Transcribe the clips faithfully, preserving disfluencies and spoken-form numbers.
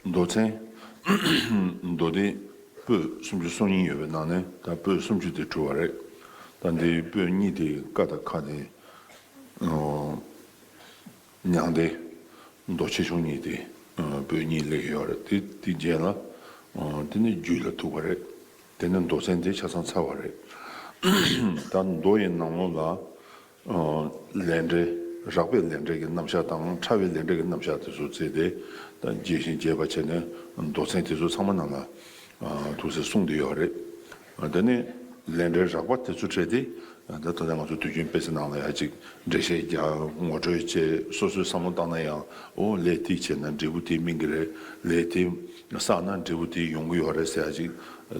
མདོ་ཚན། མདོ་སྡེ་པོད་སུམ་ཅུ་སོ་གཉིས་ཡོད་པའི་ནང་ནས་ད་པོད་སུམ་ཅུ་དེ་གྲུབ་པ་རེད། ད་འདིའི་པོད་གཉིས་དེ་ཀ་དང་ཁ་དེ། ཨོ། མྱང་འདས། མདོ་ཆེ་ཆུང་གཉིས་དེ། ཨོ། པོད་གཉིས་སླེབས་ཡོད་རེད། དེ་དེ་རྗེས་ལ། ཨོ། དེ་ནས་རྒྱུད་ལ་ཐུག་པ་རེད། དེ་ནས་མདོ་ཚན་དེ་ཆ་ཚང་ཚར་བ་རེད། ད་མདོ་ཡི་ནང་ལོགས་ལ། ཨོ། ལས་འབྲས། རགས་པའི་ལས་འབྲས་ཀྱི་རྣམ་གཞག་དང་ཕྲ་བའི་ལས་འབྲས་ཀྱི་རྣམ་གཞག་དེ་ཚོ་བརྩིས་ཏེ། ད་རྒྱས་ཤིང་རྒྱས་པ་བྱས་ནས་མདོ་ཚན་དེ་ཚོ་ཚང་མ་ནང་ལ། ཨ། ཐུགས་སྲས་གསུངས་བསྡད་ཡོད་རེད། ཨ། དེ་ནས་ལས་འབྲས་རགས་པ་དེ་ཚོ་བྲལ་ཏེ། ཨ། ད་ད་ལྟ་ང་ཚོ་དུས་རྒྱུན་དཔེ་ཆ་ནང་ལ་ཡ་གཅིག་འགྲེལ་བཤད་རྒྱག་ངོ་སྤྲོད་བྱེད། སོ་སོའི་བསམ་བློ་བཏང་ན་ཡང་། ཨོ། ལས་དེ་བྱས་ན་འབྲས་བུ་དེ་སྨིན་གྱི་རེད། ལས་དེ་བསགས་ན་འབྲས་བུ་དེ་ཡོང་གི་ཡོད་རེད་ཟེར་ཡ་གཅིག་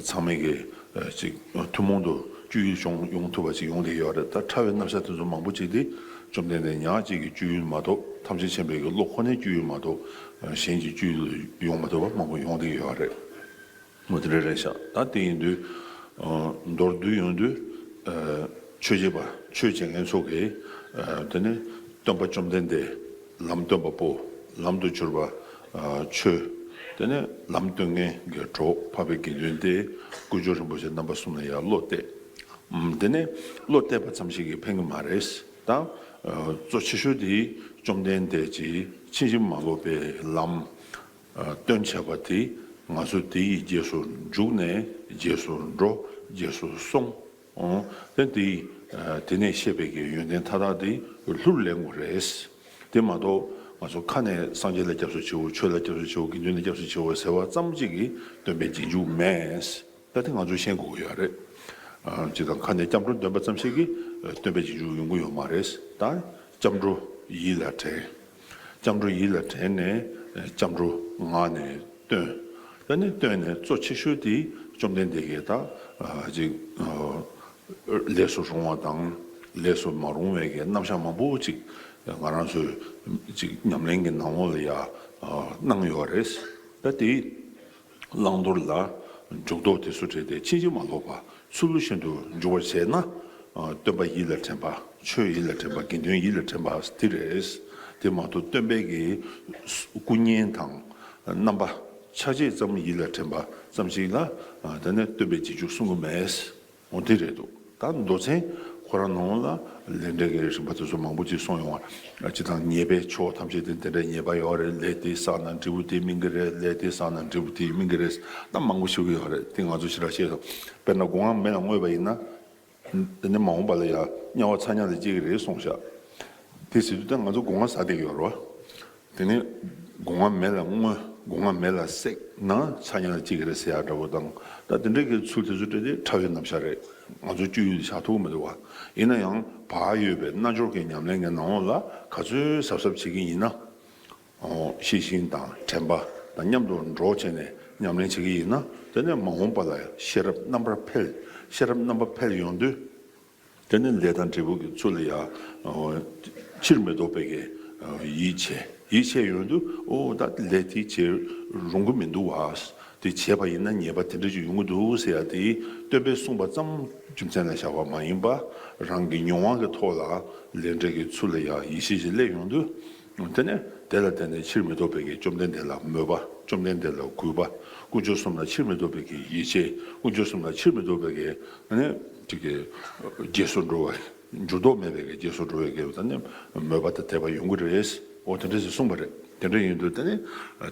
ཚང་མས་ཀྱི། ཨ། གཅིག་ཐུན་མོང་དུ་སྤྱོད་ཡུལ་བྱུང་ཡོང་ཐུབ་པ་ཅིག་ཡོང་བསྡད་ཡོད་རེད། ད་ཕྲ་བའི་རྣམ་གཞག་དེ་ཚོ་མང་པོ་ཅིག་དེ་བཅོམ་ལྡན་འདས་ཉག་གཅིག་གི་སྤྱོད་ཡུལ་མ་གཏོགས། ཐམས་ཅད་མཁྱེན་པའི་གི་བློ་ཁོ་ནའི་སྤྱོད་ཡུལ་མ་གཏོགས། ཨ། གཞན་གྱི་སྤྱོད་ཡུལ་ཡོང་མ་ཐུབ་པ་མང་པོ་ཡོང་བསྡད་ཡོད་རེད། འོ། དེ་འདྲ་རེད་ཤག་ད་དེ་ཡིན་དུས། ཨ། མདོར་བསྡུས་ཡོང་དུས། ཨ། ཆོས་བྱེད་པ། ཆོས་བྱེད་མཁན་ཚོ་གིས། ཨ། དེ་ནི་སྟོན་པ་བཅོམ་ལྡན་འདས། ལམ་སྟོན་པ་པོ། ལམ་དུ་གྱུར་པ། ཨ། ཆོས། དེ་ནི་ལམ་སྟོན་མཁན་གྱི་གྲོགས། འཕགས་པའི་དགེ་འདུན་ཏེ། དཀོན་མཆོག་རིན་པོ་ཆེ་རྣམ་པ་གསུམ་ལ་ཡང་བློ་གཏད། ཨམ། དེ་ནི་བློ་གཏད་པ་ཙམ་ཞིག་གིས་ཕན་གྱི་མ་རེད། ད། ཨ། གཙོ་ཆེ་ཤོས་དེ་བཅོམ་ལྡན་འདས་ཀྱིས་ཕྱིན་ཅི་མ་ལོག་པའི་ལམ། ཨ། སྟོན་བྱས་པ་དེ། ང་ཚོ་དེ་ཡི་རྗེས་སུ་འཇུག་ནས་རྗེས་སུ་འགྲོ། རྗེས་སུ་སོང་། ཨོ། དེ་དེ། ཨ། དེ་ནས་བཤད་པའི་གི་ཡོན་ཏན་མཐའ་དག་དེ་ལྷུར་ལེན་དགོས་རེད། དེ་མ་གཏོགས་ང་ཚོ་ཁ་ནས་སངས་རྒྱས་ལ་སྐྱབས་སུ་མཆིའོ། ཆོས་ལ་སྐྱབས་སུ་མཆིའོ། དགེ་འདུན་ལ་སྐྱབས་སུ་མཆིའོ་ཟེར་བ་ཙམ་གཅིག་གིས་སྟོན་པའི་རྗེས་འཇུག་མེད། ད་དེ་ང་ཚོས་ཤེས་དགོས་ཀྱི་ཡོད་རེད། ཨ། སྤྱིར་བཏང་ཁ་ནས་སྐྱབས་འགྲོ་འདོན་པ་ཙམ་ཞིག་གིས། ཨ། སྟོན་པའི་རྗེས་འཇུག་ཡོང་གི་ཡོད་མ་རེད། ད་སྐྱབས་འགྲོ་ཡིད་ལ་དྲན། སྐྱབས་འགྲོ་ཡིད་ལ་དྲན་ནས། ཨ། སྐྱབས་འགྲོ་ངག་ནས་བཏོན། ད་ནི་བཏོན་ནས་གཙོ་ཆེ་ཤོས་དེ་བཅོམ་ལྡན་འདས་ཀྱིས་ད། ཨ། ཅིག་ཨ། ལས་སུ་རུང་བ་དང་ལས་སུ་མ་རུང་བའི་གི་རྣམ་གཞག་མང་པོ་ཅིག་ང་རང་ཚོའི་ཅིག་ཉམས་ལེན་གྱི་ནང་ལོགས་ལ་ཡ། ཨ། གནང་ཡོད་རེད། ད་དེ། བླང་དོར་ལ་འཇུག་ལྡོག་དེ་ཚོ་བྲལ་ཏེ་ཕྱིན་ཅི་མ་ལོག་པ། ཚུལ་བཞིན་དུ་འཇུག་པར་བྱས་ན། ཨ། སྟོན་པ་ཡིད་ལ་དྲན་པ། ཆོས་ཡིད་ལ་དྲན་པ། དགེ་འདུན་ཡིད་ལ་དྲན་པ་དེ་རེད། དེ་མ་གཏོགས་སྟོན་པའི་གི་སྐུ་བརྙན་དང་རྣམ་པ་ཆ་བྱད་ཙམ་ཡིད་ལ་དྲན་པ་ཙམ་ཞིག་ལ། ཨ། དེ་ནས་སྟོན་པའི་རྗེས་འཇུག་གསུང་གི་མེད། འོ། དེ་རེད་འདུག་ད་མདོ་ཚན་ཁོ་རང་ནང་ལ་ལས་འབྲས་ཀྱི་རིམ་པ་དེ་ཚོ་མང་པོ་ཅིག་གསུངས་ཡོང་བ། སྤྱིར་བཏང་ཉེས་པའི་ཕྱོགས་ཐམས་ཅད་དེ་དེ་འདྲའི་ཉེས་པ་ཡོད་རེད། ལས་དེ་བསགས་ན་འབྲས་བུ་དེ་སྨིན་གྱི་རེད། ལས་དེ་བསགས་ན་འབྲས་བུ་དེ་སྨིན་གྱི་རེད། ད་མང་པོ་ཞིག་ཡོད་རེད། དེ་ང་ཚོ་ཞེ་དྲག་ཤེས་སོང་། དཔེར་ན་སྒོ་ང་མེ་ལ་བརྔོས་པ་ཡིན་ན། དེ་ནས་མ་འོངས་པ་ལ་ཡང་དམྱལ་བ་ཚ་དམྱལ་ལ་སྐྱེ་གི་རེད་གསུངས་ཤག་དེ་ཟེར་དུས་ད་ང་ཚོ་སྒོ་ང་ཟ་བསྡད་ཀྱི་ཡོད་རེད་བ། དེ་ནས་སྒོ་ང་མེ་ལ་བརྔོས། སྒོ་ང་མེ་ལ་བསྲེགས་ན་ཚ་དམྱལ་ལ་སྐྱེ་གི་རེད་ཟེར་ཡག་འདྲ་པོ་དང་། ད་དེ་འདྲའི་གི་ཚུལ་དེ་ཚོ་སྤྲད་དེ་ཕྲ་བའི་རྣམ་གཞག་རེད། ང་ཚོ་སྤྱོད་ཡུལ་དུ་བཞག་ཐུབ་ཀྱི་མི་འདུག་བ། ཡིན་ན་ཡང་བག་ཡོད་པའི་རྣལ་འབྱོར་གྱི་ཉམས་ལེན་གྱི་ནང་ལོགས་ལ་ག་ཚོད་གཟབ་གཟབ་བྱེད་ཀྱི་ཡིན་ན། ཨོ། ཤེས་བཞིན་དང་དྲན་པ་དང་མཉམ་དུ་འགྲོགས་བྱས་ནས་ཉམས་ལེན་བྱེད་ཀྱི་ཡིན་ན། དེ་ནས་མ་འོངས་པ་ལ་ཤེས་རབ་རྣམ་པར་འཕེལ། ཤེས་རབ་རྣམ་པར་འཕེལ་ཡོང་དུས། དེ་ནས་ལས་དང་འབྲས་བུ་གི་ཚུལ་ལ་ཡང་། ཨོ། ཕྱིར་མི་ལྡོག་པའི་གི། ཨོ། ཡིད་ཆེས། ཡིད་ཆེས་ཡོང་དུས། ཨོ། ད་ལས་དེ་བྱེད་རུང་གི་མི་འདུག་བ། དེ་བྱས་པ་ཡིན་ན་ཉེས་པ་དེ་འདྲ་ཅིག་ཡོང་གི་འདུག་ཟེར་ཡ་དེ་སྟོན་པས་གསུངས་པ་ཙམ་རྒྱུ་མཚན་ལ་བཞག་པ་མ་ཡིན་པ། རང་གི་མྱོང་བ་གི་ཐོག་ལ་ལས་འབྲས་ཀྱི་ཚུལ་ལ་ཡང་ཡིད་ཆེས་ཤིག་སླེབས་ཡོང་དུས། དེ་ནས་དེ་ལ་བརྟེན་ནས་ཕྱིར་མི་ལྡོག་པའི་གི་བཅོམ་ལྡན་འདས་ལ་མོས་པ། བཅོམ་ལྡན་འདས་ལ་གུས་པ། དཀོན་མཆོག་གསུམ་ལ་ཕྱིར་མི་ལྡོག་པའི་གི་ཡིད་ཆེས། དཀོན་མཆོག་གསུམ་ལ་ཕྱིར་མི་ལྡོག་པའི་གི་ཨ་ནི་ཅིག་གི་རྗེས་སུ་འགྲོ་བ། འགྱུར་ལྡོག་མེད་པའི་གི་རྗེས་སུ་འགྲོ་བའི་གི་ཨ་ནི་མོས་པ་དང་དད་པ་ཡོང་གི་རེད། འོ། དེ་འདྲ་ཞིག་གསུངས་པ་རེད། དེ་འདྲ་ཡིན་དུས་དེ་ནི་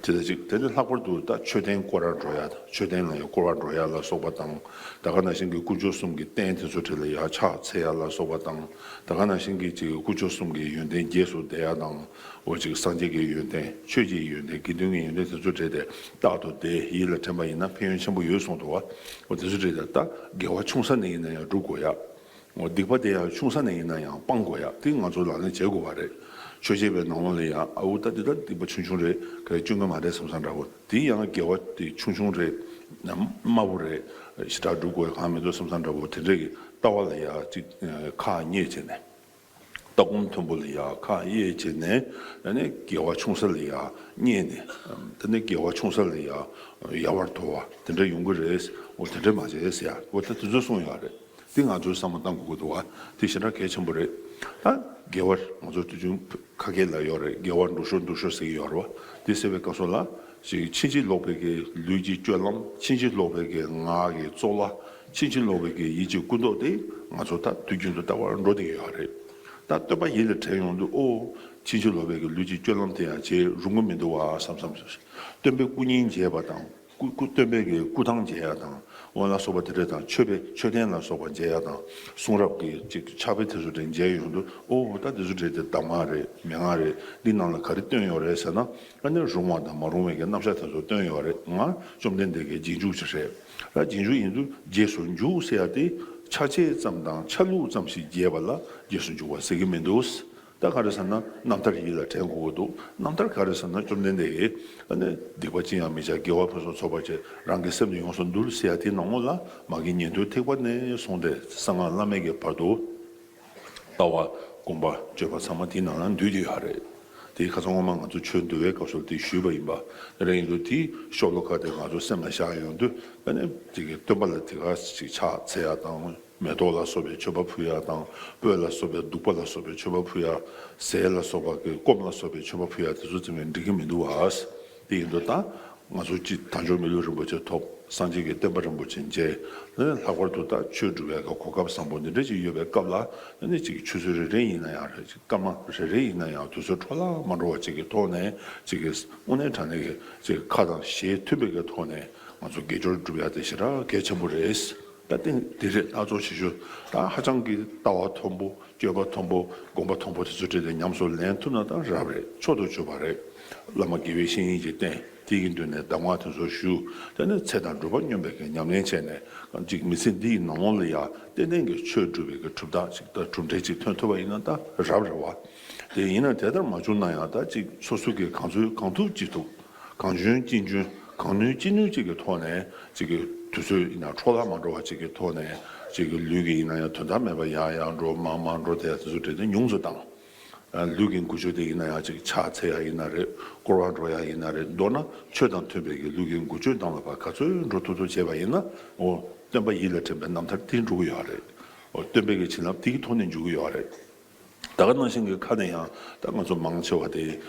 དེ་ལ་ཅིག་དེ་ནི་ལྷག་པར་དུ་ད་མཆོད་རྟེན་བསྐོར་བར་འགྲོ་ཡ། མཆོད་རྟེན་ལ་ཡང་བསྐོར་བར་འགྲོ་ཡ་ལ་སོགས་པ་དང་། ད་ག་ནང་བཞིན་གྱི་དཀོན་མཆོག་གསུམ་གྱི་རྟེན་དེ་ཚོ་གྲས་ལ་ཡང་ཕྱག་འཚལ་ཡ་ལ་སོགས་པ་དང་། ད་ག་ནང་བཞིན་གྱི་ཅིག་དཀོན་མཆོག་གསུམ་གྱི་ཡོན་ཏན་རྗེས་སུ་བཟླས་ཡ་དང་། འོ། ཅིག་སངས་རྒྱས་ཀྱི་ཡོན་ཏན། ཆོས་ཀྱི་ཡོན་ཏན། དགེ་འདུན་གྱི་ཡོན་ཏན་དེ་ཚོ་གྲས་དེ་རྟག་ཏུ་དེ་ཡིད་ལ་དྲན་པ་ཡིན་ན་ཕན་ཡོན་ཆེན་པོ་ཡོད་གསུངས་འདུག་བ། འོ། དེ་ཚོ་གྲས་དེ་ད་དགེ་བ་ཆུང་ས་ནས་ཡིན་ན་ཡང་སྒྲུབ་དགོས་ཡ། འོ། སྡིག་པ་དེ་ཡང་ཆུང་ས་ནས་ཡིན་ན་ཡང་སྤང་དགོས་ཡ། དེ་ང་ཚོ་ལག་ལེན་བྱེད་དགོས་པ་རེད། ཆོས་བྱེད་པའི་ནང་ལོགས་ལ་ཡང་། ཨའུ། ད་འདི་ད་སྡིག་པ་ཆུང་ཆུང་རེད། ག་རེ་སྐྱོན་གྱི་མ་རེད་བསམ་བསམ་འདྲ་པོ། དེ་ཡང་དགེ་བ་དེ་ཆུང་ཆུང་རེད། དམའ་པོ་རེད། ཞེ་དྲག་སྒྲུབ་དགོས་གང་མི་འདུག་བསམ་བསམ་འདྲ་པོ་དེ་འདྲ་གི་ལྟ་བ་ལ་ཡང་ཅིག་ཁག་ཉེས་བྱས་ནས། ལྟ་སྒོམ་མཐོན་པོ་ལ་ཡང་ཁག་དབྱེ་བྱས་ནས། ཨ་ནི་དགེ་བ་ཆུང་ས་ལ་ཡང་བསྙེན་ནས། དེ་ནས་དགེ་བ་ཆུང་ས་ལ་ཡང་ཡལ་བར་དོར་བ་དེ་འདྲ་ཡོང་གི་རེད། འོ། དེ་འདྲ་མ་བྱེད་ཟེར་ཡ། འོ། ད་དེ་ཚོ་གསུངས་ཡོད་རེད། དེ་ང་ཚོས་བསམ་བློ་གཏང་དགོས་ཀྱི་འདུག་བ། དེ་ཞེ་དྲག་གལ་ཆེན་པོ་རེད། ད་དགེ་བ་ང་ཚོ་དུས་རྒྱུན་ཁ་སྐད་ལ་ཡོད་རེད། དགེ་བ་འགྲུབ་ཤོག་འགྲུབ་ཤོག་ཟེར་གྱི་ཡོད་རེད་བ། དེ་ཟེར་བའི་སྐབས་སུ་ལ་ཅིག་ཕྱིན་ཅི་ལོག་པའི་གི་ལུས་ཀྱི་སྤྱོད་ལམ། ཕྱིན་ཅི་ལོག་པའི་གི་ངག་གི་རྩོལ་བ། ཕྱིན་ཅི་ལོག་པའི་གི་ཡིད་ཀྱི་ཀུན་རྟོག་དེ་ང་ཚོ་ད་དུས་རྒྱུན་དུ་ལྟ་བར་འགྲོ་བསྡད་ཀྱི་ཡོད་རེད། ད་སྟོན་པ་ཡིད་ལ་དྲན་ཡོང་དུས། ཨོ། ཕྱིན་ཅི་ལོག་པའི་གི་ལུས་ཀྱི་སྤྱོད་ལམ་དེ་ཡང་བྱེད་རུང་གི་མི་འདུག་བ་བསམ་བསམ། སྟོན་པའི་སྐུ་བརྙན་མཇལ་བ་དང་། སྐུ་སྐུ་སྟོན་པའི་གི་སྐུ་ཐང་མཇལ་ཡ་དང་། འོ་ལ་སོགས་པ་དེ་འདྲ་དང་། མཆོད་པའི་མཆོད་རྟེན་ལ་སོགས་པ་མཇལ་ཡ་དང་། གསུང་རབ་ཀྱི་ཅིག་ཕྱག་དཔེ་དེ་ཚོ་དེ་མཇལ་ཡོང་དུས། ཨོ། ད་དེ་ཚོ་དེ་དེ་གདམས་ངག་རེད། མན་ངག་རེད། འདི་ནང་ལ་ག་རེ་བཏོན་ཡོད་རེད་ཟེར་ན། ཨ་ནི་རུང་བ་དང་མ་རུང་བའི་གི་རྣམ་གཞག་དེ་ཚོ་བཏོན་ཡོད་རེད། ང་བཅོམ་ལྡན་འདས་ཀྱི་རྗེས་འཇུག་ཅིག་རེད། ད་རྗེས་འཇུག་ཡིན་དུས་རྗེས་སུ་འཇུག་ཟེར་ཡ་དེ་ཆ་བྱད་ཙམ་དང་ཆ་ལུགས་ཙམ་ཞིག་མཇལ་བ་ལ་རྗེས་སུ་འཇུག་པ་ཟེར་གྱི་མི་འདུག། ད་ག་རེ་ཟེར་ན། རྣམ་ཐར་ཡིད་ལ་དྲན་དགོས་ཀྱི་འདུག། རྣམ་ཐར་ག་རེ་ཟེར་ན། བཅོམ་ལྡན་འདས་ཀྱིས་ཨ་ནི་སྡིག་པ་ཅི་ཡང་མི་བྱ། དགེ་བ་ཕུན་སུམ་ཚོགས་པར་བྱེད། རང་གི་སེམས་ནི་ཡོངས་སུ་འདུལ་ཟེར་ཡ་དེའི་ནང་ལོགས་ལ། མ་གི་ཉན་ཐོས་ཐེག་པ་ནས་བཟུང་སྟེ་གསང་སྔགས་བླ་མེད་ཀྱི་བར་དུ་ལྟ་བ་སྒོམ་པ་སྤྱོད་པ་ཚང་མ་དེའི་ནང་ལ་འདུས་ཏེ་ཡོད་རེད། དེ་ཁ་སང་སྔོན་མ་ང་ཚོ་ཆོས་འདུལ་བའི་སྐབས་སུ་དེ་ཞུས་པ་ཡིན་པ། དེ་འདྲ་ཡིན་དུས་དེའི་ཤོ་ལོ་ཀ་དེ་ང་ཚོ་སེམས་ལ་བཞག་ཡོང་དུས། ཨ་ནི་ཅིག་གི་སྟོན་པ་ལ་དེ་ག་ཅིག་ཕྱག་འཚལ་ཡ་དང་། མེ་ཏོག་ལ་སོགས་པའི་མཆོད་པ་ཕུལ་ཡ་དང་། སྤོས་ལ་སོགས་པའི་བདུག་པ་ལ་སོགས་པའི་མཆོད་པ་ཕུལ་ཡ། ཟས་ལ་སོགས་པ་གི་སྐོམ་ལ་སོགས་པའི་མཆོད་པ་ཕུལ་ཡ་དེ་ཚོ་བྱས་ནས་འགྲིག་གི་མི་འདུག་བ། དེ་ཡིན་དུས་ད་ང་ཚོ་སྤྱིར་དལ་འབྱོར་མི་ལུས་རིན་པོ་ཆེ་ཐོབ། སངས་རྒྱས་ཀྱི་བསྟན་པ་རིན་པོ་ཆེ་མཇལ། ལྷག་པར་དུ་ད་ཆོས་སྒྲུབ་པའི་གོ་སྐབས་བཟང་པོ་འདི་འདྲ་ཅིག་ཡོད་པའི་སྐབས་ལ། ཨ་ནི་ཅིག་ཆུ་ཚོད་རེ་རེ་ཡིན་ན་ཡང་རེད། ཅིག་སྐར་མ་རེ་རེ་ཡིན་ན་ཡང་། དུས་ཚོད་འཕྲོ་བརླག་མ་འགྲོ་བ་ཅིག་གི་ཐོག་ནས། ཅིག་གི་དངོས་གནས་དྲང་གནས་ཀྱི་ཅིག་ཁ་དང་ཞལ་མཐུན་པའི་གི་ཐོག་ནས་ང་ཚོ་དགེ་སྦྱོར་སྒྲུབ་ཡ་དེ་ཞེ་དྲག་གལ་ཆེན་པོ་རེད། ད་ཏན་འདི་རེད། ད་གཙོ་ཆེ་ཤོས་ད་ཧ་ཅང་གི་ལྟ་བ་མཐོན་པོ། སྤྱོད་པ་མཐོན་པོ། སྒོམ་པ་མཐོན་པོ་དེ་ཚོ་འདྲ་དེ་ཉམས་སུ་ལེན་ཐུབ་ན་ད་རབ་རེད། མཆོག་ཏུ་གྱུར་པ་རེད། བླ་མ་དགེ་བའི་བཤེས་གཉེན་གྱིས་བསྟེན། དེ་གི་མདུན་ནས་གདམས་ངག་དེ་ཚོ་ཞུ། དེ་ནས་ཚེ་དང་སྒྲུབ་པ་སྙོམས་པའི་གི་ཉམས་ལེན་བྱས་ནས། ཅིག་མི་ཚེ་འདི་ཡི་ནང་ལོགས་ལ་ཡ་ཏན་ཏན་གྱི་ཆོས་སྒྲུབ་པའི་གི་གྲུབ་རྟགས་ཅིག་དང་གྲུབ་འབྲས་ཅིག་ཐོན་ཐུབ་པ་ཡིན་ན་ད་རབ་རེད་བ། དེ་ཡིན་ན་དེ་ལྟར་མ་བྱུང་ན་ཡང་། ད་ཅིག་སོ་སོ་གིས་གང་ཚུལ་གང་ཐུབ་ཅི་ཐུབ། གང་འཇོན་ཅི་འཇོན། གང་ནུས་ཅི་ནུས་ཅིག་གི་ཐོག་ནས། ཅིག་གི་དུས་ཚོད་ཡིན་ན་འཕྲོ་བརླག་མ་འགྲོ་བ་ཅིག་གི་ཐོག་ནས། ཅིག་གི་ལུས་ཀྱི་ཡིན་ན་ཡང་དོན་དག་མེད་པ་ཡར་ཡར་འགྲོ། མར་མར་འགྲོ། དེ་དེ་ཚོ་འདྲ་དེ་ཉུང་དུ་བཏང་། ལུས་ཀྱི་འགུལ་སྐྱོད་དེ་ཡིན་ན་ཡང་། ཅིག་ཕྱག་འཚལ་ཡ་ཡིན་ན་རེད། སྐོར་བ་འགྲོ་ཡ་ཡིན་ན་རེད། མདོར་ན་ཆོས་དང་མཐུན་པའི་གི་ལུས་ཀྱི་འགུལ་སྐྱོད་གཏོང་བ་ག་ཚོད་འགྲོ་ཐུབ་ཐུབ་བྱས་པ་ཡིན་ན། འོ། སྟོན་པ་ཡིད་ལ་དྲན་པའི་རྣམ་ཐར་དེ་འགྲུབ་ཀྱི་ཡོད་རེད། འོ། སྟོན་པའི་གི་བྱིན་རླབས་དེའི་ཐོག་ནས་འཇུག་གི་ཡོད་རེད། ད་ག་ནང་བཞིན་གྱི་ཁ་ནས་ཡང་། ད་ང་ཚོ་མང་ཆེ་བ་དེ་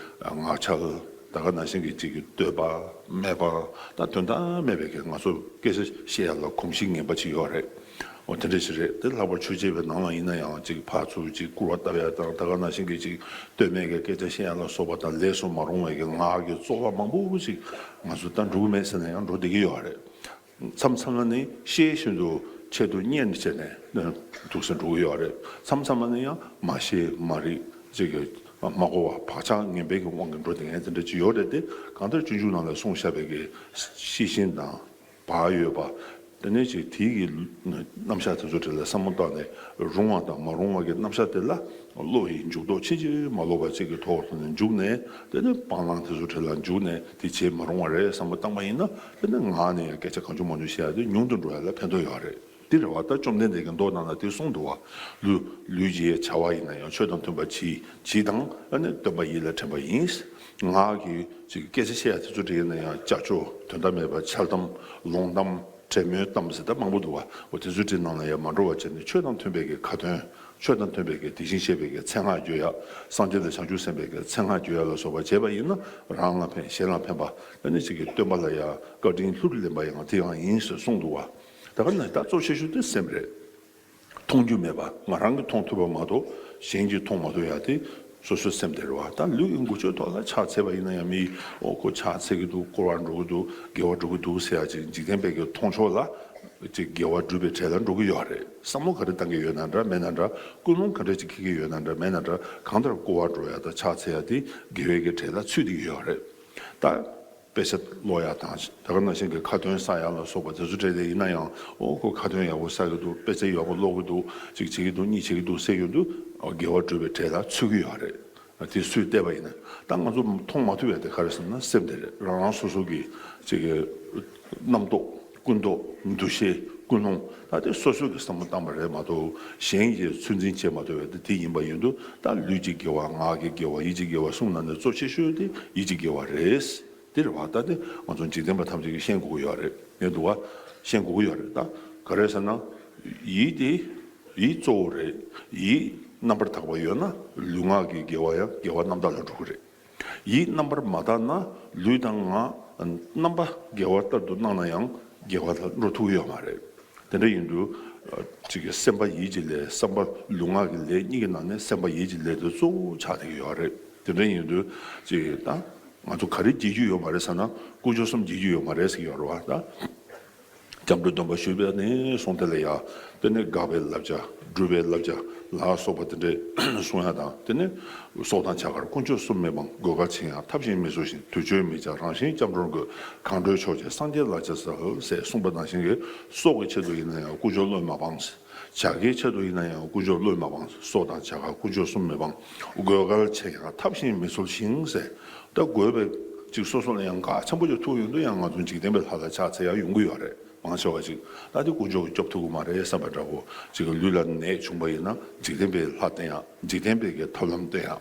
ངག་འཁྱལ། ད་ག་ནང་བཞིན་གྱི་ཅིག་གི་བསྟོད་པ། སྨད་པ། ད་དོན་དག་མེད་པའི་གི་ང་ཚོ་སྐད་ཆ་བཤད་ཡ་ལ་གོམས་གཤིས་ངན་པ་ཅིག་ཡོད་རེད། འོ། དེ་འདྲ་ཞིག་རེད། དེ་ལྷག་པར་ཆོས་བྱེད་པའི་ནང་ལ་ཡིན་ན་ཡང་། ཅིག་ཕར་ཚུར་ཅིག་སྐུར་བ་བཏབ་ཡ་དང་། ད་ག་ནང་བཞིན་གྱི་ཅིག་བསྟོད་སྨད་ཀྱི་སྐད་ཆ་བཤད་ཡ་ལ་སོགས་པ་དང་། ལས་སུ་མ་རུང་བའི་གི་ངག་གི་རྩོལ་བ་མང་པོ་ཅིག་ང་ཚོ་ད་འགྲོ་གི་མེད་ཟེར་ན་ཡང་འགྲོ་བསྡད་ཀྱི་ཡོད་རེད། མཚམས་མཚམས་ལ་ནི་ཤེས་བཞིན་དུ་ཆེད་དུ་གཉེར་ནས་བྱས་ནས་འདུག་སེ་འགྲོ་གི་ཡོད་རེད། མཚམས་མཚམས་ལ་ནི་ཡང་མ་ཤེས་མ་རིག་ཅིག་གི་མ་གོ་བ། བག་ཆགས་ངན་པའི་གི་དབང་གིས་འགྲོ་བསྡད་མཁན་དེ་འདྲ་ཅིག་ཡོད་རེད་དེ། གང་ལྟར་སྤྱོད་འཇུག་ནང་ལ་གསུངས་བཞག་པའི་གི་ཤེས་བཞིན་དང་བག་ཡོད་པ། དེ་ནས་ཅིག་དེའི་གི་རྣམ་གཞག་དེ་ཚོ་དེ་ལ་བསམ་བློ་བཏང་ནས། རུང་བ་དང་མ་རུང་བ་གི་རྣམ་གཞག་དེ་ལ་བློ་ཡི་འཇུག་ལྡོག་ཕྱིན་ཅི་མ་ལོག་པ་ཅིག་གི་ཐོག་ཏུ་ནས་འཇུག་ནས། དེ་ནས་སྤང་བླང་དེ་ཚོ་དེ་ལ་འཇུག་ནས། དེ་བྱེད་མ་རུང་བ་རེད་བསམ་བློ་བཏང་བ་ཡིན་ན། དེ་ནས་ངག་ནས་ཡང་སྐད་ཆ་གང་བྱུང་མང་བྱུང་བཤད་ཡ་དེ་ཉུང་དུ་འགྲོ་ཡ་ལ་ཕན་ཐོགས་ཡོད་རེད། དེ་རེད་བ། ད་བཅོམ་ལྡན་འདས་ཀྱིས་མདོ་ནང་ལ་དེ་གསུངས་འདུག་བ། ལུས་ལུས་ཀྱི་བྱ་བ་ཡིན་ན་ཡང་ཆོས་དང་མཐུན་པ་གྱིས་གྱིས་དང་། ཨ་ནི་སྟོན་པ་ཡིད་ལ་དྲན་པ་ཡིན། ངག་གི་ཅིག་སྐད་ཆ་བཤད་ཡ་དེ་ཚོ་དེ་ཡིན་ན་ཡང་། ཅ་ཅོ། དོན་དག་མེད་པ། འཆལ་གཏམ། ལོང་གཏམ། གྲོས་མོལ་གཏམ་ཟེར་ད་མང་པོ་འདུག་བ། འོ། དེ་ཚོ་དེ་ནང་ལ་ཡང་མ་འགྲོ་བ་བྱས་ནས། ཆོས་དང་མཐུན་པའི་གི་ཁ་ཏོན། ཆོས་དང་མཐུན་པའི་གི་དེ་བཞིན་གཤེགས་པའི་གི་མཚན་སྔགས་བརྗོད་ཡ། སངས་རྒྱས་དང་བྱང་ཆུབ་སེམས་དཔའི་གི་མཚན་སྔགས་བརྗོད་ཡ་ལ་སོགས་པ་བྱས་པ་ཡིན་ན། རང་ལ་ཕན། གཞན་ལ་ཕན་པ། ཨ་ནི་ཅིག་གི་སྟོན་པ་ལ་ཡང་བཀའ་དྲིན་ལྷུར་ལེན་པ་ཡང་དེ་ཡང་ཡིན་ཟེར་གསུངས་འདུག་བ། ད་ག་ནས་ད་གཙོ་ཆེ་ཤོས་དེ་སེམས་རེད། མཐོང་རྒྱུ་མེད་པ། ང་རང་གིས་མཐོང་ཐུབ་པ་མ་གཏོགས་གཞན་གྱིས་མཐོང་མ་ཐུབ་ཡ་དེ་སོ་སོའི་སེམས་དེ་རེད་བ། ད་ལུས་ཀྱི་འགུལ་སྐྱོད་ཐོག་ལ་ཕྱག་འཚལ་བ་ཡིན་ན་ཡང་། མི། ཨོ། ཁོ་ཕྱག་འཚལ་གྱི་འདུག། སྐོར་བ་འགྲོ་གི་འདུག། དགེ་བ་སྒྲུབ་ཀྱི་འདུག་ཟེར་ཡ་ཅིག་འཇིག་རྟེན་པའི་གི་མཐོང་ཕྱོགས་ལ་ཅིག་དགེ་བ་སྒྲུབ་པའི་གྲས་ལ་འགྲོ་གི་ཡོད་རེད། བསམ་བློ་ག་རེ་བཏང་གི་ཡོད་ན་འདྲ་མེད་ན་འདྲ། ཀུན་སློང་ག་འདྲ་ཅིག་འཁྱེར་གྱི་ཡོད་ན་འདྲ་མེད་ན་འདྲ། གང་ལྟར་སྐོར་བ་འགྲོ་ཡ་དང་ཕྱག་འཚལ་ཡ་དེ་དགེ་བའི་གི་གྲས་ལ་ཚུད་བསྡད་ཀྱི་ཡོད་རེད། ད་དཔེ་ཆ་ཀློག་ཡ་དང་། ད་ག་ནང་བཞིན་གྱི་ཁ་ཏོན་བསགས་ཡ་ལ་སོགས་པ་དེ་ཚོ་འདྲ་དེ་ཡིན་ན་ཡང་། ཨོ། ཁོ་ཁ་ཏོན་ཡག་པོ་བསགས་ཀྱི་འདུག། དཔེ་ཆ་ཡག་པོ་ཀློག་གི་འདུག། ཅིག་བྱེད་ཀྱི་འདུག། གཉིས་བྱེད་ཀྱི་འདུག་ཟེར་ཡོང་དུས། ཨོ། དགེ་བ་སྒྲུབ་པའི་གྲས་ལ་ཚུད་ཀྱི་ཡོད་རེད། དེ་སུས་བལྟས་པ་ཡིན་ན། ད་ང་ཚོ་མཐོང་མ་ཐུབ་ཡ་དེ་ག་རེ་ཟེར་ན་སེམས་དེ་རེད། རང་རང་སོ་སོ་གི་ཅིག་གི་རྣམ་རྟོག། ཀུན་རྟོག། འདུ་ཤེས། ཀུན་སློང་། ད་དེ་སོ་སོ་གི་བསམ་བློ་བཏང་པ་རེད་མ་གཏོགས། གཞན་གྱིས་ཚོད་འཛིན་བྱེད་མ་ཐུབ་པ་དེ་དེ་ཡིན་པ་ཡིན་དུས། ད་ལུས་ཀྱི་དགེ་བ། ངག་གི་དགེ་བ། ཡིད་ཀྱི་དགེ་བ་གསུམ་ནང་ནས་གཙོ་ཆེ་ཤོས་དེ་ཡིད་ཀྱི་དགེ་བ་རེད། དེ་རེད་བ། ད་དེ་ང་ཚོ་འཇིག་རྟེན་པ་ཐམས་ཅད་ཀྱིས་ཤེས་དགོས་ཀྱི་ཡོད་རེད། ངས་འདུག་བ། ཤེས་དགོས་ཀྱི་ཡོད་རེད། ད་ག་རེ་ཟེར་ན། ཡིད་དེ། ཡིད་གཙོ་བོ་རེད། ཡིད་ རྣམ་པར་དག་པ་ཡོད་ན་ལུས་ངག་གི་དགེ་བ་ཡང་དགེ་བ་རྣམ་དག་ལ་འགྲོ་གི་རེད། ཡིད་རྣམ་པར་མ་དག་ན་ལུས་དང་ངག་རྣམ་པ་དགེ་བ་ལྟར་དུ་སྣང་ན་ཡང་དགེ་བ་ལ་འགྲོ་ཐུབ་ཀྱི་ཡོད་མ་རེད། དེ་འདྲ་ཡིན་དུས་ཅིག་གི་སེམས་པ་ཡིད་ཀྱི་ལས་བསམ་པ་ལུས་ངག་གི་ལས་གཉིས་ཀྱི་ནང་ནས་སེམས་པ་ཡིད་ཀྱི་ལས་དེ་གཙོ་བོ་ཆགས་བསྡད་ཀྱི་ཡོད་རེད། དེ་འདྲ་ཡིན་དུས་ཅིག་ད་ང་ཚོ་ག་རེ་བགྱིད་རྒྱུ་ཡོད་མ་རེད་ཟེར་ན་དཀོན་མཆོག་གསུམ་བགྱིད་རྒྱུ་ཡོད་མ་རེད་ཟེར་གྱི་ཡོད་རེད་བ་ད། སྐྱབས་འགྲོ་སྡོམ་པ་ཞུས་པ་ནས་བཟུང་དེ་ལ་ཡ། དེ་ནས་དགག་པའི་བསླབ་བྱ། སྒྲུབ་པའི་བསླབ་བྱ་ལ་སོགས་པ་དེ་འདྲའི་གསུང་ཡ་དང་། དེ་ནས་སྲོག་དང་བྱ་དཀར་དཀོན་མཆོག་གསུམ་མི་སྤང་། དགོས་གལ་ཆེ་ཡང་ཐབས་གཞན་མི་འཚོལ་ཞིང་། དུས་མཆོད་མི་བྱ་རང་གཞན་སྐྱབས་འགྲོར་འགོད། གང་འགྲོའི་ཕྱོགས་ཀྱི་སངས་རྒྱས་ལ་ཕྱག་འཚལ་ཟེར་གསུངས་པ་ནང་བཞིན་གྱི་སྲོག་གི་ཆེད་དུ་ཡིན་ན་ཡང་དཀོན་མཆོག་བློས་མ་སྤངས། བྱ་དགའི་ཆེད་དུ་ཡིན་ན་ཡང་དཀོན་མཆོག་བློས་མ་སྤངས། སྲོག་དང་བྱ་དཀར་དཀོན་མཆོག་གསུམ་མི་སྤང་། དགོས་གལ་ཆེ་ཡང་ཐབས་གཞན་མི་འཚོལ་ཞིང་ཟེར། ད་དགོས་པའི་ཅིག་སོ་སོ་ལ་ཡང་གལ་ཆེན་པོ་ཅིག་ཐུག་ཡོང་དུས་ཡང་ང་ཚོ་འཇིག་རྟེན་པའི་ལྷ་ལ་ཕྱག་འཚལ་ཡང་ཡོང་གི་ཡོད་རེད། མང་ཆེ་བ་ཅིག་ད་དེ་དཀོན་མཆོག་གིས་སྐྱོབ་ཐུབ་ཀྱི་མ་རེད་བསམ་པ་འདྲ་བོ། ཅིག་ལུས་ལ་ནད་བྱུང་པ་ཡིན་ན་འཇིག་རྟེན་པའི་ལྷ་བསྟེན་ཡང་འཇིག་རྟེན་པའི་གི་ཐབས་ལམ་བསྟེན་ཡང་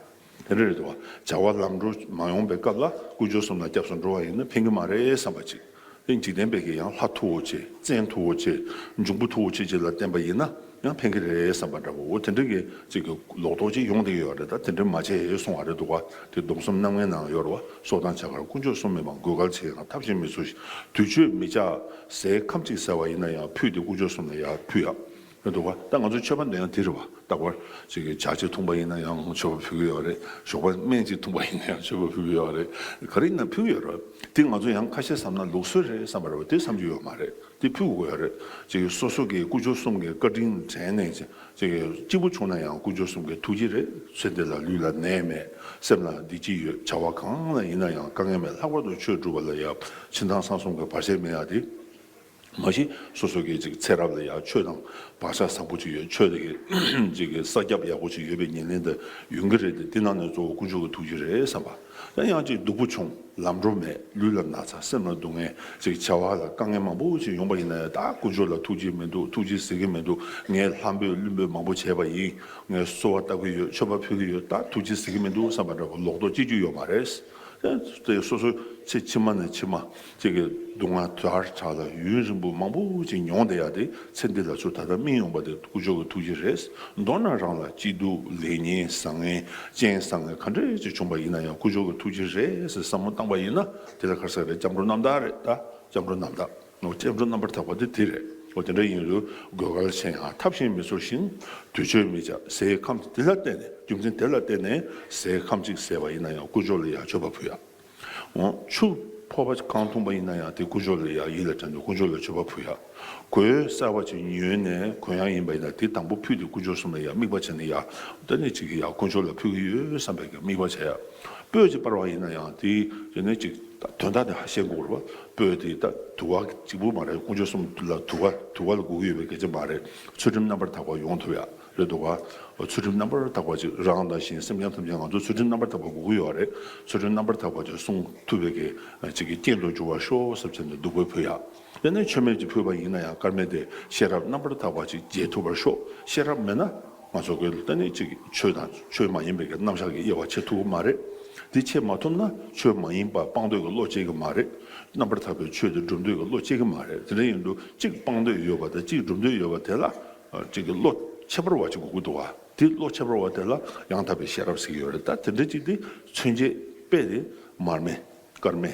དེ་འདྲ་རེད་འདུག་བ། བྱ་བ་ལམ་འགྲོ་མ་ཡོང་པའི་སྐབས་ལ་དཀོན་མཆོག་གསུམ་ལ་སྐྱབས་སུ་འགྲོ་བ་ཡིན་ན་ཕན་གྱི་མ་རེད་བསམ་པ་ཅིག་དེ་འཇིག་རྟེན་པའི་གི་ཡང་ལྷ་མཐུ་བོ་ཆེ། བཙན་མཐུ་བོ་ཆེ། འབྱུང་པོ་མཐུ་བོ་ཆེ་ཅིག་ལ་བརྟེན་པ་ཡིན་ན་ཡང་ཕན་གྱི་རེད་བསམ་པ་འདྲ་བོ། འོ་དེ་འདྲ་གི་ཅིག་གི་ལོག་རྟོག་ཅིག་ཡོང་བསྡད་ཀྱི་ཡོད་རེད། ད་དེ་འདྲ་མ་བྱེད་གསུང་བ་རེད་འདུག་བ། དེ་སྡོམ་གསུམ་རྣམ་ངེས་ནང་ཡོད་རེད་བ། སྲོག་དང་བྱ་དཀར་དཀོན་མཆོག་གསུམ་མི་སྤང་། དགོས་གལ་ཆེ་ཡང་ཐབས་གཞན་མི་འཚོལ་ཞིང་། དུས་མཆོད་མི་བྱ་ཟས་ཁམ་གཅིག་ཟ་བ་ཡིན་ན་ཡང་ཕུད་དེ་དཀོན་མཆོག་གསུམ་ལ་ཡར་ཕུལ་ཡ། རེད་འདུག་བ། ད་ང་ཚོ་མཆོད་པ་འདོན་ཡ་དེ་རེད་བ། རྟག་པར་ཅིག་གི་ཇ་གཅིག་འཐུང་པ་ཡིན་ན་ཡང་མཆོད་པ་ཕུལ་གྱི་ཡོད་རེད། ཞོགས་པ་སྨན་གཅིག་འཐུང་པ་ཡིན་ན་ཡང་མཆོད་པ་ཕུལ་གྱི་ཡོད་རེད། ག་རེ་ཡིན་ན་ཕུལ་གྱི་ཡོད་རེད། དེ་ང་ཚོ་ཡང་ཁ་ཤས་བསམ་ན་ལུགས་སྲོལ་རེད་བསམ་པ་རེད་བ། དེ་བསམ་རྒྱུ་ཡོད་མ་རེད། དེ་ཕུལ་དགོས་ཡོད་རེད། ཅིག་གི་སོ་སོ་གི་དཀོན་མཆོག་གསུམ་གི་བཀའ་དྲིན་དྲན་ནས་ཅིག་གི་སྐྱིད་པོ་བྱུང་ན་ཡང་དཀོན་མཆོག་གསུམ་གི་ཐུགས་རྗེ་རེད། ཚེ་འདི་ལ་ལུས་ལ་ནད་མེད། སེམས་ལ་བདེ་སྐྱིད་ཡོད། བྱ་བ་གང་ལ་ཡིན་ན་ཡང་དཀའ་ངལ་མེད། ལྷག་པར་དུ་ཆོས་སྒྲུབ་པ་ལ་ཡང་ཕྱི་ནང་གསང་གསུམ་གྱི་བར་ཆད་མེད་ཡ་དེ། མ་གཞི་སོ་སོ་གི་ཅིག་ཚེ་རབས་ལ་ཡང་ཆོས་དང་བག་ཆགས་བཟང་པོ་ཅིག་ཡོད། ཆོས་དེ་གི་ཅིག་གི་ས་རྒྱབ་ཡག་པོ་ཅིག་ཡོད་པའི་ཉེར་ལེན་དེ་ཡོང་གི་རེད་དེ། དེ་ནང་ནས་གཙོ་བོ་དཀོན་མཆོག་གི་ཐུགས་རྗེ་རེད་བསམ་པ། ཡང་ཡང་ཅིག་སྡུག་པོ་བྱུང་། ལམ་འགྲོ་མེད། ལུས་ལ་ན་ཚ། སེམས་ལ་སྡུག་བསྔལ། ཅིག་བྱ་བ་ལ་དཀའ་ངལ་མང་པོ་ཅིག་ཡོང་པ་ཡིན་ན་ཡང་ད་དཀོན་མཆོག་ལ་ཐུགས་རྗེ་མི་འདུག་ཐུགས་རྗེ་གཟིགས་ཀྱི་མི་འདུག་ངས་ལྷ་འབོད་ཀླུ་འབོད་མང་པོ་བྱས་པ་ཡིན། ངས་གསོལ་བ་བཏབ་ཀྱི་ཡོད། མཆོད་པ་ཕུལ་གྱི་ཡོད། ད་ཐུགས་རྗེ་གཟིགས་ཀྱི་མི་འདུག་བསམ་པ་འདྲ་པོ་ལོག་རྟོག་སྐྱེ་རྒྱུ་ཡོད་མ་རེད། དེ་སོ་སོ་ཚེ་ཕྱི་མ་ནས་ཕྱི་མ་ཅིག་གི་སྡུག་བསྔལ་དལ་དྲགས་ལ་ཡུན་རིང་པོ་མང་པོ་ཅིག་མྱོང་བསྡད་ཡ་དེ་ཚེ་འདི་ལ་ཚུར་ད་ལྟ་སྨིན་ཡོང་པ་དེ་དཀོན་མཆོག་གི་ཐུགས་རྗེ་རེད། མདོར་ན་རང་ལ་སྐྱིད་སྡུག་ལེགས་ཉེས་བཟང་ངན་རྐྱེན་བཟང་ངན་ག་འདྲས་ཅིག་བྱུང་པ་ཡིན་ན་ཡང་དཀོན་མཆོག་གི་ཐུགས་རྗེ་རེད་ཟེར་བསམ་བློ་བཏང་པ་ཡིན་ན་དེ་ལ་ག་རེ་ཟེར་རེད། སྐྱབས་འགྲོ་རྣམ་དག་རེད། ད་སྐྱབས་འགྲོ་རྣམ་དག་ནོ། སྐྱབས་འགྲོ་རྣམ་པར་དག་པ་དེ་དེ་རེད། འོ་དེ་འདྲ་ཡིན་དུས་དགོས་གལ་ཆེ་ཡང་ཐབས་གཞན་མི་འཚོལ་ཞིང་། དུས་མཆོད་མི་བྱ་ཟས་ཁམ་དེ་ལ་བརྟེན་ནས་རྒྱུ་མཚན་དེ་ལ་བརྟེན་ནས་ཟས་ཁམ་གཅིག་ཟས་པ་ཡིན་ན་ཡང་དཀོན་མཆོག་ལ་ཡང་མཆོད་པ་ཕུལ་ཡ། འོ་ཆུ་ཕོར་པ་གང་འཐུང་པ་ཡིན་ན་ཡང་དེ་དཀོན་མཆོག་ལ་ཡང་ཡིད་ལ་དྲན་དུས་དཀོན་མཆོག་ལ་མཆོད་པ་ཕུལ་ཡ། གོས་གསར་པ་ཅིག་ཉོས་ནས་གོན་ཡ་ཡིན་པ་ཡིན་ན་དེ་དང་པོ་ཕུད་དེ་དཀོན་མཆོག་གསུམ་ལ་ཡང་དམིགས་པ་བྱས་ནས་ཡ་ད་ནི་ཅིག་ཡ་དཀོན་མཆོག་ལ་ཕུལ་གྱི་ཡོད་བསམ་པའི་དམིགས་པ་བྱས་ཡ། སྤོས་ཅིག་སྤར་བ་ཡིན་ན་ཡང་དེ་དེ་ནས་ཅིག་དོན་དག་དེ་ཧ་ཤེས་དགོས་རེད་བ། སྤོས་དེ་ད་དུ་བ་གཅིག་པུ་མ་རེད། དཀོན་མཆོག་གསུམ་ལ་དུ་བ་དུ་བ་ལ་དགོས་ཀྱི་ཡོད་པའི་སྐད་ཆ་མ་རེད། ཚུལ་ཁྲིམས་རྣམ་པར་དག་པ་ཡོང་ཐུབ་ཡ་རེད་འདུག་བ། ཚུལ་ཁྲིམས་རྣམ་པར་དག་པ་ཅིག་རང་དང་གཞན་སེམས་ཅན་ཐམས་ཅད་ང་ཚོ་ཚུལ་ཁྲིམས་རྣམ་པར་དག་པ་དགོས་ཀྱི་ཡོད་རེད། ཚུལ་ཁྲིམས་རྣམ་པར་དག་པ་ཅིག་སྲུང་ཐུབ་པའི་གི་ཅིག་གི་རྐྱེན་དུ་འགྱུར་བར་ཤོག་ཟེར་བྱས་ནས་བདུག་སྤོས་ཕུལ་ཡ། དེ་ནས་མཆོད་མེ་ཅིག་ཕུལ་བ་ཡིན་ན་ཡང་དཀར་མེ་དེ་ཤེས་རབ་རྣམ་པར་དག་པ་ཅིག་རྒྱས་ཐུབ་པར་ཤོག་ཤེས་རབ་མེད་ན་ང་ཚོ་གི་ད་ནི་ཅིག་ཆོས་དང་ཆོས་མ་ཡིན་པའི་གི་རྣམ་གཞག་གི་དབྱེ་བ་ཕྱེ་ཐུབ་ཀྱི་མ་རེད། འདི་ཕྱེ་མ་ཐུབ་ན་ཆོས་མ་ཡིན་པ་སྤང་འདོད་ཀྱི་བློ་སྐྱེ་གི་མ་རེད། རྣམ་པར་དག་པའི་ཆོས་དེ་སྒྲུབ་འདོད་ཀྱི་བློ་སྐྱེ་གི་མ་རེད། དེ་འདྲ་ཡིན་དུས་གཅིག་སྤང་འདོད་ཡོད་པ་དང་གཅིག་སྒྲུབ་འདོད་ཡོད་པ་དེ་ལ་ཅིག་གི་བློ་ཁྱད་པར་བ་ཅིག་དགོས་ཀྱི་འདུག་བ། དེ་བློ་ཁྱད་པར་བ་དེ་ལ་ཡང་དག་པའི་ཤེས་རབ་ཟེར་གྱི་ཡོད་རེད། ད་དེ་འདྲ་ཅིག་དེ་མཚོན་བྱེད་དཔེ་དེ་མར་མེ་དཀར་མེ།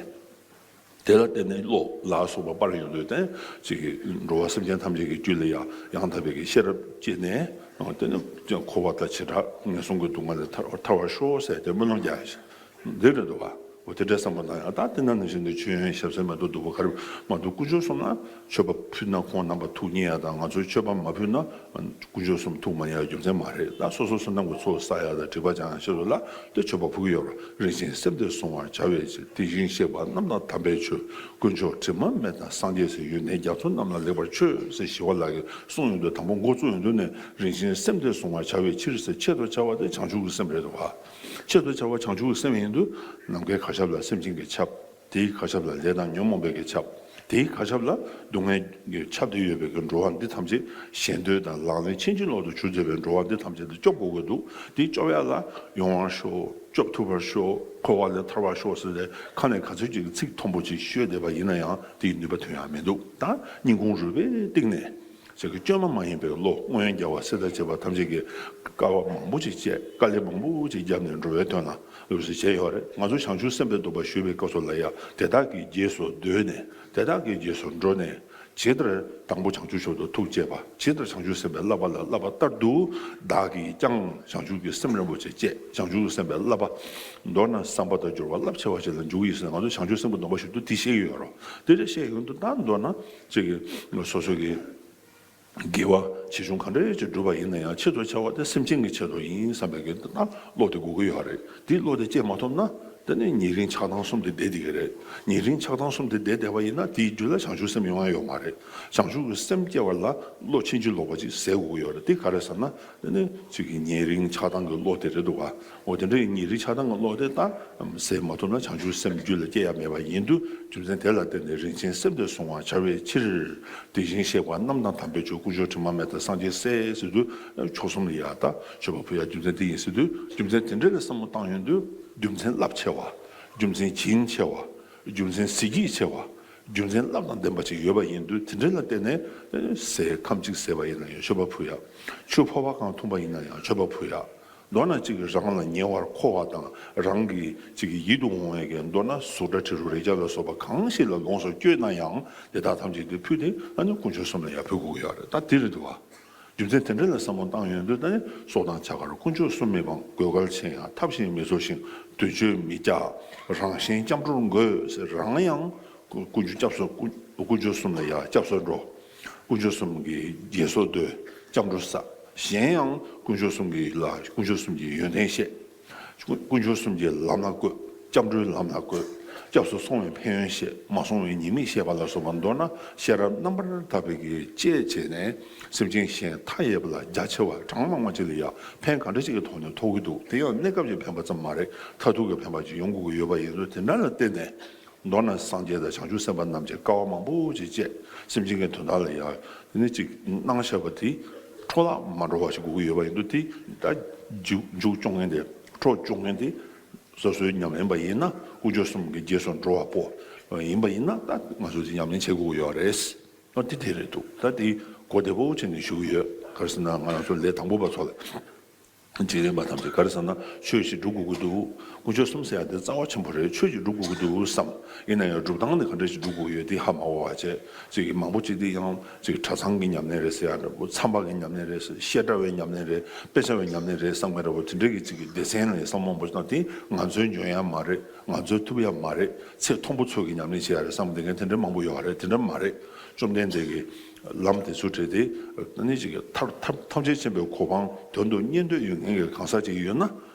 དེ་ལ་བརྟེན་ནས་བློ་ལ་སོགས་པ་སྤར་ཡོང་དུས་དེ་ཅིག་གི་འགྲོ་བ་སེམས་ཅན་ཐམས་ཅད་ཀྱི་རྒྱུད་ལ་ཡང་ཡང་དག་པའི་གི་ཤེས་རབ་སྐྱེས་ནས་དེ་ནི་འཁོར་བ་དང་བྱེ་བྲག་ངན་སོང་གི་སྡུག་བསྔལ་ལས་ཐར་ཐར་བར་ཤོག་ཟེར་ཏེ་སྨོན་ལམ་རྒྱག་ཡ་ཞིག་འདི་རེད་འདུག་བ། འོ་དེ་འདྲའི་བསམ་པ་ན་ཡང་ད་དེ་ན་ནང་བཞིན་དུ་མཆོད་ཡོན་ཞབས་བསིལ་མ་གཏོགས་བདུག་སྤོས་ག་རེ་མ་གཏོགས་དཀོན་མཆོག་གསུམ་ལ་མཆོད་པ་ཕུལ་ན་ཁོང་རྣམ་པ་ཐུགས་མཉེས་ཡ་དང་ང་ཚོས་མཆོད་པ་མ་ཕུལ་ན། དཀོན་མཆོག་གསུམ་ཐུགས་མ་མཉེས་པའི་རྒྱུ་མཚན་མ་རེད། ད་སོ་སོ་བསོད་ནམས་ཀྱི་ཚོགས་བསགས་ཡ་དང་སྒྲིབ་པ་སྦྱང་ཡ་ཆེད་དུ་ལ་དེ་མཆོད་པ་ཕུལ་གྱི་ཡོད་རེད། རིན་ཆེན་སེམས་དེ་བཟུང་བར་བྱ་བའི་ཕྱིར། དེ་བཞིན་གཤེགས་པ་རྣམས་དང་དམ་པའི་ཆོས། དཀོན་མཆོག་དྲི་མ་མེད་དང་སངས་རྒྱས་སུ། ཡོན་ཏན་རྒྱ་མཚོ་རྣམས་ལ་ལེགས་པར་མཆོད། ཟེར་ཞི་བ་ལྷ་གིས་གསུངས་ཡོང་དུས་དང་པོ་འགོ་བཙུགས་ཡོང་དུས་ནས་རིན་ཆེན་སེམས་དེ་བཟུང་བར་བྱ་བའི་ཕྱིར་ཟེར་ཆེད་དུ་བྱ་བ་དེ་བྱང་ཆུབ་ཀྱི་སེམས་རེད་འདུག་ག་ཆེད་དུ་བྱ་བ་བྱང་ཆུབ་ཀྱི་སེམས་ཡིན་དུས་ནམ་མཁའི་གར་ཁྱབ་ལ་སེམས་ཅན་གྱིས་ཁྱབ། དེའི་གར་ཁྱབ་ལ་ལས་དང་ཉོན་མོངས་པའི་གིས་ཁྱབ། དེའི་གར་ཁྱབ་ལ་སྡུག་བསྔལ་གྱིས་ཁྱབ་སྟེ་ཡོད་པའི་གི་འགྲོ་བ་འདི་ཐམས་ཅད་ཞེ་འདོད་དང་ལག་ལེན་ཕྱིན་ཅི་ལོག་ཏུ་གྱུར་བསྡད་པའི་འགྲོ་བ་འདི་ཐམས་ཅད་དེ་སྐྱོབ་དགོས་ཀྱི་འདུག་དེ་སྐྱོབ་ཡ་ལ་ཡོང་བར་ཤོག་སྐྱོབ་ཐུབ་པར་ཤོག་འཁོར་བ་ལས་ཐར་བར་ཤོག་ཟེར་ཏེ་ཁ་ནས་ག་ཚོད་ཅིག་གི་ཚིག་མཐོན་པོ་ཅིག་ཤོད་བསྡད་པ་ཡིན་ན་ཡང་དེའི་ནུས་པ་ཐོན་ཡ་མི་འདུག་ད་སྙིང་ཁུང་རུས་པའི་གཏིང་ནས། ཅིག་གི་བཅོས་མ་མ་ཡིན་པའི་བློ། སྔོན་རྒྱལ་བ་སྲས་དང་བཅས་པ་ཐམས་ཅད་ཀྱིས་དཀའ་བ་མང་པོ་ཅིག་སྤྱད། དཀའ་ལས་མང་པོ་ཅིག་བརྒྱབ་ནས་འགྲོ་བའི་དོན་ལ་ལུས་སུ་བྱས་ཡོད་རེད། ང་ཚོ་བྱང་ཆུབ་སེམས་དཔའི་སྡོམ་པ་ཞུ་བའི་སྐབས་སུ་ལ་ཡང་དེ་དག་གི་རྗེས་སུ་བསྡུས་ནས། དེ་དག་གི་རྗེས་སུ་འགྲོ་ནས། ཇི་ལྟར་དང་པོ་བྱང་ཆུབ་མཆོག་ཏུ་ཐུགས་བསྐྱེད་པ། ཇི་ལྟར་བྱང་ཆུབ་སེམས་དཔའི་བསླབ་པ་ལ་བསླབ་པ་ལྟར་དུ། བདག་གིས་ཀྱང་བྱང་ཆུབ་ཀྱི་སེམས་རིན་པོ་ཆེ་བསྐྱེད། བྱང་ཆུབ་ཀྱི་སེམས་དཔའི་བསླབ་པ། མདོར་ན་བསམ་པ་དང་སྦྱོར་བ་རླབས་ཆེ་བ་ཞིག་ལ་འཇུག་ཡིན་ཟེར། ང་ཚོ་བྱང་ཆུབ་སེམས་ཀྱི་སྡོམ་པ་ཞུ་དུས་དེ་བཤད་ཀྱི་ཡོད་རེད། དེ་འདྲ་བཤད་ཡོང་དུས། ད་མདོར་ན་ཅིག་གི་སོ་སོ་གི་དགེ་བ་ཆེ་ཆུང་ག་འདྲ་ཅིག་བསྒྲུབས་པ་ཡིན་ན་ཡང་། ཆེད་དུ་བྱ་བ་དེ་སེམས་ཅན་གྱི་ཆེད་དུ་ཡིན་བསམ་པའི་གི་ད་བློ་དེ་དགོས་ཀྱི་ཡོད་རེད། དེ་བློ་དེ་སྐྱེ་མ་ཐུབ་ན། དེ་ནི་ཉེ་རིང་ཆགས་སྡང་གསུམ་དེ་བསྡད་བསྡད་ཀྱི་རེད། ཉེ་རིང་ཆགས་སྡང་གསུམ་དེ་བསྡད་བསྡད་པ་ཡིན་ན། དེའི་རྒྱུད་ལ་བྱང་ཆུབ་སེམས་ཡོང་ཡ་ཡོད་མ་རེད། བྱང་ཆུབ་ཀྱི་སེམས་སྐྱེ་བ་ལ་བློ་ཕྱིན་ཅི་ལོག་པ་ཅིག་ཟད་དགོས་ཀྱི་ཡོད་རེད། དེ་ག་རེ་ཟེར་ན། དེ་ནི་ཅིག་གི་ཉེ་རིང་ཆགས་སྡང་གི་བློ་དེ་རེད་འདུག་ག་འོ་དེ་འདྲའི་ཉེ་རིང་ཆགས་སྡང་གི་བློ་དེ་ད་ཟད་མ་ཐུབ་ན། བྱང་ཆུབ་སེམས་རྒྱུད་ལ་སྐྱེ་ཡ་མེད་པ་ཡིན་དུས། རྒྱུ་མཚན་དེ་ལ་བརྟེན་ནས་རིན་ཆེན་སེམས་དེ་བསྲུང་བར་བྱ་བའི་ཕྱིར། དེ་བཞིན་གཤེགས་པ་རྣམས་དང་དམ་པའི་ཆོས། དཀོན་མཆོག་དྲི་མ་མེད་དང་སངས་རྒྱས་སྲས་ཟེར་དུས། མཆོག་གསུམ་ལ་ཡ་ད་མཆོད་པ་ཕུལ་ཡ་རྒྱུ་མཚན་དེ་ཡིན་ཟེར་དུས། རྒྱུ་མཚན་དེ་འདྲ་ལ་བསམ་བློ་བཏང་ཡོང་དུས། རྒྱུ་མཚན་རླབས་ཆེ་བ། རྒྱུ་མཚན་བྱིན་ཆེ་བ། རྒྱུ་མཚན་གཟི་བརྗིད་ཆེ་བ། རྒྱུ་མཚན་རླབས་དང་ལྡན་པ་ཅིག་ཡོད་པ་ཡིན་དུས། དེ་འདྲ་ལ་བརྟེན་ནས་ཟས་ཁམ་གཅིག་ཟས་པ་ཡིན་ན་ཡང་མཆོད་པ་ཕུལ་ཡ། ཆུ་ཕོར་པ་གང་འཐུང་པ་ཡིན་ན་ཡང་མཆོད་པ་ཕུལ་ཡ། མདོར་ན་གཅིག་གིས་རང་ལ་ཉེ་བར་མཁོ་བ་དང་། རང་གི་གཅིག་གི་ཡིད་དུ་འོང་བའི་གི། མདོར་ན་གཟུགས་སྒྲ་དྲི་རོ་རེག་བྱ་ལ་སོགས་པ་གང་ཞིག་ལ་ལོངས་སུ་སྤྱོད་ན་ཡང་། དེ་དག་ཐམས་ཅད་དེ་ཕུལ་ཏེ། ཨ་ནི་དཀོན་མཆོག་གསུམ་ལ་ཡར་ཕུལ་དགོས་ཀྱི་ཡོད་རེད། ད་དེ་རེད་འདུག་བ། རྒྱུ་མཚན་དེ་འདྲ་ལ་བསམ་བློ་བཏང་ཡོང་དུས། ད་ནི་སྲོག་དང་བྱ་དགར་དཀོན་མཆོག་གསུམ་མི་སྤང་། དགོས་གལ་ཆེ་ཡང་ཐབས་གཞན་མི་འཚོལ་ཞིང་། དུས་མཆོད་མི་བཅག་རང་གཞན་སྐྱབས་འགྲོར་འགོད་ཟེར། རང་ཡང་དཀོན་མཆོག་སྐྱབས་སུ། དཀོན་མཆོག་གསུམ་ལ་ཡར་སྐྱབས་སུ་འགྲོ། དཀོན་མཆོག་གསུམ་གྱི་དགེ་སོགས་འདོད། སྐྱབས་འགྲོ་བསགས། གཞན་ཡང་དཀོན་མཆོག་གསུམ་གྱི་ལ། དཀོན་མཆོག་གསུམ་གྱི་ཡོན་ཏན་བཤད། དཀོན་མཆོག་གསུམ་གྱི་ལམ་ལ་བཀོད། སྐྱབས་འགྲོའི་ལམ་ལ་བཀོད། སྐྱབས་སུ་སོང་བའི་ཕན་ཡོན་བཤད། མ་སོང་བའི་ཉེས་དམིགས་བཤད་པ་ལ་སོགས་པ། མདོར་ན་ཤེས་རབ་རྣམ་པར་དག་པའི་གི་དཔྱད་བྱས་ནས། སེམས་ཅན་གཞན་མཐའ་ཡས་པ་ལ་རྒྱ་ཆེ་བ་གྲངས་མང་བ་ཅིག་ལ་ཡང་ཕན་ག་འདྲ་ཞིག་གི་ཐོག་ནས་ཐོགས་ཀྱི་འདུག་དེ་ཡང་གནས་སྐབས་ཀྱི་ཕན་པ་ཙམ་མ་རེད། མཐར་ཐུག་གི་ཕན་པ་ཅིག་ཡོང་དགོས་ཀྱི་ཡོད་པ་ཡིན་དུས། དེ་འདྲ་ལ་བརྟེན་ནས། མདོར་ན་སངས་རྒྱས་དང་བྱང་ཆུབ་སེམས་དཔའ་རྣམས་ཀྱིས་དཀའ་བ་མང་པོ་ཅིག་སྤྱད། སེམས་ཅན་གྱི་དོན་དག་ལ་ཡང་དེ་ནི་ཅིག་གནང་བཞག་པ་དེ་འཕྲོ་བརླག་མ་འགྲོ་བ་ཞིག་དགོས་ཀྱི་ཡོད་པ་ཡིན་དུས། དེ་ད་མཇུག་མཇུག་སྐྱོང་མཁན་དེ། འཕྲོ་སྐྱོང་མཁན་དེ། སོ་སོའི་ཉམས་ལེན་པ་ཡིན་ན། དཀོན་མཆོག་གསུམ་གྱི་རྗེས་སུ་འགྲོ་བ་པོ་ཡིན་པ་ཡིན་ན། ད་ང་ཚོས་དེ་ཉམས་ལེན་བྱེད་དགོས་ཀྱི་ཡོད་རེད། ཨ། དེ་དེ་རེད་འདུག་ད་དེ་གོ་བདེ་པོ་བྱས་ནས་ཞུ་གི་ཡོད། ག་རེ་ཟེར་ན། ང་རང་ཚོ་ལས་དང་པོ་པ་ཚོ་ལ། འཇིག་རྟེན་པ་ཐམས་ཅད་ག་རེ་ཟེར་ན། ཆོས་ཤིག་སྒྲུབ་དགོས་ཀྱི་འདུག་དཀོན་མཆོག་གསུམ་ཟེར་ཡ་དེ་རྩ་བ་ཆེན་པོ་རེད། ཆོས་ཤིག་སྒྲུབ་དགོས་ཀྱི་འདུག་བསམ། ཡིན་ན་ཡང་སྒྲུབ་སྟངས་དེ་ག་འདྲ་ཞིག་སྒྲུབ་དགོས་ཡོད་དེ་ཧ་མ་གོ་བ་བྱས། ཅིག་གིས་མང་པོ་ཅིག་དེ་ཡང་ཅིག་གྲྭ་ཚང་གི་ཉམས་ལེན་རེད་ཟེར་ཡ་འདྲ་པོ། མཚམས་པ་གི་ཉམས་ལེན་རེད་ཟེར། བཤད་གྲྭ་བའི་ཉམས་ལེན་རེད། དཔེ་ཆ་བའི་ཉམས་ལེན་རེད་བསམ་མཁན་འདྲ་པོ། དེ་འདྲ་གི་ཅིག་གི་སྡེ་ཚན་ལ་ཡང་བསམ་བློ་མང་པོ་ཞིག་བཏང་། དེ་ང་ཚོའི་འཇོན་ཡ་མ་རེད། ང་ཚོའི་ཐུབ་ཡ་མ་རེད། ཚེ་མཐོན་པོ་ཚོ་གི་ཉམས་ལེན་བྱེད་ཡ་རེད་བསམ་བསྡད་མཁན་དེ་འདྲ་མང་པོ་ཡོད་རེད། དེ་འདྲ་མ་རེད། བཅོམ་ལྡན་འདས་ཀྱིས་ལམ་དེ་ཚོ་བྲིས་ཏེ། ཨ་ནི་ཅིག་གི་ཐར་ཐར་ཐམས་ཅད་མཁྱེན་པའི་གོ་འཕང་དོན་དུ་གཉེར་འདོད་ཡོད་མཁན་གྱི་གང་ཟག་ཅིག་ཡོད་ན།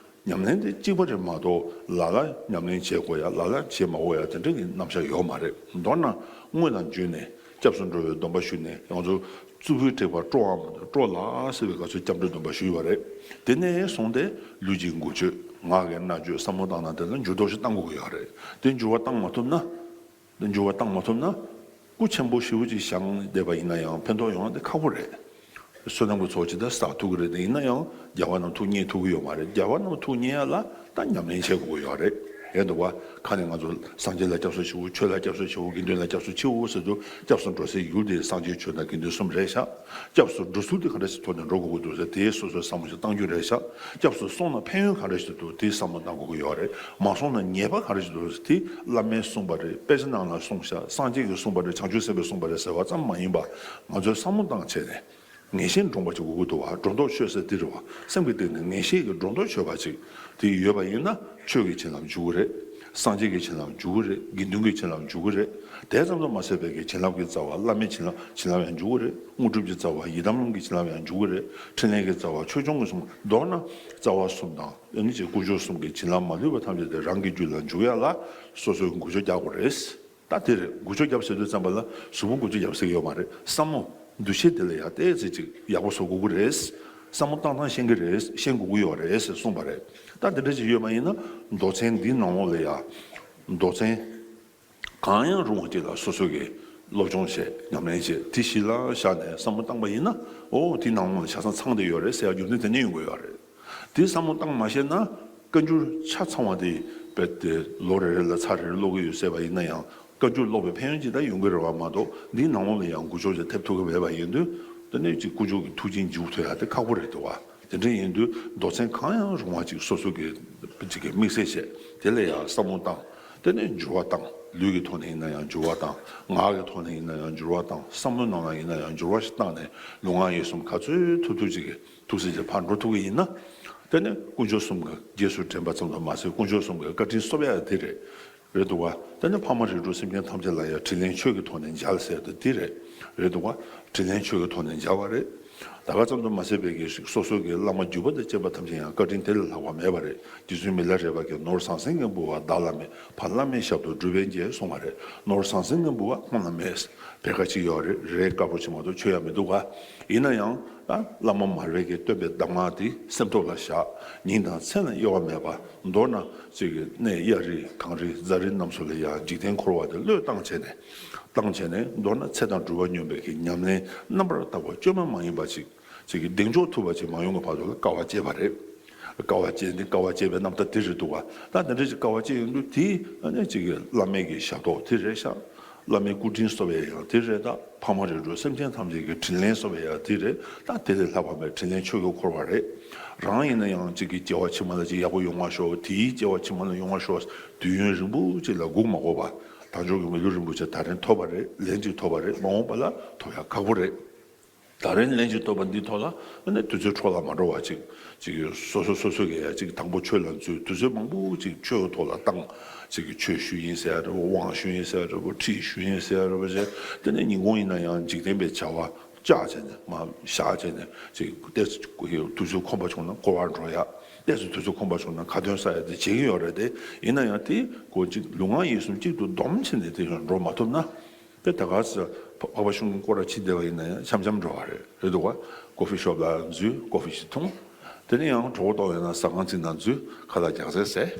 ཉམས་ལེན་དེ་གཅིག་པ་རེད་མ་གཏོགས། ལ་ལ་ཉམས་ལེན་བྱེད་དགོས་ཡ། ལ་ལ་བྱེད་མ་དགོས་ཡ། དེ་འདྲ་གི་རྣམ་གཞག་ཡོད་མ་རེད། མདོར་ན་དངོས་དང་བརྒྱུད་ནས་སྐྱབས་སུ་འགྲོ་བའི་སྡོམ་པ་ཞུས་ནས། ང་ཚོ་གཙུག་ཕུད་བྲེགས་པ་སྤྲོ་བའམ་སྤྲོ་ལགས་ཟེར་བའི་སྐབས་སུ་སྐྱབས་འགྲོའི་སྡོམ་པ་ཞུས་པ་རེད། དེ་ནས་བཟུང་སྟེ་ལུས་ཀྱི་འགུལ་སྐྱོད། ངག་གི་སྨྲ་བརྗོད། བསམ་བློ་བཏང་སྟངས་དེ་ལ་འགྱུར་ལྡོག་ཞིག་གཏང་དགོས་ཀྱི་ཡོད་རེད། དེ་འགྱུར་བ་བཏང་མ་ཐུབ་ན། འགྱུར་བ་བཏང་མ་ཐུབ་ན། སྐུ་ཆེན་པོ་ཞེ་པོ་ཅིག་བཞེངས་བསྡད་པ་ཡིན་ན་ཡང་ཕན་ཐོགས་ཡོང་བ་དེ་ཁག་པོ་རེད། བསོད་ནམས་ཀྱི་ཚོགས་ཅིག་ད་བསགས་ཐུབ་ཀྱི་རེད། དེ་ཡིན་ན་ཡང་རྒྱལ་བ་རྣམས་ཐུགས་མཉེས་ཐུབ་ཀྱི་ཡོད་མ་རེད། རྒྱལ་བ་རྣམས་ཐུགས་མཉེས་ཡ་ལ་ད་ཉམས་ལེན་བྱེད་དགོས་ཀྱི་ཡོད་རེད། ཡོད་འདུག་བ། ཁ་ནས་ང་ཚོ་སངས་རྒྱས་ལ་སྐྱབས་སུ་མཆིའོ། ཆོས་ལ་སྐྱབས་སུ་མཆིའོ། དགེ་འདུན་ལ་སྐྱབས་སུ་མཆིའོ་ཟེར་དུས། སྐྱབས་སུ་འགྲོ་སའི་ཡུལ་དེ་སངས་རྒྱས་ཆོས་དང་དགེ་འདུན་གསུམ་རེད་ཤག་སྐྱབས་སུ་འགྲོ་ཚུལ་དེ་ག་འདྲ་ཞིག་ཐོག་ནས་འགྲོ་དགོས་ཀྱི་འདུག་ཟེར། དེའི་སོ་སོའི་བསམ་བློ་ཞིག་གཏང་རྒྱུ་རེད་ཤག་སྐྱབས་སུ་སོང་ན་ཕན་ཡོན་ག་འདྲ་ཞིག་འདུག་དེའི་བསམ་བློ་གཏང་དགོས་ཀྱི་ཡོད་རེད། མ་སོང་ན་ཉེས་པ་ག་འདྲ་ཞིག་འདུག་དེ་བླ་མས་གསུངས་པ་རེད། དཔེ་ཆ་ནང་ལ་གསུངས་ཤག་སངས་རྒྱས་ཀྱིས་གསུངས་པ་རེད། བྱང་ཆུབ་སེམས་དཔས་གསུངས་པ་རེད་ཟེར་བ་ཙམ་མ་ཡིན་པ། ང་ཚོས་བསམ་བློ་བཏང་བྱས་ནས། ངེས་ཤེས་འདྲོངས་པ་ཅིག་དགོས་ཀྱི་འདུག་བ། སྒྲོ་འདོགས་ཆོད་ས་དེ་རེད་བ། སེམས་ཀྱི་སྟེང་ནས་ངེས་ཤེས་ཀྱི་སྒྲོ་འདོགས་ཆོད་པ་ཅིག་དེ་ཡོད་པ་ཡིན་ན། ཆོས་ཀྱི་བྱིན་རླབས་འཇུག་གི་རེད། སངས་རྒྱས་ཀྱི་བྱིན་རླབས་འཇུག་གི་རེད། དགེ་འདུན་གྱི་བྱིན་རླབས་འཇུག་གི་རེད། དེ་ཙམ་དུ་མ་ཟད་པའི་གི་བྱིན་རླབས་ཀྱི་རྩ་བ་བླ་མའི་བྱིན་རླབས་བྱིན་རླབས་ཡང་འཇུག་གི་རེད། དངོས་གྲུབ་ཀྱི་རྩ་བ་ཡི་དམ་ལམ་གྱི་བྱིན་རླབས་ཡང་འཇུག་གི་རེད། འཕྲིན་ལས་ཀྱི་རྩ་བ་ཆོས་སྐྱོང་གི་གསུང་། མདོར་ན་རྩ་བ་གསུམ་དང་། ཨ་ནི་ཅིག་དཀོན་མཆོག་གསུམ་གྱི་བྱིན་རླབས་མ་ལུས་པ་ཐམས་ཅད་དེ་རང་གི་རྒྱུད་ལ་འཇུག་ཡ་ལ་སོ་སོའི་འགུལ་སྐྱོད་རྒྱག་དགོས་རེད། ད་དེ་རེད། འགུལ་སྐྱོད་རྒྱབ་ཟེར་དུས་ཙམ་པ་ལ་གཟུགས་པོ་འགུལ་སྐྱོད་རྒྱབ་ཟེར་གྱི་ཡོད་མ་རེད། བསམ་བློ་འདུ་ཤེས་དེ་ལ་ཡང་ཏོག་ཙམ་ཅིག་ཡག་པོ་བཟོ་དགོས་ཀྱི་རེད། བསམ་བློ་བཏང་སྟངས་ཤེས་ཀྱི་རེད། ཤེས་དགོས་ཀྱི་ཡོད་རེད་ཟེར་གསུངས་པ་རེད། ད་དེ་འདྲ་ཅིག་ཡོད་པ་ཡིན་ན། མདོ་ཚན་འདིའི་ནང་ལོགས་ལ་ཡང་། མདོ་ཚན་གང་ཡང་རུང་བ་ཅིག་ལ་སོ་སོ་གིས་སློབ་སྦྱོང་བྱས། ཉམས་ལེན་བྱས། དེ་གཞི་ལ་བཞག་ནས་བསམ་བློ་བཏང་པ་ཡིན་ན། ཨོ། དེའི་ནང་ལོགས་ལ་ཆ་ཚང་ཚང་བསྡད་ཡོད་རེད་ཟེར་ཡ་རྒྱུ་མཚན་དེ་ནས་ཡོང་གི་ཡོད་རེད། དེ་བསམ་བློ་བཏང་མ་ཤེས་ན། བཀའ་འགྱུར་ཆ་ཚང་བ་དེ་རྦད་དེ་ལོ་རེ་རེ་ལ་ཚར་རེ་རེ་ཀློག་གི་ཡོད་ཟེར་བ་ཡིན་ན་ཡང་། བཀའ་འགྱུར་ཀློག་པའི་ཕན་ཡོན་ཅིག་ད་ཡོང་གི་རེད་བ་མ་གཏོགས། འདིའི་ནང་ལོགས་ལ་ཡང་འགུལ་སྐྱོད་ཅིག་ཐེབས་ཐུབ་ཀྱི་མེད་པ་ཡིན་དུས། དེ་ནས་ཅིག་དཀོན་མཆོག་གི་ཐུགས་རྗེ་མཇུག་ཐུག་ཡ་དེ་ཁག་པོ་རེད་འདུག་བ། དེ་འདྲ་ཡིན་དུས་མདོ་ཚན་གང་ཡང་རུང་བ་ཅིག་སོ་སོ་གི་ཅིག་གི་དམིགས་བསལ་བྱས་དེ་ལ་ཡང་བསམ་བློ་བཏང་། དེ་ནས་འགྱུར་བ་བཏང་། ལུས་ཀྱི་ཐོག་ནས་ཡིན་ན་ཡང་འགྱུར་བ་བཏང་། ངག་གི་ཐོག་ནས་ཡིན་ན་ཡང་འགྱུར་བ་བཏང་། བསམ་བློའི་ནང་ལ་ཡིན་ན་ཡང་འགྱུར་བ་ཞིག་བཏང་ནས་ལུས་ངག་ཡིད་གསུམ་ག་ཚོད་ཐུབ་ཐུབ་ཅིག་གི་ཐུགས་སྲས་ཀྱི་ཕར་འགྲོ་ཐུབ་ཀྱི་ཡིན་ན། དེ་ནས་དཀོན་མཆོག་གསུམ་གྱི་རྗེས་སུ་དྲན་པ་ཙམ་དུ་མ་ཟད་དཀོན་མཆོག་གསུམ་གྱི་བཀའ་དྲིན་གསོབ་ཡ་དེ་རེད། རེད་འདུག་བ། དེ་ནས་ཕ་མ་རིགས་དྲུག་སེམས་ཅན་ཐམས་ཅད་ལ་ཡང་དྲིན་ལན་ཆོས་ཀྱི་ཐོག་ནས་འཇལ་ཟེར་དེ་དེ་རེད། རེད་འདུག་བ། དྲིན་ལན་ཆོས་ཀྱི་ཐོག་ནས་འཇལ་བ་རེད། ད་ག་ཙམ་དུ་མ་ཟད་པའི་གི་སོ་སོ་གི་བླ་མ་བརྒྱུད་པ་དང་བཅས་པ་ཐམས་ཅད་ཡང་བཀའ་དྲིན་དེ་ལས་ལྷག་པ་མེད་པ་རེད། རྗེ་བཙུན་མི་ལ་རས་པ་གིས་ནོར་ཟང་ཟིང་གི་འབུལ་བ་བདག་བླ་མེད། ཕ་བླ་མའི་ཞབས་ཏོག་སྒྲུབ་པའི་རྗེས་གསུངས་པ་རེད། ནོར་ཟང་ཟིང་གི་འབུལ་བ་ཁོང་ལ་མེད། བེར་ཀ་གཅིག་ཡོད་རེད། རས་དཀར་པོ་ཅིག་མ་གཏོགས་མཆོད་ཡ་མི་འདུག་ག། ཡིན་ན་ཡང་ད་བླ་མ་མར་པ་གི་སྟོན་པའི་གདམས་ངག་དེ་སེམས་ཐོག་ལ་བཞག་ཉིན་དང་མཚན་ལ་གཡོ་བ་མེད་པ། མདོར་ན་ཅིག་གི་གནས་གཡའ་རི་གངས་རི་རྫ་རི་རྣམས་སུ་ལ་ཡང་འཇིག་རྟེན་འཁོར་བ་དེ་བློས་བཏང་བྱས་ནས། བཏང་བྱས་ནས་མདོར་ན་ཚེ་དང་སྒྲུབ་པ་སྙོམས་པའི་གི་ཉམས་ལེན་རྣམ་པར་དག་པ་བཅོས་མ་མ་ཡིན་པ་ཅིག་ཅིག་གི་གདེང་འཇོག་ཐུབ་པ་ཅིག་མ་ཡོང་གི་བར་དུ་ལ་དཀའ་བ་སྤྱད་པ་རེད། དཀའ་བ་སྤྱད་འདི་དཀའ་བ་སྤྱད་པའི་རྣམ་ཐར་དེ་རེད་འདུག་བ། ད་དེ་འདྲ་ཅིག་དཀའ་བ་སྤྱད་ཡོང་དུས་དེའི་ཨ་ནི་ཅིག་གི་བླ་མའི་གི་ཞབས་ཏོག་དེ་རེད་ཤག་བླ་མའི་སྐུ་དྲིན་གསོ་བའི་ཡང་དེ་རེད། ད་ཕ་མ་རིགས་དྲུག་སེམས་ཅན་ཐམས་ཅད་ཀྱི་དྲིན་ལན་གསོ་བའི་ཡང་དེ་རེད། ད་དེ་ལས་ལྷག་པ་མེད། དྲིན་ལན་ཆོས་ཀྱིས་འཁོར་བ་རེད། རང་ཡིན་ན་ཡང་ཅིག་གི་སྐྱེ་བ་ཕྱི་མ་ལ་ཅིག་ཡག་པོ་ཡོང་བ་ཤོག་དེའི་སྐྱེ་བ་ཕྱི་མ་ལ་ཡོང་བ་ཤོག་དུས་ཡུན་རིང་པོ་ཅིག་ལ་སྒུག་མ་དགོས་པ། དལ་འབྱོར་གྱི་མི་ལུས་རིན་པོ་ཆེ་ད་རིང་ཐོབ་པ་རེད། ལན་ཅིག་ཐོབ་པ་རེད། མ་འོངས་པ་ལ་ཐོབ་ཡ་ཁག་པོ་རེད། ད་རིང་ལན་ཅིག་ཐོབ་པ་འདི་ཐོག་ལ་ཨ་ནི་དུས་ཚོད་འཕྲོ་བརླག་མ་འགྲོ་བ་ཅིག་ཅིག་སོ་སོ་སོ་སོ་གིས་ཡ་ཅིག་དང་པོ་ཆོས་ལ་འཛུལ། དུས་ཚོད་མང་པོ་ཅིག་ཆོས་ཀྱི་ཐོག་ལ་བཏང་། ཅིག་གི་ཆོས་ཞུ་ཡིན་ཟེར་ཡ་འདྲ་པོ། དབང་ཞུ་ཡིན་ཟེར་ཡ་འདྲ་པོ། ཁྲིད་ཞུ་ཡིན་ཟེར་ཡ་འདྲ་པོ་བྱས། དེ་ནས་ཉིན་གུང་ཡིན་ན་ཡང་འཇིག་རྟེན་པའི་བྱ་བ་བཅག་བྱས་ནས་མར་བཞག་བྱས་ནས་ཅིག་ཏོག་ཙམ་དུས་ཚོད་ཁོམ་པ་བྱུང་ན་སྐོར་བར་འགྲོ་ཡ། ཏོག་ཙམ་དུས་ཚོད་ཁོམ་པ་བྱུང་ན་ཁ་འདོན་ས་ཡ་དེ་བྱེད་ཀྱི་ཡོད་རེད་དེ། ཡིན་ན་ཡང་དེ་ཁོ་ཅིག་ལུས་ངག་ཡིད་གསུམ་གཅིག་ཏུ་བསྡོམས་བྱས་ནས་དེ་ཡང་འགྲོ་མ་ཐུབ་ན། དེ་ད་ག་ས་འཕགས་པ་ཤིང་ཀུན་སྐོར་ར་ཕྱིན་བསྡད་པ་ཡིན་ན་ཡང་འཆམ་འཆམ་འགྲོ་བ་རེད། རེད་འདུག་བ། ཀོ་ཧྥི་ཤོབ་ལ་འཛུལ། ཀོ་ཧྥི་ཞིག་འཐུང་། དེ་ནས་ཡང་གྲོད་ཁོག་ལྟོགས་ཡོད་ན་ཟ་ཁང་ཅིག་ནང་འཛུལ། ཁ་ལག་རྒྱགས་ཚད་ཟས།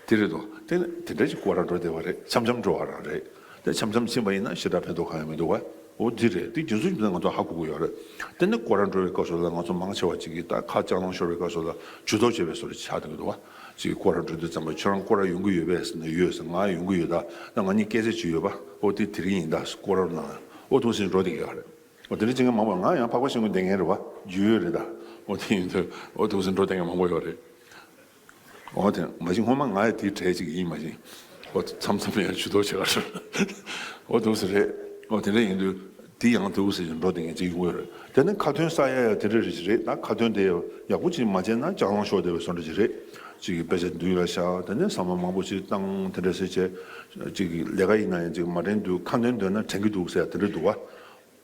དེ་རེད་འདུག་དེ་ནས་དེ་འདྲ་ཞིག་སྐོར་ར་འགྲོ་བསྡད་པ་རེད། འཆམ་འཆམ་འགྲོ་བ་རང་རེད། དེ་འཆམ་འཆམ་ཕྱིན་པ་ཡིན་ན་ཞེ་དྲག་ཕན་ཐོགས་གང་ཡང་མི་འདུག་བ། འོ་འདི་རེད། དེ་རྒྱུ་མཚན་ཅི་ང་ཚོ་ཧ་གོ་གི་ཡོད་རེད། དེ་ནས་སྐོར་ར་འགྲོ་བའི་སྐབས་སུ་ལ་ང་ཚོ་མང་ཆེ་བ་ཅིག་གིས་ད་ཁ་ལྕགས་ལང་ཤོར་བའི་སྐབས་སུ་ལ་ཇུས་གཏོགས་བྱེད་པའི་བཟོ་འདྲ་ཆགས་འདུག་གི་འདུག་བ། ཅིག་སྐོར་ར་འགྲོ་དུས་ཙམ་པ་ཁྱོད་རང་སྐོར་ར་ཡོང་གི་ཡོད་པས་ཟེར་ན། ཡོད་ཟེར། ང་ཡོང་གི་ཡོད། ད་ད་ང་གཉིས་སྐད་ཆ་ཅིག་ཡོད་པ། ཨོ་དེ་དེ་རིང་ཡིན་ད་སྐོར་ར་ནང་ཨོ་ཐུག་སེ་འགྲོ་བསྡད་ཀྱི་ཡོད་རེད། ཨོ་དེ་འདྲ་བྱེད་མཁན་མང་པོ། ང་ཡང་འཕགས་པ་ཤིང་ཀུན་བསྡད་མཁན་རེད་བ། རྒྱུས་ཡོད་རེད་ད། ཨོ་དེ་ཡིན་དུས་ཨོ་ཐུག་སེ་འགྲོ་བསྡད་མཁན་མང་པོ་ཡོད་རེད། ཨོ་དེ་མ་གཞི་སྔོན་མ་ང་ཡང་དེའི་གྲས་ཅིག་ཡིན། མ་གཞི་ཨོ་མཚམས་མཚམས་ཡང་ཇུས་གཏོགས་བྱེད་ག་རེད། ཨོ་ཐུག་སེ་རེད། ཨོ་དེ་འདྲ་ཡིན་དུས། དེ་ཡང་དུ་ཟེར་གྱི་འགྲོ་བསྡད་མཁན་ཅིག་ཡོང་གི་རེད། དེ་ནི་ཁ་ཏོན་ཟ་ཡ་ཡ་དེ་འདྲ་རེད་ཅིག་རེད། ད་ཁ་ཏོན་དེ་ཡག་པོ་ཅིག་མ་བྱས་ན་ལྕགས་ལང་ཤོར་བསྡད་པའི་བཟོ་འདྲ་ཅིག་རེད། ཅིག་གི་དཔེ་ཆ་མདུན་ལ་བཞག་དེ་ནས་ཟ་མ་མང་པོ་ཅིག་བཏང་། དེ་འདྲ་ཟེར་བྱས་ཅིག་གི་ལས་ཀ་ཡིན་ན་ཡང་ཅིག་མ་དྲན་དུས་ཁ་ཏོན་འདོན་ན་དྲན་གྱི་འདུག་ཟེར་ཡ་དེ་འདྲ་འདུག་བ།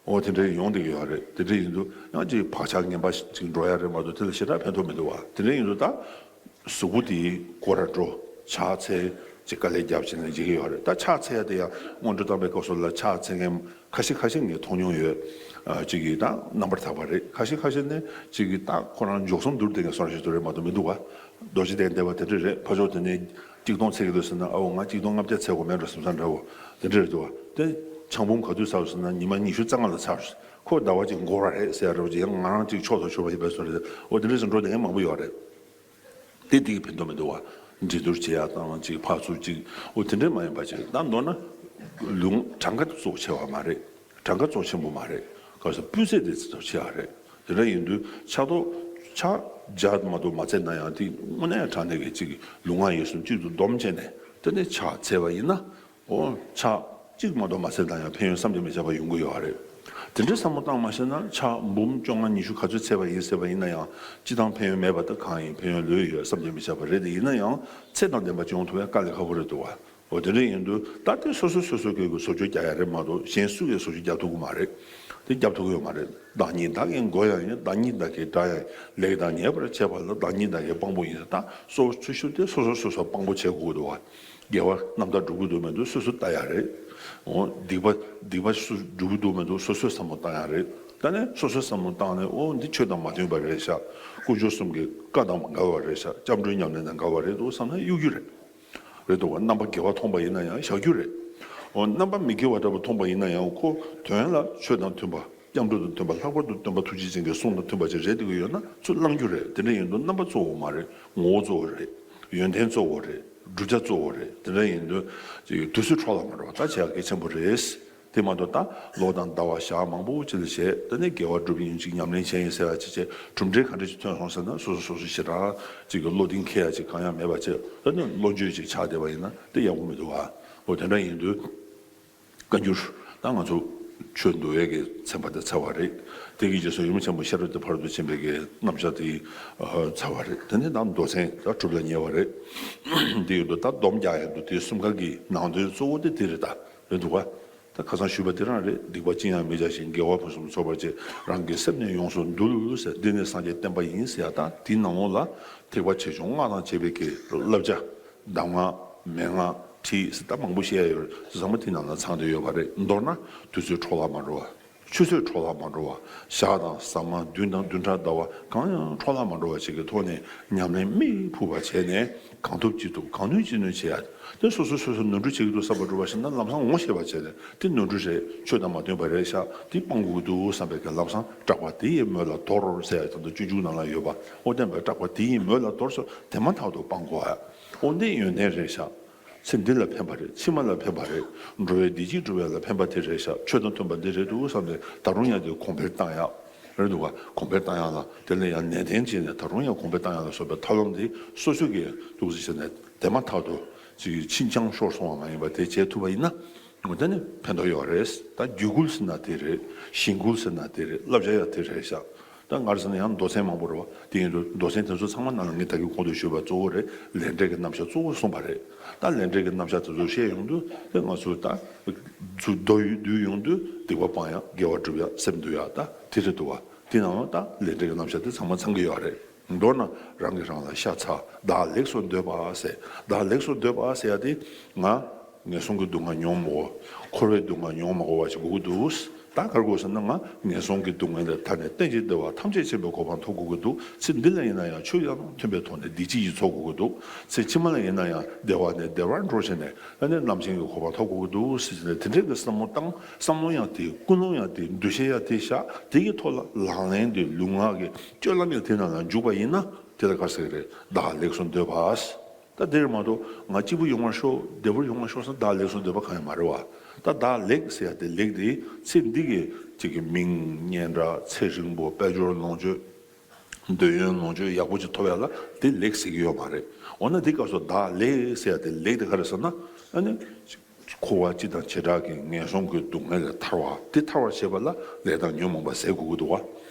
འོ་དེ་འདྲ་ཡོང་བསྡད་ཀྱི་ཡོད་རེད། དེ་འདྲ་ཡིན་དུས་ཡང་ཅིག་བག་ཆགས་ངན་པ་ཅིག་འགྲོ་ཡ་རེད་མ་གཏོགས་དེ་ལ་ཞེ་དྲག་ཕན་ཐོགས་མི་འདུག་བ། དེ་འདྲ་ཡིན་དུས་ད། གཟུགས་པོ་དེ་སྐོར་ར་འགྲོ། ཕྱག་འཚལ། ཅིག་དཀའ་ལས་རྒྱབ་བྱས་ནས་བྱེད་ཀྱི་ཡོད་རེད། ད་ཕྱག་འཚལ་ཡ་དེ་ཡང་སྔོན་འགྲོ་བཏང་པའི་སྐབས་སུ་ལ་ཕྱག་འཚལ་མཁན་ཁ་ཤས་ཁ་ཤས་ངས་མཐོང་མྱོང་ཡོད། ཨ་ཅིག་གིས་ད་རྣམ་པར་དག་པ་རེད། ཁ་ཤས་ཁ་ཤས་ནི་ཅིག་གིས་ད་ཁོ་རང་མགྱོགས་སོང་བསྡུར་བསྡད་མཁན་བཟོ་འདྲ་ཞིག་འདུག་རེད་མ་གཏོགས་མི་འདུག་བ། རྡོ་རྗེ་གདན་བསྡད་པ་དེ་འདྲ་རེད། ཕར་ཕྱོགས་དེ་ནས་ཆིག་སྟོང་འཚལ་གྱི་འདུག་ཟེར་ན། ཨའོ་ང་ཆིག་སྟོང་ལྔ་བརྒྱ་འཚལ་དགོས་མེད་འགྲོ་བསམ་ས་འདྲ་བོ་དེ་འདྲ་རེད་འདུག་བ། དེ་ཆང་བུམ་ག་དུས་ཚར་ཟེར་ན་ཉི་མ་ཉི་ཤུ་རྩ་ལྔ་ལ་ཚར། ཁོ་ཟླ་བ་གཅིག་འགོར་བ་རེད་ཟེར་ཡ་འདྲ་བོ་ཅིག་ཡང་ང་རང་ཅིག་ཕྱོགས་དང་ཕྱོགས་པ་ཡིན་པའི་བཟོ་འདྲ་རེད། འོ་དེ་འདྲ་ཞིག་འགྲོ་བསྡད་མཁན་མང་པོ་ཡོད་རེད། དེ་དེ་གི་ཕན་ཐོགས་མི་འདུག་བ། འདྲི་བསྡུར་བྱེད་ཡག་དང་ཅིག་ཕར་ཚུར་ཅིག་འོ་དེ་འདྲས་མ་ཡིན་པ་ཅིག་ད་མདོར་ན་ལུང་གྲངས་ཀ་གཙོ་ཆེ་བ་མ་རེད། གྲངས་ཀ་གཙོ་ཆེན་པོ་མ་རེད། ག་ས་སྤུས་ཚད་དེ་གཙོ་ཆེ་བ་རེད། དེ་འདྲ་ཡིན་དུས་ཕྱག་ཐོག་ཕྱག་རྒྱ་མ་གཏོགས་མ་འཚལ་ན་ཡང་དེ་དངོས་གནས་དྲང་གནས་ཀྱི་ཅིག་ལུས་ངག་ཡིད་གསུམ་གཅིག་ཏུ་བསྡོམས་བྱས་ནས་དེ་ནས་ཕྱག་འཚལ་བ་ཡིན་ན། འོ་ཕྱག་གཅིག་མ་གཏོགས་མ་འཚལ་ན་ཡང་ཕན་ཡོན་བསམ་གྱིས་མི་ཁྱབ་པ་ཡོང་གི་ཡོད་རེད། དེ་འདྲའི་བསམ་བློ་བཏང་མ་ཤེས་ན་ཕྱག་འབུམ་བཅོ་ལྔ་ཉི་ཤུ་ག་ཚོད་འཚལ་བ་ཡིན་ཟེར་བ་ཡིན་ན་ཡང་སྤྱི་བཏང་ཕན་ཡོན་མེད་པ་ད་གང་ཡིན། ཕན་ཡོན་ལོས་ཡོད། བསམ་གྱིས་མི་ཁྱབ་པ་རེད། དེ་ཡིན་ན་ཡང་ཚད་དང་ལྡན་པ་ཅིག་ཡོང་ཐུབ་ཡ་དཀའ་ལས་ཁག་པོ་རེད་འདུག་བ། འོ་དེ་འདྲ་ཡིན་དུས་ད་དེ་སོ་སོ་སོ་སོ་གི་བཟོ་བཅོས་རྒྱག་ཡ་རེད་མ་གཏོགས་གཞན་སུ་གིས་བཟོ་བཅོས་རྒྱག་ཐུབ་ཀྱི་མ་རེད། དེ་རྒྱབ་ཐུབ་ཀྱི་ཡོད་མ་རེད། བདག་ཉིད་བདག་གི་མགོ་ཡང་ཡིན། བདག་ཉིད་བདག་གི་དགྲ་ཡང་ཡིན། ལེགས་དང་ཉེས་པར་བྱེད་པ་ལ་བདག་ཉིད་བདག་གི་དཔང་པོ་ཡིན། ད་གཙོ་བོ་ཆེ་ཤོས་དེ་སོ་སོ་སོ་སོ་དཔང་པོ་བྱེད་དགོས་ཀྱི་འདུག་བ། དགེ་བ་རྣམ་དག་སྒྲུབ་ཀྱི་འདུག་མི་འདུག་སོ་སོས་ལྟ་ཡ་རེད། འོ་སྡིག་པ་སྡིག་པ་སུ་སྒྲུབ་ཀྱི་འདུག་མི་འདུག་སོ་སོས་བསམ་བློ་བཏང་ཡ་རེད། ད་ནི་སོ་སོས་བསམ་བློ་བཏང་ནས་འོ་འདི་ཆོས་དང་མ་མཐུན་པ་རེད་ཤག་དཀོན་མཆོག་གསུམ་གྱི་བཀའ་དང་འགལ་བ་རེད་ཤག་སྐྱབས་འགྲོའི་ཉམས་ལེན་དང་འགལ་བ་རེད་འདུག་བསམ་ན་གཡུག་རྒྱུ་རེད། རེད་འདུག་བ། རྣམ་པ་དགེ་བ་མཐོང་པ་ཡིན་ན་ཡང་བཞག་རྒྱུ་རེད། འོ་རྣམ་པ་མི་དགེ་བ་འདྲ་པོ་མཐོང་པ་ཡིན་ན་ཡང་ཁོ་དོན་ལ་ཆོས་དང་མཐུན་པ། སྐྱབས་འགྲོ་དང་མཐུན་པ། ལྷག་པར་དུ་སྟོན་པ་ཐུགས་རྗེ་ཅན་གྱི་གསུང་དང་མཐུན་པ་ཅིག་རེད་བསྡད་ཀྱི་ཡོད་ན་ཚུར་བླང་རྒྱུ་རེད། དེ་འདྲ་ཡིན་དུས་རྣམ་པ་གཙོ་བོ་མ་རེད། ངོ་བོ་གཙོ་བོ་རེད། ཡོན་ཏན་གཙོ་བོ་རེད། བསྒྲུབ་བྱ་གཙོ་བོ་རེད། དེ་འདྲ་ཡིན་དུས་དུས་ཚོད་འཕྲོ་བརླག་མ་འགྲོ་བ་ད་བྱེད་ཡག་གལ་ཆེན་པོ་རེད། དེ་མ་གཏོགས་ད་ལོ་དང་ཟླ་བ་ཞག་མང་པོ་ཅིག་ལ་བྱས། ད་ནི་དགེ་བ་སྒྲུབ་ཡིན་ཅིག་ཉམས་ལེན་བྱས་ཡིན་ཟེར་བ་ཅིག་བྱས། གྲུབ་འབྲས་ག་འདྲ་ཞིག་ཐོན་སོང་ཟེར་ན། སོ་སོ་སོ་སོ་ཞེ་དྲག་ཅིག་གི་བློ་གདེང་འཁེལ་ཡ་ཅིག་གང་ཡང་མེད་པ་བྱས། ད་ནི་བློ་འགྱོད་ཅིག་ཆགས་བསྡད་པ་ཡིན་ན་དེ་ཡག་པོ་མི་འདུག་ཨ། འོ་དེ་འདྲ་ཡིན་དུས། བཀའ་འགྱུར། ད་ང་ཚོ་ཆོས་འདུལ་བའི་གི་ཚན་པ་དེ་ཚར་བ་རེད། དེ་གི་རྗེས་སུ་ཡུམ་ཆེན་མོ་ཤེས་རབ་ཀྱི་ཕ་རོལ་ཏུ་ཕྱིན་པའི་གི་རྣམ་གཞག་དེ་ཚར་བ་རེད། དེ་ནས་ད་མདོ་ཚན་ད་གྲུབ་ལ་ཉེ་བ་རེད། དེ་ཡོད་དུས་ད་སྡོམ་རྒྱག་ཡོད་དུས་དེ་གསུམ་ཀ་གི་ནང་དོན་གཙོ་བོ་དེ་དེ་རེད། ད་རེད་འདུག་ག་ད་ཁ་སང་ཞུས་པ་དེ་རང་རེད། སྡིག་པ་ཅི་ཡང་མི་བྱ་ཞིང་། དགེ་བ་ཕུན་སུམ་ཚོགས་པར་བྱེད། རང་གི་སེམས་ནི་ཡོངས་སུ་འདུལ་ཟེར། འདི་ནི་སངས་རྒྱས་བསྟན་པ་ཡིན་ཟེར་ཡ། ད་དེའི་ནང་ལོགས་ལ་ཐེག་པ་ཆེ་ཆུང་སྔགས་དང་བཅས་པའི་གི་བསླབ་བྱ། གདམས་ངག་མན་ངག་ཁྲིད་ཟེར་ད་མང་པོ་བཤད་ཡ་ཡོད་རེད། ཚང་མ་དེ་ནང་ལ་ཚང་བསྡད་ཡོད་པ་རེད། མདོར་ན་དུས་ཚོད་འཕྲོ་བརླག་མ་འགྲོ་བ། ཆུ་ཚོད་འཕྲོ་བརླག་མ་འགྲོ་བ། ཞག་དང་ཟ་མ་བདུན་དང་བདུན་ཕྲག་ཟླ་བ་གང་ཡང་འཕྲོ་བརླག་མ་འགྲོ་བ་ཞིག་གི་ཐོག་ནས་ཉམས་ལེན་མིག་ཕུག་པ་བྱས་ནས། གང་ཐུབ་ཅི་ཐུབ་གང་ནུས་ཅི་ནུས་བྱེད་ཡ། དེ་སོ་སོ་སོ་སོ་ནོར་འཁྲུལ་བྱེད་ཀྱི་འདུག་བསམ་པ་འགྲུབ་པ་ཞིག་ན་ལམ་སང་ངོ་ཤེས་པ་བྱས་ནས། དེ་ནོར་འཁྲུལ་རེད། ཆོས་དང་མ་མཐུན་པ་རེད་ཤག་དེ་སྤང་དགོས་ཀྱི་འདུག་བསམ་པའི་གི་ལམ་སང་སྐྲག་པ་དེ་ཡི་མོད་ལ་དོར་ཟེར་ཡ་ད་ལྟ་སྤྱོད་འཇུག་ནང་ལ་ཡོད་པ། འོ་བསྟན་པའི་སྐྲག་པ་དེ་ཡི་མོད་ལ་དོར་སོ། དེ་མ་ཐག་ཏུ་སྤང་དགོས་ཡ། འོ་འདི་ཡོན་ཏན་རེད་ཤག་ཚེ་འདི་ལ་ཕན་པ་རེད། ཕྱི་མ་ལ་ཕན་པ་རེད། འགྲོ་བའི་བདེ་སྐྱིད་སྒྲུབ་ཡ་ལ་ཕན་པ་དེ་རེད་ཤག་ཆོས་དང་མཐུན་པ་འདི་རེད་འདུག་བསམ་ནས་ད་རུང་ཡང་དེ་གོང་འཕེལ་བཏང་ཡ། རེད་འདུག་ག་གོང་འཕེལ་བཏང་ཡ་ལ། དེ་ལ་ཡང་ནན་ཏན་བྱས་ནས་ད་རུང་ཡང་གོང་འཕེལ་བཏང་ཡ་ལ་སོགས་པའི་ཐབས་ལམ་འདི་སོ་སོ་གིས་འདུག་སེ་བྱས་ནས། དེ་མ་ཐག་ཏུ་ཅིག་ཕྱིན་ཅང་ཤོར་སོང་བ་མ་ཡིན་པ་དེ་བྱེད་ཐུབ་པ་ཡིན་ན། འོ་དེ་ནི་ཕན་ཐོགས་ཡོད་རེད། ད་རྒྱུད་བསྐུལ་ཟེར་ན་དེ་རེད། གཞེན་བསྐུལ་ཟེར་ན་དེ་རེད། བསླབ་བྱ་ཡང་དེ་རེད་ཤག་ད་ང་རང་ཚོ་ནི་ཡང་མདོ་ཚན་མང་པོ་རེད་བ། དེ་ཡིན་དུས་མདོ་ཚན་དེ་ཚོ་ཚང་མ་ནང་ལ་ངས་ད་གིན་གོང་དུ་ཞུས་པ་གཙོ་བོ་རེད། ལས་འབྲས་ཀྱི་རྣམ་གཞག་གཙོ་བོ་གསུངས་པ་རེད། ད་ལས་འབྲས་ཀྱི་རྣམ་གཞག་དེ་ཚོ་བཤད་ཡོང་དུས་དེ་ང་ཚོ་ད་ཚུར་མདོ་ཡུལ་བསྡུས་ཡོང་དུས་སྡིག་པ་སྤང་ཡ། དགེ་བ་སྒྲུབ་ཡ། སེམས་འདུལ་ཡ། ད་དེ་རེད་འདུག་བ། དེ་ནང་ད་ལས་འབྲས་ཀྱི་རྣམ་གཞག་དེ་ཚང་མ་ཚང་གི་ཡོད་རེད། མདོར་ན་རང་གིས་རང་ལ་ཤ་ཚ། བདག་ལེགས་སུ་འདོད་པ་ཟེར། བདག་ལེགས་སུ་འདོད་པ་ཟེར་ཡ་དེ། ང་ངན་སོང་གི་སྡུག་བསྔལ་མྱོང་མ་དགོས་པ། འཁོར་བའི་སྡུག་བསྔལ་མྱོང་མ་དགོས་པ་ཞིག་དགོས་ཀྱི་འདུག་ད་ག་རེ་དགོས་ཟེར་ན། ང་ངན་སོང་གི་སྡུག་བསྔལ་ལས་ཐར་ནས་རྟེན་ཅིང་འབྲེལ་བ་ཐམས་ཅད་མཁྱེན་པའི་གོ་འཕང་ཐོབ་དགོས་ཀྱི་འདུག་ཚེ་འདི་ལ་ཡིན་ན་ཡང་ཆོས་དང་མཐུན་པའི་ཐོག་ནས་བདེ་སྐྱིད་ཅིག་འཚོལ་དགོས་ཀྱི་འདུག་ཚེ་ཕྱི་མ་ལ་ཡིན་ན་ཡང་བདེ་བ་ནས་བདེ་བར་འགྲོ་བྱས་ནས། ཨ་ནི་རྣམ་མཁྱེན་གྱི་གོ་འཕང་ཐོབ་དགོས་ཀྱི་འདུག་ཟེར་ནས་དེ་འདྲའི་གི་བསམ་བློ་བཏང་། བསམ་བློ་ཡང་དེ། ཀུན་སློང་ཡང་དེ། འདུ་ཤེས་ཡང་དེ་བཞག་དེ་གི་ཐོག་ལ་ལག་ལེན་དེ་ལུས་ངག་གི་སྤྱོད་ལམ་ཡང་དེ་ནང་ལ་འཇུག་པ་ཡིན་ན། དེ་ལ་ག་རེ་ཟེར་གི་རེད། བདག་ལེགས་སུ་འདོད་པ། ད་དེ་རེད་མ་གཏོགས་ང་སྐྱིད་པོ་ཡོང་བར་ཤོག་བདེ་པོར་ཡོང་བར་ཤོག་ཟེར་བདག་ལེགས་སུ་འདོད་པ་གང་ཡང་མ་རེད་བ། ད་བདག་ལེགས་ཟེར་ཡ་དེ། ལེགས་དེ་ཚེ་འདི་གི་ཅིག་གི་མིང་སྙན་གྲགས། ཚེ་རིང་པོ། དཔལ་འབྱོར་ལོངས་སྤྱོད། འདོད་ཡོན་ལོངས་སྤྱོད་ཡག་པོ་ཅིག་ཐོབ་ཡ་ལ་དེ་ལེགས་ཟེར་གྱི་ཡོད་མ་རེད། འོ་ན་དེ་སྐབས་སུ་བདག་ལེགས་ཟེར་ཡ་དེ། ལེགས་དེ་ག་རེ་ཟེར་ན། ཨ་ནི་འཁོར་བ་སྤྱི་དང་བྱེ་བྲག་གི་ངན་སོང་གི་སྡུག་བསྔལ་ལས་ཐར་བ། དེ་ཐར་བར་བྱེད་པ་ལ་ལས་དང་ཉོན་མོངས་པ་ཟད་དགོས་ཀྱི་འདུག་བ།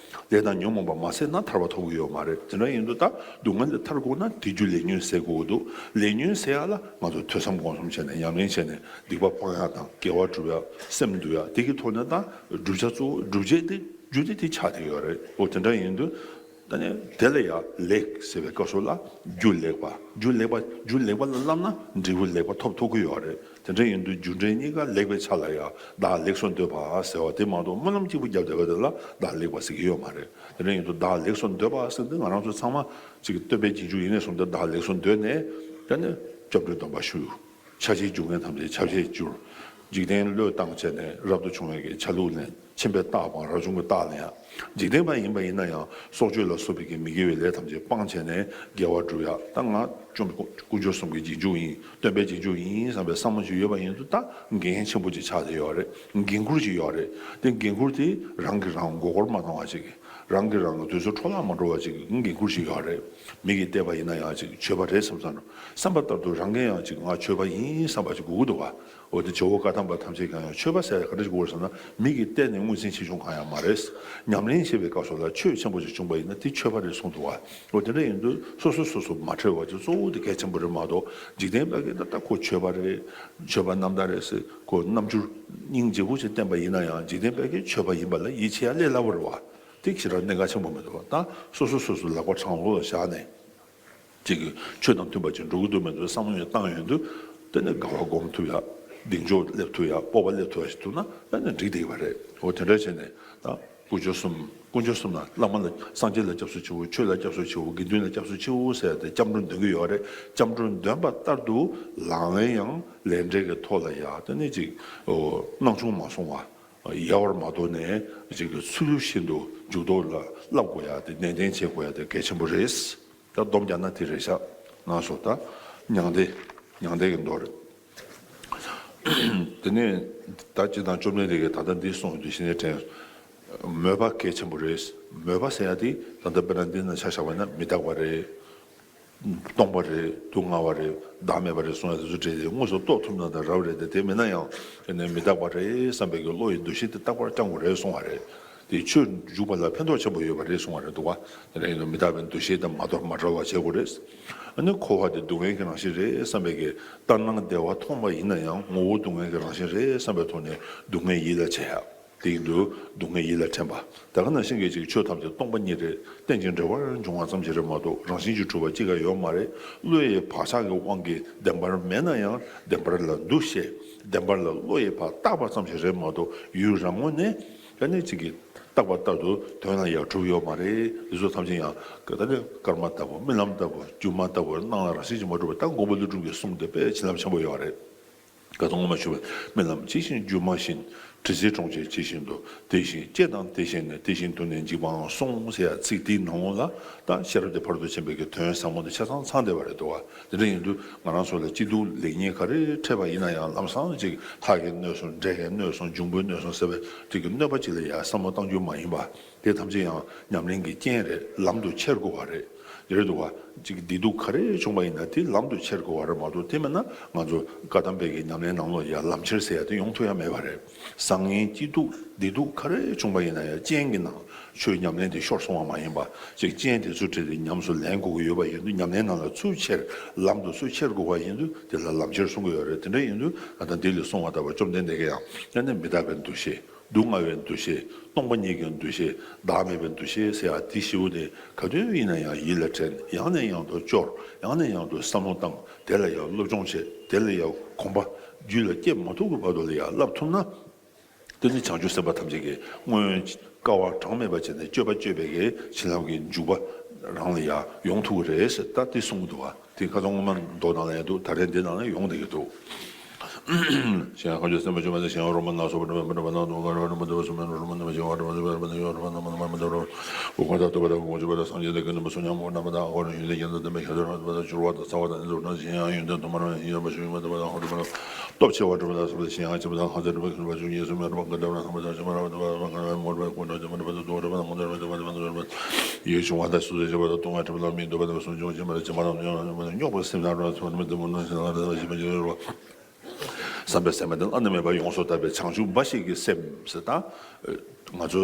ལས་དང་ཉོན་མོངས་པ་མ་ཟད་ན་ཐར་པ་ཐོབ་ཀྱི་ཡོད་མ་རེད། དེ་འདྲ་ཡིན་དུས་ད་སྡུག་བསྔལ་ལས་ཐར་དགོས་ན་དེ་རྒྱུ་ལས་ཉོན་ཟད་དགོས་ཀྱི་འདུག་ལས་ཉོན་ཟད་ཡ་ལ་ང་ཚོ་ཐོས་བསམ་སྒོམ་གསུམ་བྱས་ནས། ཉམས་ལེན་བྱས་ནས། སྡིག་པ་སྤང་ཡ་དང་། དགེ་བ་སྒྲུབ་ཡ། སེམས་འདུལ་ཡ། དེ་གི་ཐོག་ནས་ད་བསྒྲུབ་བྱ་གཙོ་བོ། སྒྲུབ་བྱེད་དེ། རྒྱུ་དེ་དེ་ཆགས་བསྡད་ཡོད་རེད། འོ་དེ་འདྲ་ཡིན་དུས། ད་ནི་དེ་ལ་ཡང་ལེགས་ཟེར་བའི་སྐབས་སུ་ལ་རྒྱུ་ལེགས་པ། རྒྱུ་ལེགས་པ། རྒྱུ་ལེགས་པ་ལ་བསླབ་ན་འབྲས་བུ་ལེགས་པ་ཐོབ་ཐུབ་ཀྱི་ཡོད་རེད། དེ་འདྲ་ཡིན་དུས་རྒྱུ་འབྲས་གཉིས་ཀ་ལེགས་པའི་ཆ་ལ་ཡང་བདག་ལེགས་སུ་འདོད་པ་ཟེར་བ་དེ་མ་གཏོགས། སྨོན་ལམ་གཅིག་པུ་བརྒྱབ་བསྡད་པ་དེ་ལ་བདག་ལེགས་པ་ཟེར་གྱི་ཡོད་མ་རེད། དེ་འདྲ་ཡིན་དུས་བདག་ལེགས་སུ་འདོད་པ་ཟེར་དུས་ང་རང་ཚོ་ཚང་མ་ཅིག་སྟོན་པའི་རྗེས་འཇུག་ཡིན་ནས་བཟུང་སྟེ་བདག་ལེགས་སུ་འདོད་ནས། ད་ནི་སྐྱབས་འགྲོའི་སྡོམ་པ་ཞུ། ཆ་ཤས་སྒྱུར་མཁན་ཐམས་ཅད་ཆ་ཤས་སྒྱུར། འཇིག་རྟེན་བློས་བཏང་བྱས་ནས་རབ་ཏུ་བྱུང་བའི་གི་ཆ་ལུགས་ལེན། ཁྱིམ་པའི་རྟགས་སྤང་། རབ་བྱུང་གི་རྟགས་ལེན་ཡ། འཇིག་རྟེན་པ་ཡིན་པ་ཡིན་ན་ཡང་སྲོག་གཅོད་ལ་སོགས་པའི་གི་མི་དགེ་བའི་ལས་ཐམས་ཅད་སྤངས་བྱས་ནས་དགེ་བ་སྒྲུབ་ཡ། ད་ང་བཅོམ་དཀོན་མཆོག་གསུམ་གྱི་རྗེས་འཇུག་ཡིན། སྟོན་པའི་རྗེས་འཇུག་ཡིན་བསམ་པའི་བསམ་བློ་ཞིག་ཡོད་པ་ཡིན་དུས། ད་འགན་ཆེན་པོ་ཅིག་ཆགས་བསྡད་ཡོད་རེད། འགན་ཁུར་ཅིག་ཡོད་རེད། དེ་འགན་ཁུར་དེ་རང་གིས་རང་མགོ་སྐོར་མ་གཏོང་བ་ཅིག་རང་གིས་རང་ལ་དུས་ཚོད་འཕྲོ་བརླག་མ་འགྲོ་བ་ཅིག་འགན་ཁུར་ཞིག་ཡོད་རེད། མི་གིས་བལྟས་པ་ཡིན་ན་ཡང་ཅིག་ཆོས་པ་རེད་བསམ་བསམ་བསམ་པ་ལྟར་དུ་རང་གིས་ཡང་ཅིག་ང་ཆོས་པ་ཡིན་བསམ་པ་ཅིག་དགོས་ཀྱི་འདུག་ག་འོ་དེ་བྱ་བ་བཀའ་ཐམ་པ་ཐམས་ཅད་ཀྱང་ཡང་ཆོས་པ་ཟེར་ཡ་ག་འདྲ་ཞིག་དགོས་རེད་ཟེར་ན། མི་གིས་བལྟས་ནས་ངོས་འཛིན་ཆེ་ཆུང་གང་ཡང་མ་རེད། ཉམས་ལེན་བྱེད་པའི་སྐབས་སུ་ལ་ཆོས་ཆེན་པོ་ཞིག་བྱུང་པ་ཡིན་ན་དེ་ཆོས་པ་རེད་གསུངས་འདུག་ག་འོ་དེ་འདྲ་ཡིན་དུས་སོ་སོ་སོ་སོ་མ་འཁྲུལ་བ་ཅིག་གཙོ་བོ་དེ་གལ་ཆེན་པོ་རེད་མ་གཏོགས། འཇིག་རྟེན་པ་གིས་ད་ལྟ་ཁོ་ཆོས་པ་རེད། ཆོས་པ་རྣམ་དག་རེད་ཟེར་ཁོ་རྣམ་འགྱུར་སྙིང་རྗེ་པོ་ཞིག་བསྟན་པ་ཡིན་ན་ཡང་། འཇིག་རྟེན་པ་གིས་ཆོས་པ་ཡིན་པ་ལ་ཡིད་ཆེས་ཡ་ལས་སླ་པོ་རེད་བ། དེ་ཞེ་དྲག་གནད་འགག་ཆེན་པོ་མི་འདུག་བ། ད་སོ་སོ་སོ་སོ་ལག་པ་དྲང་པོ་ལ་བཞག་ནས། ཅིག་གིས་ཆོས་དང་མཐུན་པ་ཅིག་འགྲོ་གི་འདུག་མི་འདུག་བསམ་བློ་ཡང་བཏང་ཡོང་དུས། དེ་ནས་དགའ་བ་སྒོམ་ཐུབ་ཡ། གདེང་འཇོག་སླེབས་ཐུབ་ཡ། སྤོབས་པ་སླེབས་ཐུབ་ཡ་ཞིག་འདུག་ན། ཨ་ནི་འགྲིག་བསྡད་ཀྱི་ཡོད་རེད། འོ་དེ་འདྲ་བྱས་ནས་ད་དཀོན་མཆོག་གསུམ། དཀོན་མཆོག་གསུམ་ལ། བླ་མ་ལ། སངས་རྒྱས་ལ་སྐྱབས་སུ་མཆིའོ། ཆོས་ལ་སྐྱབས་སུ་མཆིའོ། དགེ་འདུན་ལ་སྐྱབས་སུ་མཆིའོ་ཟེར་ཏེ་སྐྱབས་འགྲོ་འདོན་གྱི་ཡོད་རེད། སྐྱབས་འགྲོ་འདོན་པ་ལྟར་དུ་ལག་ལེན་ཡང་ལས་འབྲས་ཀྱི་ཐོག་ལ་ཡ། དེ་ནས་ཅིག་འོ་སྣང་ཆུང་མ་སོང་བ། ཡལ་བར་མ་དོར་ནས་ཅིག་གི་ཚུལ་བཞིན་དུ་འཇུག་ལྡོག་ལ་བསླབ་དགོས་ཡ་དེ། ནན་ཏན་བྱེད་དགོས་ཡ་དེ་གལ་ཆེན་པོ་རེད། ད་སྡོམ་རྒྱག་ན་དེ་རེད་ཤག་ལགས་སོ། ད་མྱང་འདས། མྱང་འདས་ཀྱི་མདོ་རེད། དེ་ནས་ ད་སྤྱིར་བཏང་བཅོམ་ལྡན་འདས་ཀྱིས་ད་ལྟ་འདི་གསུངས་ཡོད་དུས་ཤེས་ནས་དྲན། མོས་པ་གལ་ཆེན་པོ་རེད། མོས་པ་ཟེར་ཡ་དེ་ད་ལྟ་དཔེར་ན་འདི་ན་ཆ་བཞག་པ་ན་མི་རྟག་པ་རེད། སྟོང་པ་རེད། སྡུག་བསྔལ་བ་རེད། བདག་མེད་པ་རེད་གསུངས་ཡ་དེ་ཚོ་འདྲ་དེ་དངོས་སུ་རྟོགས་ཐུབ་ན་ད་རབ་རེད་དེ། དེ་མིན་ན་ཡང་དེ་ནས་མི་རྟག་པ་རེད་བསམ་པའི་གི་བློ་ཡི་འདུ་ཤེས་དེ་རྟག་པར་བསྐྱང་དགོས་རེད་གསུངས་པ་རེད། དེ་ཆོས་འཇུག་པ་ལ་ཕན་ཐོགས་ཆེན་པོ་ཡོད་པ་རེད་གསུངས་པ་རེད་འདུག་བ། དེ་འདྲ་ཡིན་དུས་མི་རྟག་པའི་འདུ་ཤེས་དེ་མ་དོར་མ་བྲལ་བ་བྱེད་དགོས་རེད། ཨ་ནི་འཁོར་བ་དེ་སྡུག་བསྔལ་གྱི་རང་བཞིན་རེད་བསམ་པའི་གི་ལྟར་སྣང་བདེ་བ་མཐོང་བ་ཡིན་ན་ཡང་ངོ་བོ་སྡུག་བསྔལ་གྱི་རང་བཞིན་རེད་བསམ་པའི་ཐོག་ནས་སྡུག་བསྔལ་ཡིད་ལ་བྱེད་ཡ། དེ་ཡིན་དུས་སྡུག་བསྔལ་ཡིད་ལ་དྲན་པ། ད་ག་ནང་བཞིན་གྱི་ཅིག་ཆོས་ཐམས་ཅད་སྟོང་པ་ཉིད་རེད། རྟེན་ཅིང་འབྲེལ་བར་འབྱུང་བ་ཙམ་ཞིག་རེད་མ་གཏོགས་རང་བཞིན་གྱིས་གྲུབ་པ་གཅིག་ཀྱང་ཡོད་མ་རེད། བློ་ཡི་བག་ཆགས་ཀྱི་དབང་གིས་བདེན་པར་མེད་ན་ཡང་བདེན་པར་ལ་འདུ་ཤེས། བདེན་པར་ལ་བློ་ཡིས་ཕར་བཏགས་པ་ཙམ་ཞིག་རེད་མ་གཏོགས་ཡུལ་རང་ངོས་ནས་ད་ནི་ཅིག་གིས་བཏགས་པ་ལྟར་དུ་དོན་ལ་ཡང་གྲུབ་ཡོད་མ་རེད། འདི་ཚོ་ཐམས་ཅད་ཡང་ད་ནི་སྐར་མ་ལྟ་བུ་རྨི་ལམ་ལྟ་བུ་སྒྱུ་མ་ལྟ་བུར་སྣང་ལ་རང་བཞིན་གྱིས་མ་གྲུབ་པ། ད་མགོན་པོ་ཀླུ་སྒྲུབ་ཀྱི་གསུང་དེ་དཔེ་བྱིན་རླབས་ཆེན་པོ་ཡོད་རེད། བཀའ་གདམས་ངོ་མ་ཞུ་བའི་རྨི་ལམ་ཇི་བཞིན་སྒྱུ་མ་བཞིན། དྲི་ཟའི་གྲོང་ཁྱེར་ཇི་བཞིན་དུ། དེ་བཞིན་སྐྱེ་དང་དེ་བཞིན་གནས། དེ་བཞིན་དུ་ནི་འཇིག་པའང་གསུངས་ཟེར་ཡ་ཚིག་དེའི་ནང་ལོགས་ལ་ད་ཤེས་རབ་ཀྱི་ཕ་རོལ་ཏུ་ཕྱིན་པའི་གི་དོན་ཟབ་མོ་དེ་ཆ་ཚང་ཚང་བསྡད་པ་རེད་འདུག་བ། དེ་འདྲ་ཡིན་དུས་ང་རང་ཚོ་ལ་སྐྱིད་སྡུག་ལེགས་ཉེས་ག་རེ་འཕྲད་པ་ཡིན་ན་ཡང་ལམ་སང་ཅིག་ལྷ་གིས་གནོད་སོང་། འདྲེ་གིས་གནོད་སོང་། འབྱུང་པོས་གནོད་སོང་ཟེར་བའི་དེ་གི་གནོད་པ་ཅིག་ལ་ཡང་བསམ་བློ་གཏང་རྒྱུ་མ་ཡིན་པ། དེ་ཐམས་ཅད་ཡང་ཉམས་ལེན་གྱི་རྐྱེན་རེད། ལམ་དུ་ཁྱེར་དགོས་པ་རེད། དེ་རེད་འདུག་བ། ཅིག་བདེ་སྡུག་ག་རེ་བྱུང་བ་ཡིན་ན་དེ་ལམ་དུ་ཁྱེར་དགོས་པ་རེད་མ་གཏོགས། དེ་མིན་ན་ང་ཚོ་བཀའ་གདམས་པའི་གི་ཉམས་ལེན་ནང་ལོགས་ཡ་ལམ་ཁྱེར་ཟེར་ཡ་དེ་ཡོང་ཐུབ་ཡ་མེད་པ་རེད། བཟང་ངན་སྐྱིད་སྡུག་བདེ་སྡུག་ག་རེ་བྱུང་བ་ཡིན་ན་ཡང་རྐྱེན་གྱི་ནང་ཆོས་ཉམས་ལེན་དེ་ཤོར་སོང་བ་མ་ཡིན་པ། ཅིག་རྐྱེན་དེ་ཚོ་འཕྲད་དེ་ཉམས་སུ་ལེན་དགོས་ཀྱི་ཡོད་པ་ཡིན་དུས་ཉམས་ལེན་ནང་ལ་ཚུར་ཁྱེར། ལམ་དུ་ཚུར་ཁྱེར་དགོས་པ་ཡིན་དུས་དེ་ལ་ལམ་ཁྱེར་གསུང་གི་ཡོད་རེད། དེ་འདྲ་ཡིན་དུས་ད་ལྟ་འདི་ལས་གསུངས་པ་ལྟ་བུ་བཅོམ་ལྡན་འདས་ཀྱིས་ཡང་ཡང་ན་མི་རྟག་པའི་འདུ་ཤེས། སྡུག་བསྔལ་བའི་འདུ་ཤེས། སྟོང་པ་ཉིད་ཀྱི་འདུ་ཤེས། བདག་མེད་པའི་འདུ་ཤེས་ཟེར་ཡ་དེ་བཞི་པོ་དེ་ག་དུས་ཡིན་ན་ཡང་ཡིད་ལ་དྲན། ཡང་ནས་ཡང་དུ་སྐྱོར། ཡང་ནས་ཡང་དུ་བསམ་བློ་བཏང་། དེ་ལ་ཡང་སློབ་སྦྱོང་བྱེད། དེ་ལ་ཡང་གོམས་པ་རྒྱུད་ལ་སྐྱེ་མ་ཐུབ་ཀྱི་བར་དུ་ལ་ཡང་བསླབ་ཐུབ་ན། དེ་ནི་བྱང་ཆུབ་སེམས་དཔའ་ཐམས་ཅད་ཀྱིས་སྔོན་དཀའ་བ་གྲངས་མེད་པ་བྱས་ནས་སྤྱོད་པ་སྤྱོད་པའི་གི་བྱིན་རླབས་ཀྱི་འཇུག་པ་རང་ལ་ཡང་ཡོང་ཐུབ་ཀྱི་རེད་ཟེར་ད་དེ་གསུངས་འདུག་བ། དེ་ཁ་སང་སྔོན་མ་མདོ་ནང་ལ་ཡང་འདུག་ད་རེས་འདི་ནང་ལ་ཡོང་བསྡད་ཀྱི་འདུག་གཞན་ཡང་གང་བྱུང་སེམས་པ་བཅོས་མ་ཟད། གཞན་ཡང་རོ་མ་ན་སོགས་པ་འདྲ་བ་མི་འདྲ་བ་སྣང་སྟོང་ག་རེ་རོ་མ་འདུ་བ་སུ་མེད་རོ་མ་ན་མ་བྱེད་པ་འདྲ་བ་ན་མ་འདུ་བ་རོ་མ་ན་མ་འདུ་རོ། འོ་ཁོ་ཐག་ཐུབ་པ་དང་གོང་ཆུབ་པ་དང་སངས་རྒྱས་དང་ཀུན་ནས་མ་གསུངས་སྙམ་པོ་རྣམ་པ་དང་ཨ་ཁོ་རང་ཡོན་ཏན་རྒྱ་མཚོ་ལྡན་པའི་ཤ་ཚ་རང་ཚུལ་པ་དང་སྦྱོར་བ་དང་ཚ་བ་དང་ནི་ཚུར་སྣང་གཞན་ཡང་ཡོན་ཏན་དུ་མ་རུང་ཡང་ཡིན་པ་ཞུ་མ་ཐུབ་པ་དང་ཧོ་ཐུབ་པ་དང་སྟོབས་ཆེ་བ་གྲུབ་པ་དང་སོགས་པ་གཞན་ཡང་ཆེ་བ་དང་ཧ་ཅང་གྲུབ་པ་ཞུ་ཡིན་གསུང་མི་རུང་བ་ཀུན་ཏུ་རབ་ན་ཐང་པ་དང་ཆེ་མ་རབ་ཏུ་བ་རབ་ཁ་ན་མོར་པ་ཀུན་ཏུ་ཆེ་མ་རབ་པ་དུ་དུ་རབ་ན་མོ་དུ་རབ་ཏུ་བ་དུ་བ་དུ་རབ་ཡིད་བྱུང་བ་དང་སོ་སོའི་བྱེད་པ་དང་སྟོང་པ་གྲུབ་པ་ལ་མི་འདུག་པ་དང་སོང་ཆུང་ཆེ་མ་རབ་ཇེ་མ་རབ་རྙོག་པའི་སེམས་དང་རབ་ཐུན་མི་འདུག་མོ་ནང་བཞིན་ལ་རབ་ཞི་མ་ཇེ་རུ་བ། བསམ་པའི་སེམས་དང་བླ་ན་མེད་པ་ཡོངས་སུ་དག་པའི་བྱང་ཆུབ་འབའ་ཞིག་གི་སེམས་ཟེར་ད། ང་ཚོ་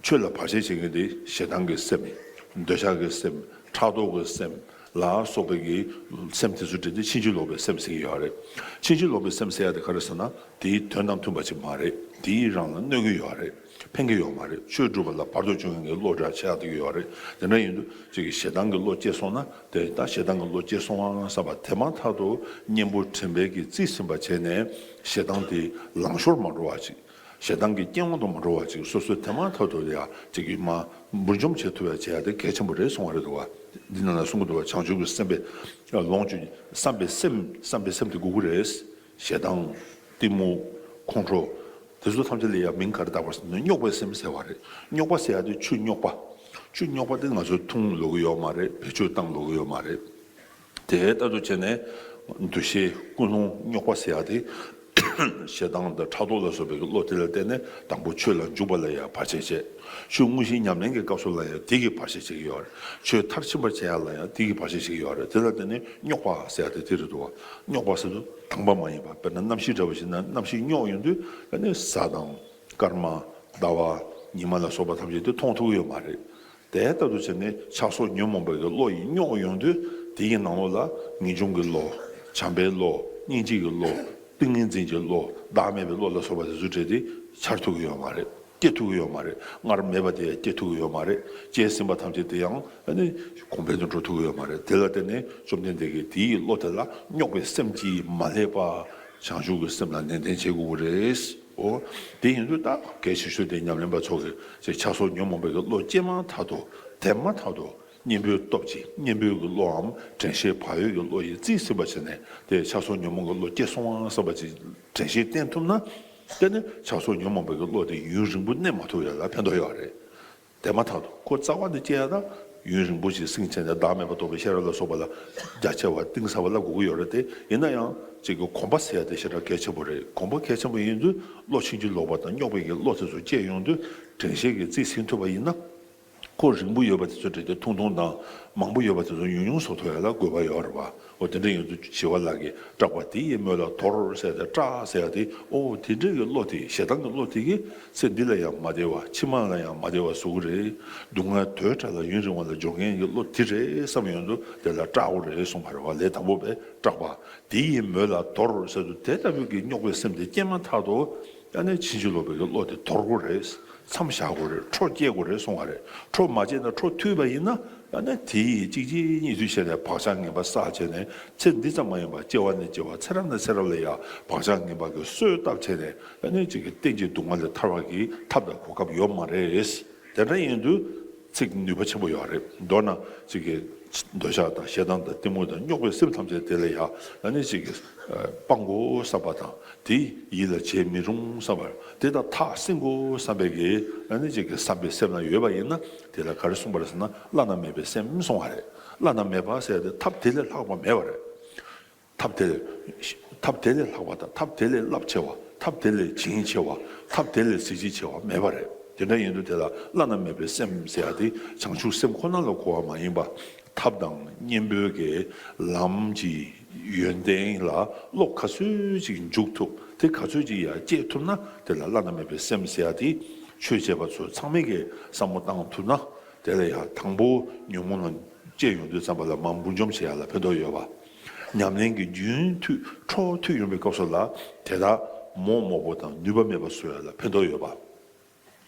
ཆོས་ལ་བར་ཆད་བྱེད་མཁན་དེ་ཞེ་སྡང་གི་སེམས། འདོད་ཆགས་ཀྱི་སེམས། ཕྲག་དོག་གི་སེམས་ལ་སོགས་པའི་གི་སེམས་དེ་ཚོ་འདྲ་དེ་ཕྱིན་ཅི་ལོག་པའི་སེམས་ཟེར་གྱི་ཡོད་རེད། ཕྱིན་ཅི་ལོག་པའི་སེམས་ཟེར་ཡ་དེ་ག་རེ་ཟེར་ན་དེའི་དོན་དང་མཐུན་པ་ཅིག་མ་རེད། དེ་ཡིས་རང་ལ་གནོད་ཀྱི་ཡོད་རེད། ཕན་གྱི་ཡོད་མ་རེད། ཆོས་སྒྲུབ་པ་ལ་བར་དུ་གཅོད་མཁན་གྱི་བློ་འདྲ་ཆགས་བསྡད་ཀྱི་ཡོད་རེད། དེ་འདྲ་ཡིན་དུས་ཅིག་གིས་ཞེ་སྡང་གི་བློ་སྐྱེས་སོང་ན་དེ་ད་ཞེ་སྡང་གི་བློ་སྐྱེས་སོང་ཨང་བསམ་པ་དེ་མ་ཐག་ཏུ་གཉེན་པོ་དྲན་པས་ཀྱིས་རྩིས་ཟིན་པ་བྱས་ནས་ཞེ་སྡང་དེ་ལང་ཤོར་མ་འགྲོ་བ་ཅིག་ཞེ་སྡང་གི་རྐྱེན་དབང་དུ་མ་འགྲོ་བ་ཅིག་སོ་སོས་དེ་མ་ཐག་ཏུ་ཡ་ཅིག་གིས་མ་འབུར་འཇོམས་བྱེད་ཐུབ་ཡ་བྱེད་ཡ་དེ་གལ་ཆེན་པོ་རེད་གསུང་བ་རེད་འདུག་བ། འདི་ནང་ལ་གསུང་གི་འདུག་བ། བྱང་ཆུབ་ཀྱི་སེམས་དཔའི་ལོངས་སྤྱོད་བསམ་པའི་སེམས་བསམ་པའི་སེམས་དེ་དགོས་ཀྱི་རེད། ཞེ་སྡང་། གཏི་མུག་ཁོང་ཁྲོ། དེ་ཚོ་ཐམས་ཅད་ལ་ཡང་མིང་ག་རེ་བཏགས་པ་ཟེར་ན་རྙོག་པའི་སེམས་ཟེར་བ་རེད། རྙོག་པ་ཟེར་ཡ་དེ་ཆུ་རྙོག་པ། ཆུ་རྙོག་པ་དེ་ང་ཚོས་འཐུང་ལོ་གི་ཡོད་མ་རེད། བེད་སྤྱོད་བཏང་ལོ་གི་ཡོད་མ་རེད། དེ་ལྟར་དུ་བྱས་ནས་འདུ་ཤེས་ཀུན་སློང་རྙོག་པ་ཟེར་ཡ་དེ་ཞེ་སྡང་དང་ཕྲག་དོག་ལ་སོགས་པའི་བློ་དེ་ལ་བརྟེན་ནས་དང་པོ་ཆོས་ལ་འཇུག་པ་ལ་ཡང་བར་ཆད་བྱེད། ཆོས་དངོས་གཞི་ཉམས་ལེན་གྱི་སྐབས་སུ་ལ་ཡང་དེ་གིས་བར་ཆད་བྱེད་ཀྱི་ཡོད་རེད། ཆོས་མཐར་ཕྱིན་པར་བྱེད་ཡ་ལ་ཡང་དེ་གིས་བར་ཆད་བྱེད་ཀྱི་ཡོད་རེད། དེ་ལ་བརྟེན་ནས་རྙོག་པ་ཟེར་ཡ་དེ་དེ་རེད་འདུག་བ། རྙོག་པ་ཟེར་དུས་དང་པོ་མ་ཡིན་པ། དཔེར་ན་གནམ་གཤིས་འདྲ་བོ་ཞིག་ན་གནམ་གཤིས་རྙོག་ཡོང་དུས་ཨ་ནི་གཟའ་དང་སྐར་མ་ཟླ་བ་ཉི་མ་ལ་སོགས་པ་ཐམས་ཅད་དེ་མཐོང་ཐུབ་ཀྱི་ཡོད་མ་རེད། དེ་ལྟར་དུ་བྱས་ནས་ཆགས་སོགས་ཉོན་མོངས་པའི་གི་བློ་ཡིས་རྙོག་ཡོང་དུས་དེ་ཡི་ནང་ལོགས་ལ་ངེས་འབྱུང་གི་བློ། བྱམས་པའི་བློ། སྙིང་རྗེ་གི་བློ། ཏིང་ངེ་འཛིན་གྱི་བློ། བདག་མེད་པའི་བློ་ལ་སོགས་པ་དེ་ཚོ་འདྲ་དེ་འཆར་ཐུབ་ཀྱི་ཡོད་མ་རེད། སྐྱེ་ཐུབ་ཀྱི་ཡོད་མ་རེད། སྔར་མེད་པ་དེ་སྐྱེ་ཐུབ་ཀྱི་ཡོད་མ་རེད། སྐྱེས་ཟིན་པ་ཐམས་ཅད་དེ་ཡང་ཨ་ནི་གོང་འཕེལ་དུ་འགྲོ་ཐུབ་ཀྱི་ཡོད་མ་རེད། དེ་ལ་བརྟེན་ནས་བཅོམ་ལྡན་འདས་ཀྱིས་དེའི་བློ་དེ་ལ་རྙོག་པའི་སེམས་ཀྱིས་མ་བསླད་པ། བྱང་ཆུབ་ཀྱི་སེམས་ལ་ནན་ཏན་བྱེད་དགོས་ཀྱི་རེད། འོ། དེ་ཡིན་དུས་ད་གལ་ཆེ་ཤོས་དེ་ཉམས་ལེན་པ་ཚོ་གིས་ཅིག་ཆགས་སོགས་ཉོན་མོངས་པའི་གི་བློ་སྐྱེས་མ་ཐག་ཏུ་དེ་མ་ཐག་ཏུ་གཉེན་པོའི་སྟོབས་ཀྱིས་གཉེན་པོའི་གི་བློའམ་དྲན་ཤེས་བག་ཡོད་ཀྱི་བློ་ཡིས་རྩིས་ཟིན་པ་བྱས་ནས་དེ་ཆགས་སོགས་ཉོན་མོངས་ཀྱི་བློ་སྐྱེས་སོང་བ་བསམ་པ་ཅིག་དྲན་ཤེས་བསྟེན་ཐུབ་ན། དེ་ནི་ཆགས་སོགས་ཉོན་མོངས་པའི་གི་བློ་དེ་ཡུན་རིང་པོ་གནས་མ་ཐུབ་ཡ་ལ་ཕན་ཐོགས་ཡོད་རེད། དེ་མ་ཐག་ཏུ་ཁོ་རྩ་བ་ནས་སྐྱེ་ཡ་ད་ ཡུན་རིང་པོ་ཞིག་བསྲིངས་བྱས་ནས་བདག་མེད་པ་རྟོགས་པའི་ཤེས་རབ་ལ་སོགས་པ་ལ་རྒྱ་ཆེ་བ་གཏིང་ཟབ་པ་བསླབ་དགོས་ཀྱི་ཡོད་རེད་དེ། ཡིན་ན་ཡང་ཅིག་གི་གོམས་པ་ཟེར་ཡ་དེ་ཞེ་དྲག་གལ་ཆེན་པོ་རེད། གོམས་པ་གལ་ཆེན་པོ་ཡིན་དུས་བློ་ཕྱིན་ཅི་ལོག་པ་དང་རྙོག་པའི་གི་བློ་དེ་ཚོ་སྐྱེས་ཡོང་དུས་དྲན་ཤེས་ཀྱིས་རྩིས་ཟིན་ཐུབ་པ་ཡིན་ན། ཁོ་རིང་པོ་ཡོད་པ་དེ་ཚོ་བྲིས་ཏེ་ཐུང་ཐུང་དང་མང་པོ་ཡོད་པ་དེ་ཚོ་ཉུང་ཉུང་བཟོ་ཐུབ་ཡ་ལ་དགོས་པ་ཡོད་རེད་བ། འོ་དེ་འདྲ་ཡིན་དུས་ཞི་བ་ལྷ་གིས་སྐྲག་པ་དེ་ཡི་མོད་ལ་དོར་ཟེར་ཏེ་སྐྲག་ཟེར་ཡ་དེ། འོ་དེ་འདྲ་གི་བློ་དེ་ཞེ་སྡང་གི་བློ་དེ་གིས་ཚེ་འདི་ལ་ཡང་མ་བདེ་བ་ཕྱི་མ་ལ་ཡང་མ་བདེ་བ་བཟོ་གི་རེད། སྡུག་བསྔལ་དོས་འདྲ་ལ་ཡུན་རིང་བ་ལ་འཇོག་མཁན་གྱི་བློ་དེ་རེད་བསམ་ཡོང་དུས་དེ་ལ་སྐྲག་དགོས་རེད་གསུངས་པ་རེད་བ། ལས་དང་པོ་པས་སྐྲག་པ་དེ་ཡི་མོད་ལ་དོར་ཟེར་དུས་དེ་ལྟ་བུའི་གི་རྙོག་པའི་སེམས་དེ་སྐྱེས་མ་ཐག་ཏུ་ཨ་ནི་ཕྱིན་ཅི་ལོག་པའི་གི་བློ་དེ་དོར་དགོས་རེད། མཚམས་བཞག་དགོས་རེད། འཕྲོ་བཅད་དགོས་རེད་གསུང་བ་རེད། འཕྲོ་མ་བཅད་ན་འཕྲོ་མཐུད་པ་ཡིན་ན་ཨ་ནི་དེ་ཡིས་གཅིག་རྗེས་གཉིས་མཐུད་བྱས་ནས་བག་ཆགས་ངན་པ་བསགས་བྱས་ནས་ཚེ་འདི་ཙམ་མ་ཡིན་པར་སྐྱེ་བ་ནས་སྐྱེ་བ་ཚེ་རབས་ནས་ཚེ་རབས་ལ་ཡང་བག་ཆགས་ངན་པ་གི་གསོས་བཏབ་བྱས་ནས་ཨ་ནི་གཅིག་གི་གཏན་གྱི་སྡུག་བསྔལ་ལས་ཐར་བ་གི་ཐབས་དང་གོ་སྐབས་ཡོད་མ་རེད། དེ་འདྲ་ཡིན་དུས་ཚིག་ནུས་པ་ཆེན་པོ་ཡོད་རེད། མདོར་ན་གཅིག་གི་འདོད་ཆགས་དང་ཞེ་སྡང་དང་གཏི་མུག་དང་རྙོག་པའི་སེམས་ཐམས་ཅད་དེ་ལ་ཡང་ཨ་ནི་གཅིག་གི་སྤང་དགོས་བསམ་པ་དང་། དེ་ཡིད་ལ་བྱེད་མི་རུང་བསམ་པ། དེ་དང་ཐག་བསྲིང་དགོས་བསམ་པའི་གི་ཨ་ནི་གཅིག་གི་བསམ་པའི་སེམས་ལ་ཡོད་པ་ཡིན་ན། དེ་ལ་ག་རེ་གསུངས་པ་རེད་ཟེར་ན། བླ་ན་མེད་པའི་སེམས་གསུངས་པ་རེད། བླ་ན་མེད་པ་ཟེར་ཏེ་ཐབས་དེ་ལས་ལྷག་པ་མེད་པ་རེད། ཐབས་དེ་ལས་ཐབས་དེ་ལས་ལྷག་པ་དང་། ཐབས་དེ་ལས་རླབས་ཆེ་བ། ཐབས་དེ་ལས་བྱིན་ཆེ་བ། ཐབས་དེ་ལས་གཟི་བརྗིད་ཆེ་བ་མེད་པ་རེད། དེ་འདྲ་ཡིན་དུས་དེ་ལ་བླ་ན་མེད་པའི་སེམས་ཟེར་ཡ་དེ་བྱང་ཆུབ་སེམས་ཁོ་ན་ལ་གོ་བ་མ་ཡིན་པ། ཐབས་དང་གཉེན་པོའི་གི་ལམ་གྱི་ཡོན་ཏན་ལ་བློ་ག་ཚོད་ཅིག་འཇུག་ཐུབ། དེ་ག་ཚོད་ཅིག་ཡར་བསྐྱེད་ཐུབ་ན་དེ་ལ་བླ་ན་མེད་པའི་སེམས་ཟེར་ཡ་དེ་ཆོས་བྱེད་པ་ཚོ་ཚང་མས་གི་བསམ་བློ་བཏང་ཐུབ་ན། དེ་ལ་ཡང་དང་པོ་ཉོན་མོངས་ལ་སྐྱེས་ཡོང་དུས་ཙམ་པ་ལ་མར་འབུར་འཇོམས་བྱེད་ཡ་ལ་ཕན་ཐོགས་ཡོད་པ། ཉམས་ལེན་གྱི་རྒྱུན་མཐུད་འཕྲོ་མཐུད་ཡོང་བའི་སྐབས་སུ་ལ་དེ་དག་མོག་མོག་པོ་དང་ནུས་པ་མེད་པ་བཟོ་ཡ་ལ་ཕན་ཐོགས་ཡོད་པ།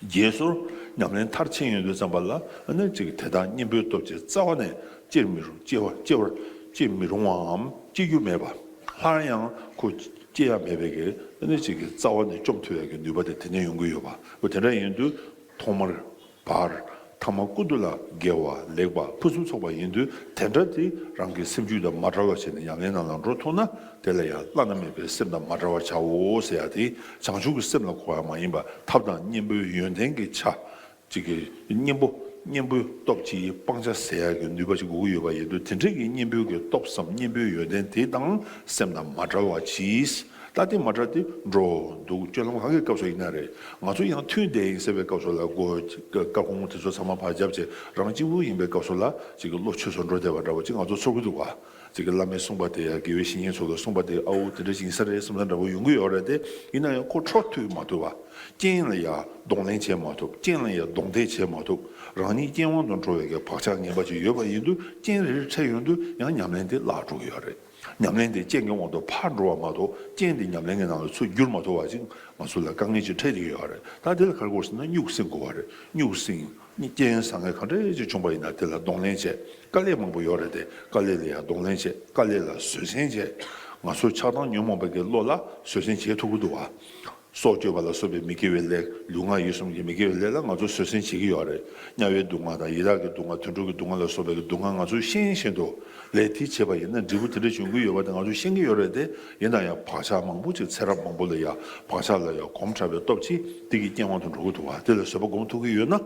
རྗེས་སོར་ཉམས་ལེན་མཐར་ཕྱིན་ཡོང་དུས་ཙམ་པ་ལ་ཨ་ནི་ཅིག་དེ་དག་གཉེན་པོའི་སྟོབས་ཀྱིས་རྩ་བ་ནས་སྐྱེ་མི་རུང་། སྐྱེ་བ་སྐྱེ་བར་སྐྱེ་མི་རུང་བའམ་སྐྱེ་རྒྱུ་མེད་པ། སླར་ཡང་ཁོ་སྐྱེ་ཡ་མེད་པའི་གི་ཨ་ནི་ཅིག་གི་རྩ་བ་ནས་བཅོམ་ཐུབ་ཡ་གི་ནུས་པ་དེ་དེ་ནས་ཡོང་གི་ཡོད་པ། འོ་དེ་འདྲ་ཡིན་དུས་ཐོག་མར་བར་ཐ་མ་ཀུན་ཏུ་ལ་དགེ་བ་ལེགས་པ་ཕུན་སུམ་ཚོགས་པ་ཡིན་དུས། དེ་འདྲ་དེ་རང་གི་སེམས་རྒྱུད་དང་མ་བྲལ་བ་བྱས་ནས་ཉམས་ལེན་ནང་ལ་འགྲོ་ཐུབ་ན། དེ་ལ་ཡང་བླ་ན་མེད་པའི་སེམས་དང་མ་བྲལ་བར་བྱའོ་ཟེར་ཡ་དེ་བྱང་ཆུབ་ཀྱི་སེམས་ལ་གོ་བ་མ་ཡིན་པ། ཐབས་དང་གཉེན་པོའི་ཡོན་ཏན་གྱི་ཆ་གཅིག་གི་གཉེན་པོ། གཉེན་པོའི་སྟོབས་ཀྱིས་སྤང་བྱ་ཟེར་ཡ་གི་ནུས་པ་ཅིག་དགོས་ཀྱི་ཡོད་པ་ཡིན་དུས། དེ་འདྲའི་གི་གཉེན་པོའི་གི་སྟོབས་སམ་གཉེན་པོའི་ཡོན་ཏན་དེ་དང་སེམས་དང་མ་བྲལ་བ་གྱིས། ད་དེ་མ་བྲལ་ཏེ་འགྲོ་འདུག་སྤྱོད་ལམ་གང་གི་སྐབས་སུ་ཡིན་ན་རེད། ང་ཚོ་ཡང་ཐུན་བསྡད་ཡིན་ཟེར་བའི་སྐབས་སུ་ལ་སྒོ་སྐར་ཁུང་དེ་ཚོ་ཚང་མ་ཕར་བརྒྱབ་བྱས་རང་གཅིག་པུ་ཡིན་པའི་སྐབས་སུ་ལ་ཅིག་གི་བློ་ཆོས་སུ་འགྲོ་བསྡད་པ་འདྲ་བོ་ཅིག་ང་ཚོ་ཚོར་གི་འདུག་བ། ཅིག་གི་བླ་མའི་གསུངས་པ་དེ་ཡང་། དགེ་བའི་བཤེས་གཉེན་ཚོ་གི་གསུངས་པ་དེ་ཨའོ་དེ་འདྲ་ཞིག་ཡིན་ས་རེད་བསམ་ས་འདྲ་བོ་ཡོང་གི་ཡོད་རེད་དེ། ཡིན་ན་ཡང་ཁོ་འཕྲོ་མཐུད་མ་ཐུབ་པ། རྐྱེན་ལ་ཡང་གདོང་ལེན་བྱེད་མ་ཐུབ། རྐྱེན་ལ་ཡང་གདོང་གཏད་བྱེད་མ་ཐུབ། རང་ཉིད་རྐྱེན་དབང་དུ་འགྲོ་བའི་གི་བག་ཆགས་ངན་པ་ཅིག་ཡོད་པ་ཡིན་དུས། རྐྱེན་རེ་རེ་འཕྲད་ཡོང་དུས་ཡང་ཉམས་ལེན་དེ་བརླག་འགྲོ་གི་ཡོད་རེད། ཉམས་ལེན་དེ་རྐྱེན་གྱི་དབང་དུ་ཕར་འགྲོ་བ་མ་གཏོགས། རྐྱེན་དེ་ཉམས་ལེན་གྱི་ནང་ལ་ཚུར་འགྱུར་མ་ཐུབ་པ་ཅིག་ང་ཚོ་ལ་དཀའ་ངལ་ཅིག་འཕྲད་བསྡད་ཀྱི་ཡོད་རེད། ད་དེ་ལ་ག་རེ་དགོས་ཟེར་ན། སྨྱུག་སྲིང་དགོས་པ་རེད། སྨྱུག་སྲིང་། རྐྱེན་བཟང་ངན་ག་འདྲ་ཅིག་བྱུང་པ་ཡིན་ན་དེ་ལ་གདོང་ལེན་བྱེད། དཀའ་ལས་མང་པོ་ཡོད་རེད་དེ། དཀའ་ལས་ལ་ཡང་གདོང་ལེན་བྱེད། དཀའ་ལས་ལ་བཟོད་བསྲན་བྱེད། ང་ཚོ་ཆགས་སྡང་ཉོན་མོངས་པའི་གི་བློ་ལ་བཟོད་བསྲན་བྱེད་ཐུབ་ཀྱི་འདུག་བ། སྲོག་གཅོད་པ་ལ་སོགས་པའི་མི་དགེ་བའི་ལས། ལུས་ངག་ཡིད་གསུམ་གྱི་མི་དགེ་བའི་ལས་ལ་ང་ཚོ་བཟོད་བསྲན་བྱེད་ཀྱི་ཡོད་རེད། དམྱལ་བའི་སྡུག་བསྔལ་དང་། ཡི་དྭགས་ཀྱི་སྡུག་བསྔལ། དུད་འགྲོ་གི་སྡུག་བསྔལ་ལ་སོགས་པའི་གི་སྡུག་བསྔལ་ང་ཚོས་ཤེས་བཞིན་དུ་ལས་དེ་བྱས་པ་ཡིན་ན་འབྲས་བུ་དེ་འདྲ་འབྱུང་གི་ཡོད་པ་དེ་ང་ཚོས་ཤེས་ཀྱི་ཡོད་རེད་དེ། ཡིན་ན་ཡང་བག་ཆགས་མང་པོ་ཅིག་ཚེ་རབས་མང་པོ་ལ་ཡང་བག་ཆགས་ལ་ཡང་གོམས་དྲགས་པའི་སྟོབས་ཀྱིས་དེ་གི་རྐྱེན་དབང་དུ་འགྲོ་གི་འདུག་བ། དེ་ལ་བཟོད་པ་སྒོམ་ཐུབ་ཀྱི་ཡོད་ན།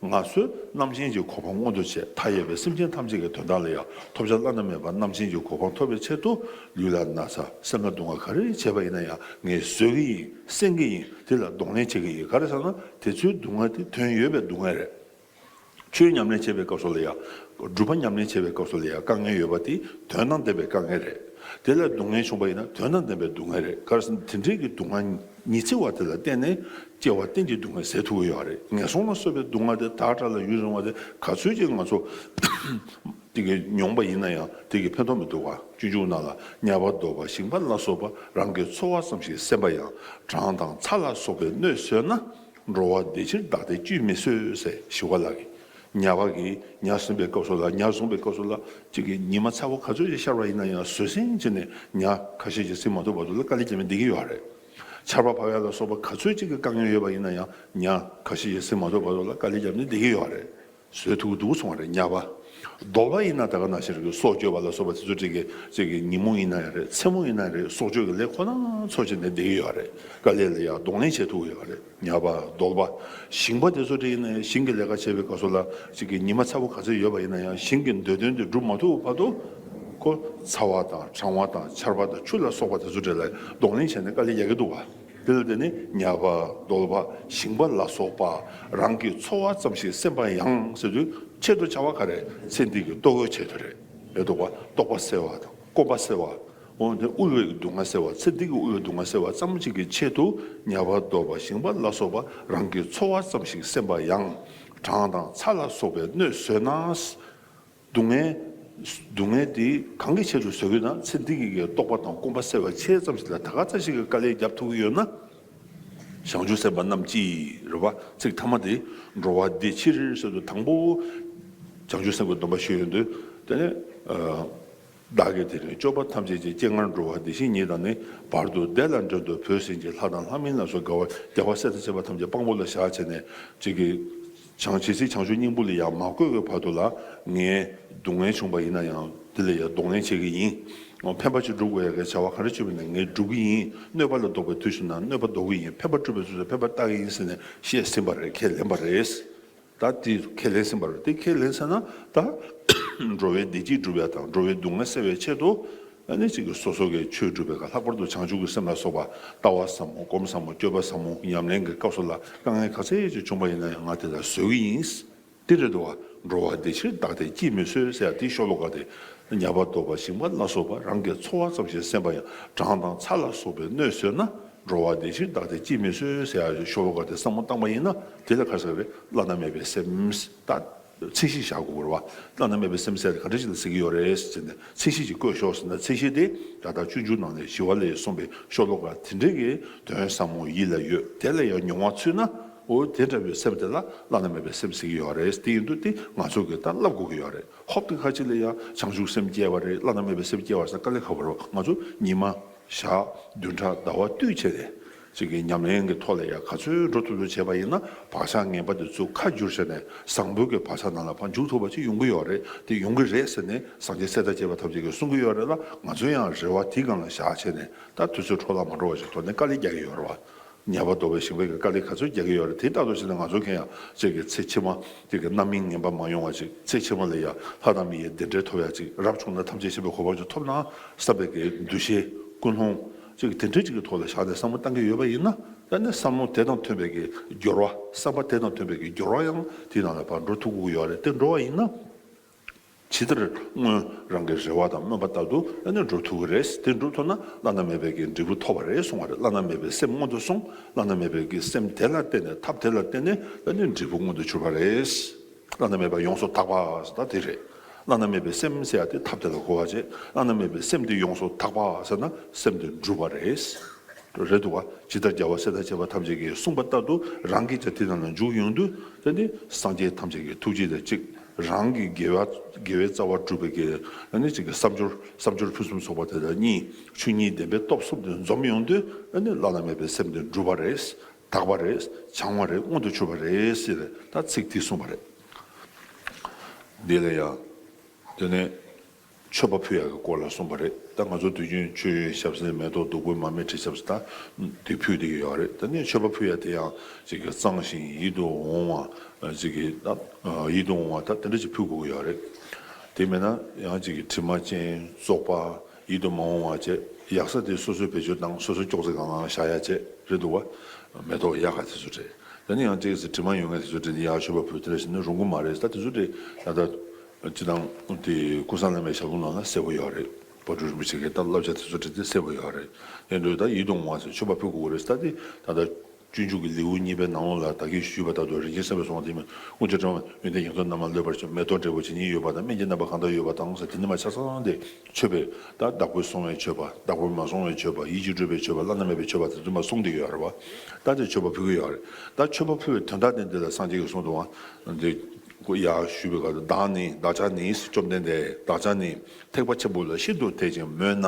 ང་ཚོས་རྣམ་མཁྱེན་གྱི་གོ་འཕང་མངོན་དུ་བྱས། མཐའ་ཡས་པའི་སེམས་ཅན་ཐམས་ཅད་ཀྱི་དོན་དག་ལ་ཡང་ཐོབ་བྱ་བླ་ན་མེད་པ་རྣམ་མཁྱེན་གྱི་གོ་འཕང་ཐོབ་པའི་ཆེད་དུ། ལུས་ལ་ན་ཚ་སེམས་ལ་སྡུག་བསྔལ་ག་རེ་བྱས་པ་ཡིན་ན་ཡང་ངས་བཟོད་ཀྱི་ཡིན། སེལ་གྱི་ཡིན། དེ་ལ་གདོང་ལེན་བྱེད་ཀྱི་ཡིན། ག་རེ་ཟེར་ན། དེ་ཚོའི་སྡུག་བསྔལ་དེ་དོན་ཡོད་པའི་སྡུག་བསྔལ་རེད། ཆོས་ཉམས་ལེན་བྱེད་པའི་སྐབས་སུ་ལ་ཡང་། སྒྲུབ་པ་ཉམས་ལེན་བྱེད་པའི་སྐབས་སུ་ལ་ཡང་དཀའ་ངལ་ཡོད་པ་དེ་དོན་དང་ལྡན་པའི་དཀའ་ངལ་རེད། དེ་ལ་སྡུག་བསྔལ་བྱུང་བ་ཡིན་ན་དོན་དང་ལྡན་པའི་སྡུག་བསྔལ་རེད། ག་རེ་ཟེར་ན། དེ་འདྲའི་གི་སྡུག་བསྔལ་ཉི་ཚེ་བ་དེ་ལ་བརྟེན་ནས་སྐྱེ་བ་གཏན་གྱི་སྡུག་བསྔལ་ཟད་ཐུབ་ཀྱི་ཡོད་རེད། ངན་སོང་ལ་སོགས་པའི་སྡུག་བསྔལ་དེ་དག་འདྲ་ལ་ཡུན་རིང་བ་དེ་ག་ཚོད་ཅིག་ང་ཚོ་དེ་གི་མྱོང་པ་ཡིན་ན་ཡང་དེ་གི་ཕན་ཐོགས་མི་འདུག་བ། སྤྱོད་འཇུག་ནང་ལ། དམྱལ་བར་ལྡོག་པ་ཞིང་པ་ལ་སོགས་པ། རང་གི་འཚོ་བ་ཙམ་ཞིག་སེམས་པ་ཡང་། གྲང་དང་ཚ་ལ་སོགས་པའི་གནོད་བཟོད་ན། འགྲོ་བ་བདེ་ཕྱིར་བདག་བདེ་བཅོས་མི་བཟོད་ཟེར་ཞི་བ་ལྷ་གིས། དམྱལ་བ་གི་ཉ་ཟིན་པའི་སྐབས་སུ་ལ། ཉ་བཟུང་བའི་སྐབས་སུ་ལ་ཅིག་གི་ཉི་མ་ཚ་བོ་ག་ཚོད་ཅིག་ཤར་བ་ཡིན་ན་ཡང་བཟོད་བསྲན་བྱས་ནས་ཉ་ཁ་ཤས་ཤིག་ཟིན་མ་ཐུབ་བར་དུ་ལ་དཀའ་ལས་བརྒྱབ་ནས་བསྡད་ཀྱི་ཡོད་རེད། ཆར་པ་བབས་ཡ་ལ་སོགས་པ་ག་ཚོད་ཅིག་གི་དཀའ་ངལ་ཡོད་པ་ཡིན་ན་ཡང་ཉ་ཁ་ཤས་ཤིག་ཟིན་མ་ཐུབ་བར་དུ་ལ་དཀའ་ལས་བརྒྱབ་ནས་བསྡད་ཀྱི་ཡོད་རེད། བཟོད་ཐུབ་ཀྱི་འདུག་གསུངས་པ་རེད། དམྱལ་བ། གདོལ་པ་ཡིན་ན་ད་ག་ནང་བཞིན་རེད། སྲོག་གཅོད་པ་ལ་སོགས་པ་དེ་ཚོ་ཅིག་གི་ཅིག་གི་ཉིན་མོ་ཡིན་ན་ཡང་རེད། མཚན་མོ་ཡིན་ན་རེད། སྲོག་གཅོད་ཀྱི་ལས་ཁོ་ན་ཚོ་བྱས་ནས་བསྡད་ཀྱི་ཡོད་རེད། དཀའ་ལས་ལ་ཡང་གདོང་ལེན་བྱེད་ཐུབ་ཀྱི་ཡོད་རེད། ཉ་པ་གདོལ་པ། ཞིང་པ་དེ་ཚོ་ཅིག་ཡིན་ན་ཡང་ཞིང་གི་ལས་ཀ་བྱེད་པའི་སྐབས་སུ་ལ་ཅིག་གི་ཉི་མ་ཚ་པོ་ག་ཚོད་ཡོད་པ་ཡིན་ན་ཡང་ཞིང་གི་འདོད་དོན་དེ་འགྲུབ་མ་ཐུབ་བར་དུ་ཁོ་ཚ་བ་དང་གྲང་བ་དང་ཆར་པ་དང་ཆུ་ལ་སོགས་པ་དེ་ཚོ་ཅིག་ལ་གདོང་ལེན་བྱས་ནས་དཀའ་ལས་རྒྱག་གི་འདུག་བ། དེ་ལ་བརྟེན་ནས་ཉ་པ་གདོལ་པ་ཞིང་པ་ལ་སོགས་པ་རང་གི་འཚོ་བ་ཙམ་ཞིག་སེམས་པ་ཡང་ཟེར་དུས་ཆེད་དུ་བྱ་བ་ག་རེ། ཚེ་འདི་གི་ལྟོ་གོས་ཆེད་དུ་རེད། རེད་འདུག་བ། ལྟོགས་པ་སེལ་བ་དང་སྐོམ་པ་སེལ་བ། འོ་དེ་དབུལ་བའི་སྡུག་བསྔལ་སེལ་བ། ཚེ་འདི་གི་དབུལ་བའི་སྡུག་བསྔལ་སེལ་བ་ཙམ་ཞིག་གི་ཆེད་དུ་ཉ་པ་གདོལ་པ་ཞིང་པ་ལ་སོགས་པ་རང་གི་འཚོ་བ་ཙམ་ཞིག་སེམས་པ་ཡང་། གྲང་དང་ཚ་ལ་སོགས་པའི་གནོད་བཟོད་ན། སྡུག་བསྔལ། སྡུག་བསྔལ་དེ་གང་གི་ཆེད་དུ་བཟོད་ཀྱི་ན། ཚེ་འདི་གི་ལྟོགས་པ་དང་སྐོམ་པ་སེལ་བའི་ཆེད་ཙམ་ཞིག་ལ་ད་ག་ཚོད་ཞིག་གི་དཀའ་ལས་རྒྱབ་ཐུབ་ཀྱི་ཡོད་ན། བྱང་ཆུབ་སེམས་དཔའ་རྣམས་ཀྱིས་རེད་བ། ཚིག་ཐ་མ་དེ། འགྲོ་བ་བདེ་ཕྱིར་ཟེར་དུས་དང་པོ། བྱང་ཆུབ་སེམས་ཀྱི་སྡོམ་པ་ཞུས་ཡོང་དུས་དེ་ནས། བདག་གིས་དེ་རིང་སྐྱོབ་པ་ཐམས་ཅད་ཀྱི། སྤྱན་སྔར་འགྲོ་བ་བདེ་ཞིང་ཉིད་དང་ནི། བར་དུ་བདེ་ལ་འགྲོ་འདོད་བོས་ཟིན་གྱིས། ལྷ་དང་ལྷ་མིན་ལ་སོགས་དགའ་བ། རྒྱལ་བ་སྲས་དང་བཅས་པ་ཐམས་ཅད་དཔང་པོ་ལ་བཞག་བྱས་ནས་ཅིག་གི། བྱང་ཇི་སྲིད་བྱང་ཆུབ་སྙིང་པོ་ལ་ཡང་མ་བཀོད་པའི་བར་དུ་ལ་ངས་སྡུག་བསྔལ་བྱུང་བ་ཡིན་ན་ཡང་དེ་ལ་ཡང་གདོང་ལེན་བྱེད་ཀྱི་ཡིན། ཕན་པ་ཅིག་སྒྲུབ་དགོས་ཡ་གི་བྱ་བ་ག་རེ་བྱུང་བ་ཡིན་ན་ངས་སྒྲུབ་ཀྱི་ཡིན། གནོད་པ་ལ་ཟློག་པའི་དུས་བྱུང་ན་གནོད་པ་ཟློག་གི་ཡིན། ཕན་པ་སྒྲུབ་པའི་དུས་སུ་ཕན་པ་བཏགས་ཀྱི་ཡིན་ཟེར་ནས་བཤད་ཟིན་པ་རེད། ཁས་ལེན་པ་རེད། ད་དེ་ཁས་ལེན་ཟིན་པ་རེད། དེ་ཁས་ལེན་ཟིན་ན་ད་འགྲོ་བའི་བདེ་སྐྱིད་སྒྲུབ་ཡ་དང་འགྲོ་བའི་སྡུག་བསྔལ་སེལ་བའི་ཆེད་དུ་ཨ་ནི་ཅིག་གི་སོ་སོ་གི་ཆོས་སྒྲུབ་པའི་ཁ། ལྷག་པར་དུ་བྱང་ཆུབ་ཀྱི་སེམས་ལ་སོགས་པ་ལྟ་བ་ཟབ་མོ། སྒོམ་ཟབ་མོ། སྤྱོད་པ་ཟབ་མོ། ཉམས་ལེན་གྱི་སྐབས་སུ་ལ་དཀའ་ངལ་ག་ཚད་ཅིག་བྱུང་བ་ཡིན་ན་ཡང་ང་དེ་ལ་བཟོད་ཀྱི་ཡིན། དེ་རེད་འདུག་བ། འགྲོ་བ་བདེ་ཕྱིར་བདག་བདེ་ཅིས་མི་བཟོད་ཟེར་ཡ་དེའི་ཤོ་ལོ་ཀ་དེ། ཉ་པ་གདོལ་པ་ཞིང་པ་ལ་སོགས་པ་རང་གི་འཚོ་བ་ཙམ་ཞིག་སེམས་པ་ཡང་། གྲང་དང་ཚ་ལ་སོགས་པའི་གནོད་བཟོད་ན། འགྲོ་བ་བདེ་ཕྱིར་བདག་བདེ་ཅིས་མི་བཟོད་ཟེར་ཡ་ཤོ་ལོ་ཀ་དེ་བསམ་བློ་བཏང་པ་ཡིན་ན་དེ་ལ་ག་རེ་ཟེར་རེད། བླ་ན་མེད་པའི་སེམས། ད་ཚད་གཞི་བཞག་དགོས་རེད་བ། བླ་ན་མེད་པའི་སེམས་ཟེར་ག་འདྲ་ཞིག་ལ་ཟེར་གྱི་ཡོད་རེད་ཟེར་ནས་ཚད་གཞི་ཅིག་བཀོད་ཤོག་ཟེར་ན། ཚད་གཞི་དེ་ད་ལྟ་སྤྱོད་འཇུག་ནང་ནས་ཞི་བ་ལྷས་གསུངས་པའི་ཤོ་ལོ་ཀ་དེ་འདྲའི་གི་དོན་ཟབ་མོ་ཡིད་ལ་ཡོད། དེ་ལ་ཡང་མྱོང་བ་ཚུད་ན། འོ་དེ་འདྲ་བའི་སེམས་དེ་ལ་བླ་ན་མེད་པའི་སེམས་ཟེར་གྱི་ཡོད་རེད། དེ་ཡིན་དུས་དེ་ང་ཚོ་གིས་ད་བསླབ་དགོས་ཀྱི་ཡོད་རེད། ཧོབ་ཏེ་ཁ་ཅིག་ལ་ཡང་བྱང་ཆུབ་སེམས་སྐྱེ་བ་རེད། བླ་ན་མེད་པའི་སེམས་སྐྱེ་བ་ཟེར་དཀའ་ལས་ཁག་པོ་རེད། ང་ཚོ་ཉི་མ་ཞག་བདུན་ཕྲག་ཟླ་བ་བསྟུད་བྱས་ཏེ་ཅིག་གི་ཉམས་ལེན་གྱི་ཐོག་ལ་ཡང་ག་ཚོད་འགྲོ་ཐུབ་ཐུབ་བྱས་པ་ཡིན་ན་བག་ཆགས་ངན་པ་དེ་ཚུར་ཁ་བསྒྱུར་བྱས་ནས་བཟང་པོའི་གི་བག་ཆགས་ནང་ལ་ཕར་འཇུག་ཐུབ་པ་ཅིག་ཡོང་གི་ཡོད་རེད། དེ་ཡོང་གི་རེད་ཟེར་ནས་སངས་རྒྱས་སྲས་དང་བཅས་པ་ཐམས་ཅད་ཀྱིས་གསུང་གི་ཡོད་རེད་ལ། ང་ཚོ་ཡང་རེ་བ་དེའི་སྒང་ལ་བཞག་བྱས་ནས་ད་དུས་ཚོད་འཕྲོ་བརླག་མ་འགྲོ་བ་ཞིག་ཐོག་ནས་དཀའ་ལས་རྒྱག་གི་ཡོད་རེད་བ། ཉ་པ་གདོལ་པའི་ཞིང་པའི་གི་དཀའ་ལས་ག་ཚོད་རྒྱག་གི་ཡོད་རེད། དེ་ལྟ་རྟོག་བྱས་ན་ང་ཚོ་གང་ཡང་ཅིག་གི་ཚེ་ཕྱི་མ་དེ་གི་རྣམ་སྨིན་ངན་པ་མ་ཡོང་བ་ཅིག་ཚེ་ཕྱི་མ་ལ་ཡང་ལྷ་དང་མི་ཡི་བདེ་འབྲས་ཐོབ་ཡ་ཅིག་རབ་བྱུང་ན་ཐམས་ཅད་མཁྱེན་པའི་གོ་འཕང་ཅིག་ཐོབ་ན་བསམ་པའི་གི་འདུ་ཤེས་ཀུན་སློང་ཅིག་དེ་འདྲ་ཅིག་གི་ཐོག་ལ་བཞག་ནས་བསམ་བློ་བཏང་གི་ཡོད་པ་ཡིན་ན། ད་ནི་བསམ་བློ་དེ་དང་མཐུན་པའི་གི་སྦྱོར་བ། བསམ་པ་དེ་དང་མཐུན་པའི་གི་སྦྱོར་བ་ཡང་དེའི་ནང་ལ་ཕར་འགྲོ་ཐུབ་ཀྱི་ཡོད་རེད། དེ་འགྲོ་བ་ཡིན་ན། ཇི་ལྟར་སྔོན་རང་གི་རེ་བ་དང་སྨོན་པ་ལྟར་དུ་ཨ་ནི་འགྲུབ་ཐུབ་ཀྱི་རེད། དེ་འགྲུབ་ཐུབ་ན་བླ་ན་མེད་པའི་གི་འབྲས་བུ་ཐོབ་པ་རེད་གསུང་བ་རེད། བླ་ན་མེད་པའི་སེམས་སྔོན་དུ་སོང་། བླ་ན་མེད་པའི་གི་སེམས་དེ་ལ་བརྟེན་ནས་ཐབས་དེ་ལ་བརྟེན་ནས་ཨ་ནི་འབྲས་བུ་མངོན་དུ་གྱུར་པ་རེད། བླ་ན་མེད་པ་ཡོངས་སུ་དག་པ་ཟེར་ད་དེ་རེད། བླ་ན་མེད་པའི་སེམས་ཟེར་ཡ་དེ་ཐབས་དེ་ལ་གོ་བ་བྱེད། བླ་ན་མེད་པའི་སེམས་དེ་ཡོངས་སུ་དག་པ་ཟེར་ན་སེམས་དེ་འགྲུབ་པ་རེད། རེད་འདུག་བ། ཇི་ལྟར་རྒྱལ་བ་སྲས་དང་བཅས་པ་ཐམས་ཅད་ཀྱིས་གསུངས་པ་ལྟར་དུ་རང་གིས་ཀྱང་དེ་ནང་ལ་འཇུག་ཡོང་དུས་དེ་ནི་སངས་རྒྱས་ཐམས་ཅད་ཀྱི་ཐུགས་རྗེ་དང་གཅིག་རང་གི་དགེ་བ་དགེ་བའི་རྩ་བ་སྒྲུབ་པའི་གི་ཨ་ནི་ཅིག་གི་བསམ་སྦྱོར་བསམ་སྦྱོར་ཕུན་སུམ་ཚོགས་པ་དེ་དང་གཉིས་ཆོས་ཉིད་བདེན་པའི་སྟོབས་གསུམ་དེ་འཛོམས་ཡོང་དུས་ཨ་ནི་བླ་ན་མེད་པའི་སེམས་དེ་འགྲུབ་པ་རེད། དག་པ་རེད། བྱང་བ་རེད། མངོན་དུ་གྱུར་པ་རེད་ཟེར་ད་ཚིག་དེ་གསུངས་པ་རེད། འདི་ལ་ཡང་དེ་ནས། མཆོད་པ་ཕུལ་ཡག་གི་སྐོར་ལ་གསུངས་པ་རེད། ད་ང་ཚོ་དུས་རྒྱུན་མཆོད་ཡོན་ཞབས་བསིལ་མེ་ཏོག་བདུག་སྤོས་མར་མེ་དྲི་ཆབ་ཟེར་ད་དེ་ཕུལ་བསྡད་ཀྱི་ཡོད་རེད། ད་ནི་མཆོད་པ་ཕུལ་ཡག་དེ་ཡང་ཅིག་གི་གཙང་ཞིང་ཡིད་དུ་འོང་བ་ཅིག་གི་ད་ཡིད་དུ་འོང་བ་ད་དེ་འདྲ་ཅིག་ཕུལ་དགོས་ཀྱི་ཡོད་རེད། དེ་མིན་ན་ཡང་ཅིག་གི་དྲི་མ་ཅན་བཙོག་པ་ཡིད་དུ་མ་འོང་བ་བྱས་ཡག་ས་དེ་སོ་སོས་བེད་སྤྱོད་བཏང་། སོ་སོའི་ཅོག་ཙེ་སྒང་ལ་བཞག་ཡག་བྱས་རེད་འདུག་བ། མེ་ཏོག་ཡག་ག་དེ་ཚོ་བྲིས། ད་ནི་ཡང་ཅིག་གི་དྲི་མ་ཡོད་མཁན་དེ་ཚོ་བྲིས་ནས་ཡག་མཆོད་པ་ཕུལ་དེ་འདྲ་བྱས་ན་རུང་གི་མ་རེད། ད་དེ་ཚོ་བྲིས་ད་ལྟ། སྤྱིར་བཏང་དེ་ཀུན་བཟང་བླ་མའི་ཞབས་ལུང་ནང་ལ་གསལ་པོ་ཡོད་རེད། བོད་ཕྲུག་རིན་པོ་ཆེ་གིས་ད་བསླབ་བྱ་དེ་ཚོ་བྲིས་ཏེ་གསལ་པོ་ཡོད་རེད། དེ་འདྲ་ད་ཡིད་དུ་འོང་བ་ཟེར་མཆོད་པ་ཕུལ་དགོས་རེད། ད་དེ་ད་ལྟ་སྤྱོད་འཇུག་གི་ལེའུ་གཉིས་པའི་ནང་ལོགས་ལ་ད་གིན་ཞུས་པ་ལྟར་དུ་རིན་ཆེན་བསམ་པའི་གསུང་བ་དེ་མིན་དཀོན་མཆོག་སྤྲིན་པ་འོད་ལྡན་རྒྱ་མཚོ་རྣམས་ལ་གློད་པར་བྱེད། མེ་ཏོག་འབྲས་བུ་ཇི་སྙེད་ཡོད་པ་དང་། སྨན་གྱི་རྣམ་པ་གང་དག་ཡོད་པ་དང་ཟེར་དེ་ནི་མ་ཆ་ཚང་དེ་མཆོད་པའི་ད་བདག་པོས་གསུང་བའི་མཆོད་པ། བདག་པོས་མ་གསུང་བའི་མཆོད་པ། ཡིད་ཀྱིས་སྤྲུལ་པའི་མཆོད་པ། བླ་ན་མེད་པའི་མཆོད་པ་དེ་ཚོ་མ་གསུངས་བསྡད་ཡོད་རེད་བ། ད་དེ་མཆོད་པ་ཕུལ་གྱི་ཡོད་རེད། ད་མཆོད་པ་ཕུལ་བའི་དོན་དག་དེ་འདི་ལ་སངས་རྒྱས་ཀྱིས་གསུངས་འདུག་བ། འདི་ཡར་ཞུས་པའི་སྐབས་སུ་བདག་ནི་བདག་ཅག་ནི་བཅོམ་ལྡན་འདས་བདག་ཅག་ནི་ཐེག་པ་ཆེན་པོ་ལ་ཤིན་ཏུ་དད་ཅིང་མོས་ན།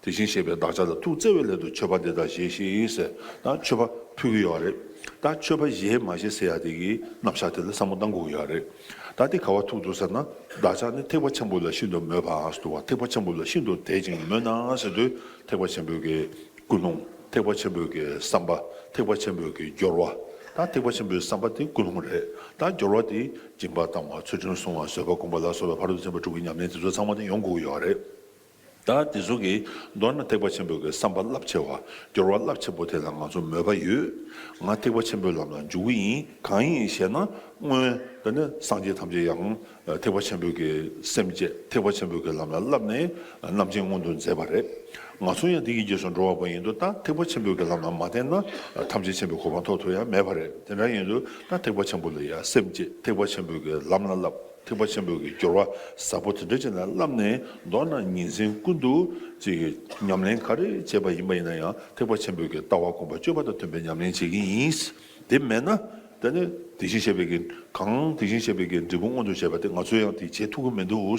དེ་བཞིན་གཤེགས་པའི་བདག་ཅག་ལ་ཐུགས་བརྩེ་བའི་སླད་དུ་མཆོད་པ་འདི་དག་བཞེས་ཤིག་ཟེར་ད་མཆོད་པ་ཕུལ་གྱི་ཡོད་རེད། ད་མཆོད་པ་བཞེས་མ་བཞེས་ཟེར་ཡ་དེ་གི་རྣམ་གཞག་དེ་ལ་བསམ་བློ་གཏང་དགོས་ཀྱི་ཡོད་རེད། ད་དེ་ག་བ་ཐུག་འདུག་ཟེར་ན། བདག་ཅག་ནི་ཐེག་པ་ཆེན་པོ་ལ་ཤིན་ཏུ་མོས་པ་ཟེར་འདུག་བ། ཐེག་པ་ཆེན་པོ་ལ་ཤིན་ཏུ་དད་ཅིང་མོས་ན་ཟེར་དུས་ཐེག་པ་ཆེན་པོའི་གི་ཀུན་སློང་། ཐེག་པ་ཆེན་པོའི་གི་བསམ་པ། ཐེག་པ་ཆེན་པོའི་གི་སྦྱོར་བ། ད་ཐེག་པ་ཆེན་པོའི་བསམ་པ་དེ་ཀུན་སློང་རེད། ད་སྦྱོར་བ་དེ་སྦྱིན་པ་བཏང་བ། ཚུལ་ཁྲིམས་སྲུང་བ། བཟོད་པ་སྒོམ་པ་ལ་སོགས་པའི་ཕ་རོལ་ཏུ་ཕྱིན་པ་དྲུག་གི་ཉམས་ལེན་དེ་ཚོ་ཚང་མ་དེ་ཡོང་དགོས་ཀྱི་ཡོད་རེད། ད་དེ་ཚོ་གིས་མདོར་ན་ཐེག་པ་ཆེན་པོའི་གི་བསམ་པ་རླབས་ཆེ་བ། སྦྱོར་བ་རླབས་ཆེན་པོ་དེ་ལ་ང་ཚོ་མོས་པ་ཡོད། ང་ཐེག་པ་ཆེན་པོའི་ལམ་ལ་འཇུག་གི་ཡིན། གང་ཡིན་ཞེ་ན། སྔོན་དེ་ནི་སངས་རྒྱས་ཐམས་ཅད་ཡང་ཐེག་པ་ཆེན་པོའི་གི་སེམས་བསྐྱེད། ཐེག་པ་ཆེན་པོའི་གི་ལམ་ལ་བསླབས་ནས་རྣམ་མཁྱེན་མངོན་དུ་མཛད་པ་རེད། ང་ཚོ་ཡང་དེ་གི་རྗེས་སུ་འགྲོ་བ་པོ་ཡིན་དུས། ད་ཐེག་པ་ཆེན་པོའི་གི་ལམ་ལ་མ་བརྟེན་ན་ཐམས་ཅད་མཁྱེན་པའི་གོ་འཕང་ཐོབ་ཐུབ་ཡ་མེད་པ་རེད། དེ་འདྲ་ཡིན་དུས་ད་ཐེག་པ་ཆེན་པོ་ལ་ཡ་སེམས་བསྐྱེད། ཐེག་པ་ཆེན་པོའི་གི་ལམ་ལ་བསླབ། ཐེག་པ་ཆེན་པོའི་གི་སྦྱོར་བ་ཟབ་པོ་དེ་འདྲ་ཅིག་ལ་བསླབས་ནས། མདོར་ན་ཉིན་མཚན་ཀུན་ཏུ་ཅིག་ཉམས་ལེན་ག་རེ་བྱས་པ་ཡིན་པ་ཡིན་ན་ཡང་། ཐེག་པ་ཆེན་པོའི་གི་ལྟ་བ་སྒོམ་པ་སྤྱོད་པ་དང་མཐུན་པའི་ཉམས་ལེན་བྱེད་ཀྱི་ཡིན། དེ་མེད་ན་དེ་ནི་དེ་བཞིན་གཤེགས་པའི་གི། གང་དེ་བཞིན་གཤེགས་པའི་གི་འབྲས་བུ་མངོན་དུ་བྱས་པ་དེ་ང་ཚོས་ཡང་དེ་བྱེད་ཐུབ་ཀྱི་མི་འདུག་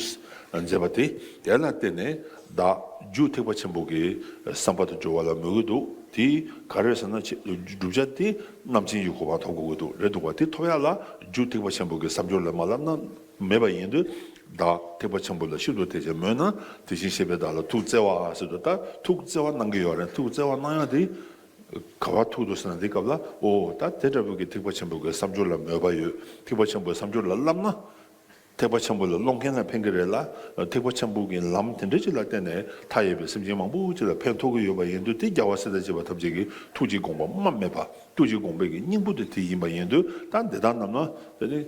ཟེར་བ་དེ། དེ་ལ་བརྟེན་ནས་བདག་རྒྱུ་ཐེག་པ་ཆེན་པོ་གི་བསམ་པ་དང་སྦྱོར་བ་ལ་མོས་ཀྱི་འདུག་དེ་ག་རེ་ཟེར་ན། ཆེ་བསྒྲུབ་བྱ་དེ་རྣམ་མཁྱེན་གྱི་གོ་འཕང་ཐོབ་དགོས་ཀྱི་འདུག་རེད་འདུག་བ། དེ་ཐོབ་ཡ་ལ་རྒྱུ་ཐེག་པ་ཆེན་པོ་གི་བསམ་སྦྱོར་ལ་མ་བསླབས་ན། མེད་པ་ཡིན་དུས། བདག་ཐེག་པ་ཆེན་པོ་ལ་ཤིན་ཏུ་དད་ཅིང་མོས་ན། དེ་བཞིན་གཤེགས་པའི་བདག་ལ་ཐུགས་བརྩེ་བ་ཟེར་དུས། ད་ཐུགས་བརྩེ་བ་གནང་གི་ཡོད་རེད། ཐུགས་བརྩེ་བ་གནང་ཡ་དེ་ག་བ་ཐུག་འདུག་ཟེར་ན། དེ་སྐབས་ལ། ཨོ། ད་དེ་འདྲ་བོ་གི་ཐེག་པ་ཆེན་པོ་གི་བསམ་སྦྱོར་ལ་མོས་པ་ཡོད། ཐེག་པ་ཆེན་པོའི་བསམ་སྦྱོར་ལ་བསླབས་ན། ཐེག་པ་ཆེན་པོ་ལ་སློབ་མཁན་ལ་ཕན་གྱི་རེད་ལ། ཐེག་པ་ཆེན་པོ་གི་ལམ་དེ་འདྲ་ཅིག་ལ་བརྟེན་ནས་མཐའ་ཡས་པའི་སེམས་ཅན་མང་པོ་ཅིག་ལ་ཕན་ཐོགས་ཀྱི་ཡོད་པ་ཡིན་དུས། དེ་རྒྱལ་བ་སྲས་དང་བཅས་པ་ཐམས་ཅད་ཀྱི་ཐུགས་ཀྱི་དགོངས་པ་རྨ་མེད་པ། ཐུགས་ཀྱི་དགོངས་པའི་གི་སྙིང་པོ་དེ་དེ་ཡིན་པ་ཡིན་དུས། ད་འདི་དག་རྣམས་ན་དེ་ནི་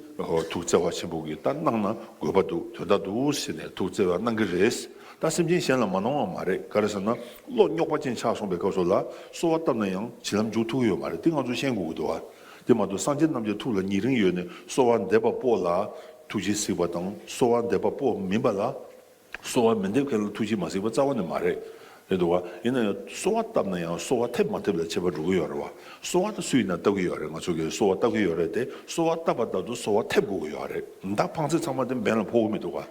ཐུགས་བརྩེ་བ་ཆེན་པོ་གིས་ད་གནང་ན་དགོས་པ་འདུག་དོན་དག་འདུག་ཟེར་ནས་ཐུགས་བརྩེ་བ་གནང་གི་རེད། ད་སེམས་ཅན་གཞན་ལ་མ་གནང་བ་མ་རེད། ག་རེ་ཟེར་ན། བློ་རྙོག་པ་ཅན་ཆགས་སོང་པའི་སྐབས་སུ་ལ་གསོལ་བ་བཏབ་ན་ཡང་བྱིན་རླབས་འཇུག་ཐུབ་ཀྱི་ཡོད་མ་རེད། དེ་ང་ཚོས་ཤེས་དགོས་ཀྱི་འདུག་བ། དེ་མ་གཏོགས་སངས་རྒྱས་རྣམས་ཀྱི་ཐུགས་ལ་ཉེ་རིང་ཡོད་ནས། གསོལ་བ་འདེབས་པ་པོ་ལ་ཐུགས་རྗེས་གཟིགས་པ་དང་། གསོལ་བ་འདེབས་པ་པོ་མིན་པ་ལ། གསོལ་བ་མི་འདེབས་མཁན་ལ་ཐུགས་རྗེས་མ་གཟིགས་པ་རྩ་བ་ནས་མ་རེད། རེད་འདུག་བ། ཡིན་ན་ཡང་གསོལ་བ་བཏབ་ན་ཡང་གསོལ་བ་ཐེབས་མ་ཐེབས་ལ་ཁྱད་པར་འགྲོ་གི་ཡོད་རེད་བ། གསོལ་བ་དེ་སུ་ཡིན་ན་བཏབ་ཀྱི་ཡོད་རེད། ང་ཚོ་གིས་གསོལ་བ་བཏབ་ཀྱི་ཡོད་རེད་དེ། གསོལ་བ་བཏབ་པ་ལྟར་དུ་གསོལ་བ་ཐེབས་དགོས་ཀྱི་ཡོད་རེད། མདའ་འཕངས་ཚད་ཚང་མ་དེ་འབེན་ལ་ཕོག་གི་མི་འདུག་བ།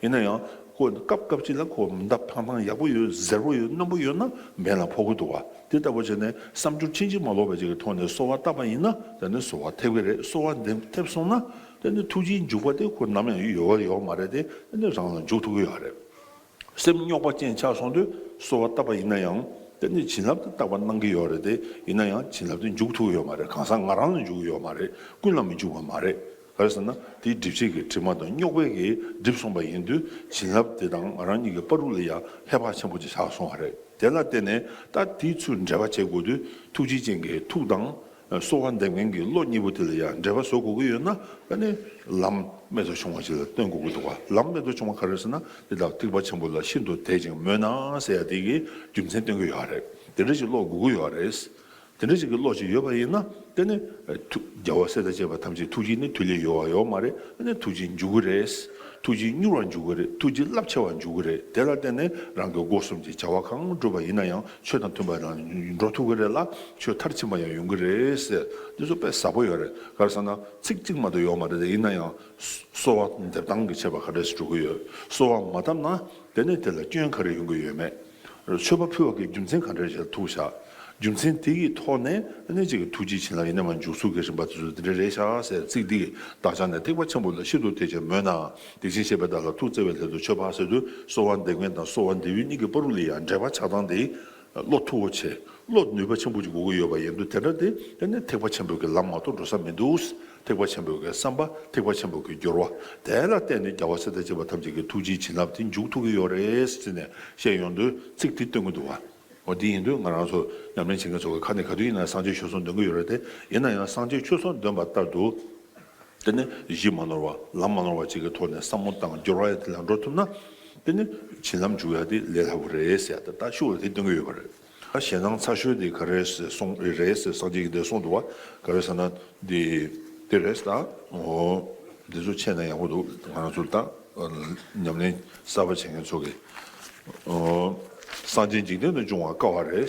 ཡིན་ན་ཡང་ཁོ་སྐབས་སྐབས་ཅིག་ལ་ཁོ་མདའ་འཕང་ཐང་ཡག་པོ་ཡོད། གཟེར་པོ་ཡོད། རྣོན་པོ་ཡོད་ན་འབེན་ལ་ཕོག་གི་འདུག་བ། དེ་ལྟ་བུ་བྱས་ནས་བསམ་སྦྱོར་ཕྱིན་ཅི་མ་ལོག་པ་ཅིག་གི་ཐོག་ནས་གསོལ་བ་བཏབ་པ་ཡིན་ན། དེ་ནི་གསོལ་བ་ཐེབས་ཀྱི་རེད། གསོལ་བ་འདེབས་ཐེབས་སོང་ན། དེ་ནི་ཐུགས་རྗེའི་འཇུག་པ་དེ་ཁོ་ནམ་ཡང་ཡོད་པ་ཡོད་མ་རེད་དེ། དེ་ནི་རང་ལ་འཇུག་ཐུབ་ཀྱི་ཡོད་རེད། སེམས་རྙོག་པ་ཅན་ཆགས་སོང་དུས་གསོལ་བ་བཏབ་པ་ཡིན་ན་ཡང་། དེ་ནི་བྱིན་རླབས་དེ་རྟག་པར་གནང་གི་ཡོད་རེད་དེ། ཡིན་ན་ཡང་བྱིན་རླབས་དེ་འཇུག་ཐུབ་ཀྱི་ཡོད་མ་རེད། གང་ཟག་ང་རང་ལ་འཇུག་གི་ཡོད་མ་རེད། ཀུན་ལ་མི་འཇུག་པ་མ་རེད། ག་རེ་ཟེར་ན། དེའི་སྒྲིབ་བྱེད་ཀྱི་དྲི་མ་དང་རྙོག་པའི་གིས་བསྒྲིབས་སོང་པ་ཡིན་དུས། བྱིན་རླབས་དེ་དང་ང་རང་གཉིས་ཀྱི་བར་དུ་ལ་ཡང་ཧེ་བག་ཆེན་པོ་ཅིག་ཆགས་སོང་བ་རེད། དེ་ལ་བརྟེན་ནས་ད་དེའི་ཚུར་འབྲེལ་བ་བྱེད་དགོས་དུས། ཐུགས་རྗེ་ཅན་གྱི་ཐུགས་དང་། གསོལ་བ་འདེབས་མཁན་གྱི་བློ་གཉིས་པོ་དེ་ལ་ཡང་འབྲེལ་བ་བཟོ་དགོས་ཀྱི་ཡོད་ན། ཨ་ནི་ལམ་རྨད་དུ་བྱུང་བ་ཅིག་ལ་སྟོན་དགོས་ཀྱི་འདུག་བ། ལམ་རྨད་དུ་བྱུང་བ་ག་རེ་ཟེར་ན། དེ་དག་ཐེག་པ་ཆེན་པོ་ལ་ཤིན་ཏུ་དད་ཅིང་མོས་ན་ཟེར་ཡ་དེ་གི་རྒྱུ་མཚན་སྟོན་གྱི་ཡོད་རེད། དེ་འདྲ་ཞིག་བློ་དགོས་ཀྱི་ཡོད་རེད། དེ་འདྲ་ཞིག་གི་བློ་ཞིག་ཡོད་པ་ཡིན་ན། དེ་ནི་ཐུགས་རྒྱལ་བ་སྲས་དང་བཅས་པ་ཐམས་ཅད་ཐུགས་རྗེ་ནི་དུས་ལས་ཡོལ་བ་ཡོད་མ་རེད། ཨ་ནི་ཐུགས་རྗེ་འཇུག་གི་རེད། ཐུགས་རྗེ་མྱུར་བར་འཇུག་གི་རེད། ཐུགས་རྗེ་རླབས་ཆེ་བར་འཇུག་གི་རེད། དེ་ལ་བརྟེན་ནས་རང་གི་སྒོ་གསུམ་གྱི་བྱ་བ་གང་བསྒྲུབས་པ་ཡིན་ན་ཡང་། ཆོས་དང་མཐུན་པ་ལ་འགྲོ་ཐུབ་ཀྱི་རེད་ལ། ཆོས་མཐར་ཕྱིན་པ་ཡང་ཡོང་གི་རེད་ཟེར། འདི་ཚོ་དཔེ་ཟབ་པོ་ཡོད་རེད། ག་རེ་ཟེར་ན། ཚིག་གཅིག་མ་གཏོགས་ཡོད་མ་རེད་དེ། ཡིན་ན་ཡང་གསོལ་བ་འདེབས་སྟངས་ཀྱི་ཁྱད་པར་ག་འདྲས་སེ་འགྲོ་གི་ཡོད། གསོལ་བ་མ་བཏབ་ན་དེ་ནི་དེ་ལ་སྐྱོན་ག་རེ་ཡོང་གི་ཡོད་མེད། མཆོད་པ་ཕུལ་བ་གི་རྒྱུ་མཚན་ག་འདྲས་ཞིག་ལ་ཐུག་བཞག་རྒྱུ་མཚན་དེ་གི་ཐོག་ནས་ཨ་ནི་གཅིག་གི་ཐུགས་རྗེ་བྱིན་རླབས་ཡེ་ནས་མར་འཇུག་ཚུལ་གྱི་རིམ་པ་དེ་ཚོ་དེ་འདྲ་རེད་ཤག་ཟེར། ཚིག་འདི་གིས་བདག་ཅག་ནི་ཐེག་པ་ཆེན་པོ་ལ་ཤིན་ཏུ་དད་ཅིང་མོས་ན། དེ་བཞིན་གཤེགས་པའི་བདག་ལ་ཐུགས་བརྩེ་བའི་སླད་དུ་མཆོད་པ་ཟེར་དུས། གསོལ་བ་འདེབས་མཁན་དང་གསོལ་བ་འདེབས་ཡུལ་གཉིས་ཀྱི་བར་དུ་ལ་ཡང་འབྲེལ་བ་ཆགས་སྟངས་དེ་བློ་མཐུ་བོ་ཆེ། བློ་ནུས་པ་ཆེན་པོ་ཅིག་དགོས་ཀྱི་ཡོད་པ་ཡིན་དུས། དེ་འདྲ་དེ་དེ་ནི་ཐེག་པ་ཆེན་པོའི་གི་ལམ་མ་གཏོགས་འགྲོ་ས་མི་འདུག་ཐེག་པ་ཆེན་པོའི་གི་བསམ་པ། ཐེག་པ་ཆེན་པོའི་གི་སྦྱོར་བ། དེ་ལ་བརྟེན་ནས་རྒྱལ་བ་སྲས་དང་བཅས་པ་ཐམས་ཅད་ཀྱི་ཐུགས་རྗེའི་བྱིན་རླབས་དེ་འཇུག་ཐུབ་ཀྱི་ཡོད་རེད་ཟེར་ནས་བཤད་ཡོང་དུས། ཚིག་དེ་སྟོན་གྱི་འདུག་བ། འོ། དེ་ཡིན་དུས་ང་རང་ཚོ་ཉམས་ལེན་བྱེད་མཁན་ཚོ་གི་ཁ་ནས་ག་དུས་ཡིན་ན་སངས་རྒྱས་ཆོས་གསུང་འདོན་གྱི་ཡོད་རེད་དེ། ཡིན་ན་ཡང་སངས་རྒྱས་ཆོས་གསུང་འདོན་པ་ལྟར་དུ། དེ་ནི་གཞི་མ་ནོར་བ། ལམ་མ་ནོར་བ་ཅིག་གི་ཐོག་ནས་བསམ་བློ་བཏང་། སྦྱོར་བ་ཡ་དེ་ལ་འགྲོ་ཐུབ་ན། དེ་ནི་བྱིན་རླབས་འཇུག་ཡ་དེ་ལས་སླ་པོ་རེད་ཟེར་ཡ་དེ་ད་ཤུགས་ལ་དེ་སྟོན་གྱི་ཡོད་པ་རེད། ད་ཞེད་སྣང་ཚ་ཤོས་དེ་ག་རེ་གསུངས་རེད་ཟེར། སངས་རྒྱས་ཀྱིས་དེ་གསུངས་འདུག་བ། ག་རེ་ཟེར་ན། འདི་དེ་རེད་ད། འོ། འདི་ཚོ་ཤེས་ན་ཡག་པོ་འདུག་ང་རང་ཚོ་ད་ཉམས་ལེན་གསར་པ་བྱེད་མཁན་ཚོ་གིས། འོ། སངས་རྒྱས་འཇིག་རྟེན་དུ་འབྱུང་བ་དཀའ་བ་རེད།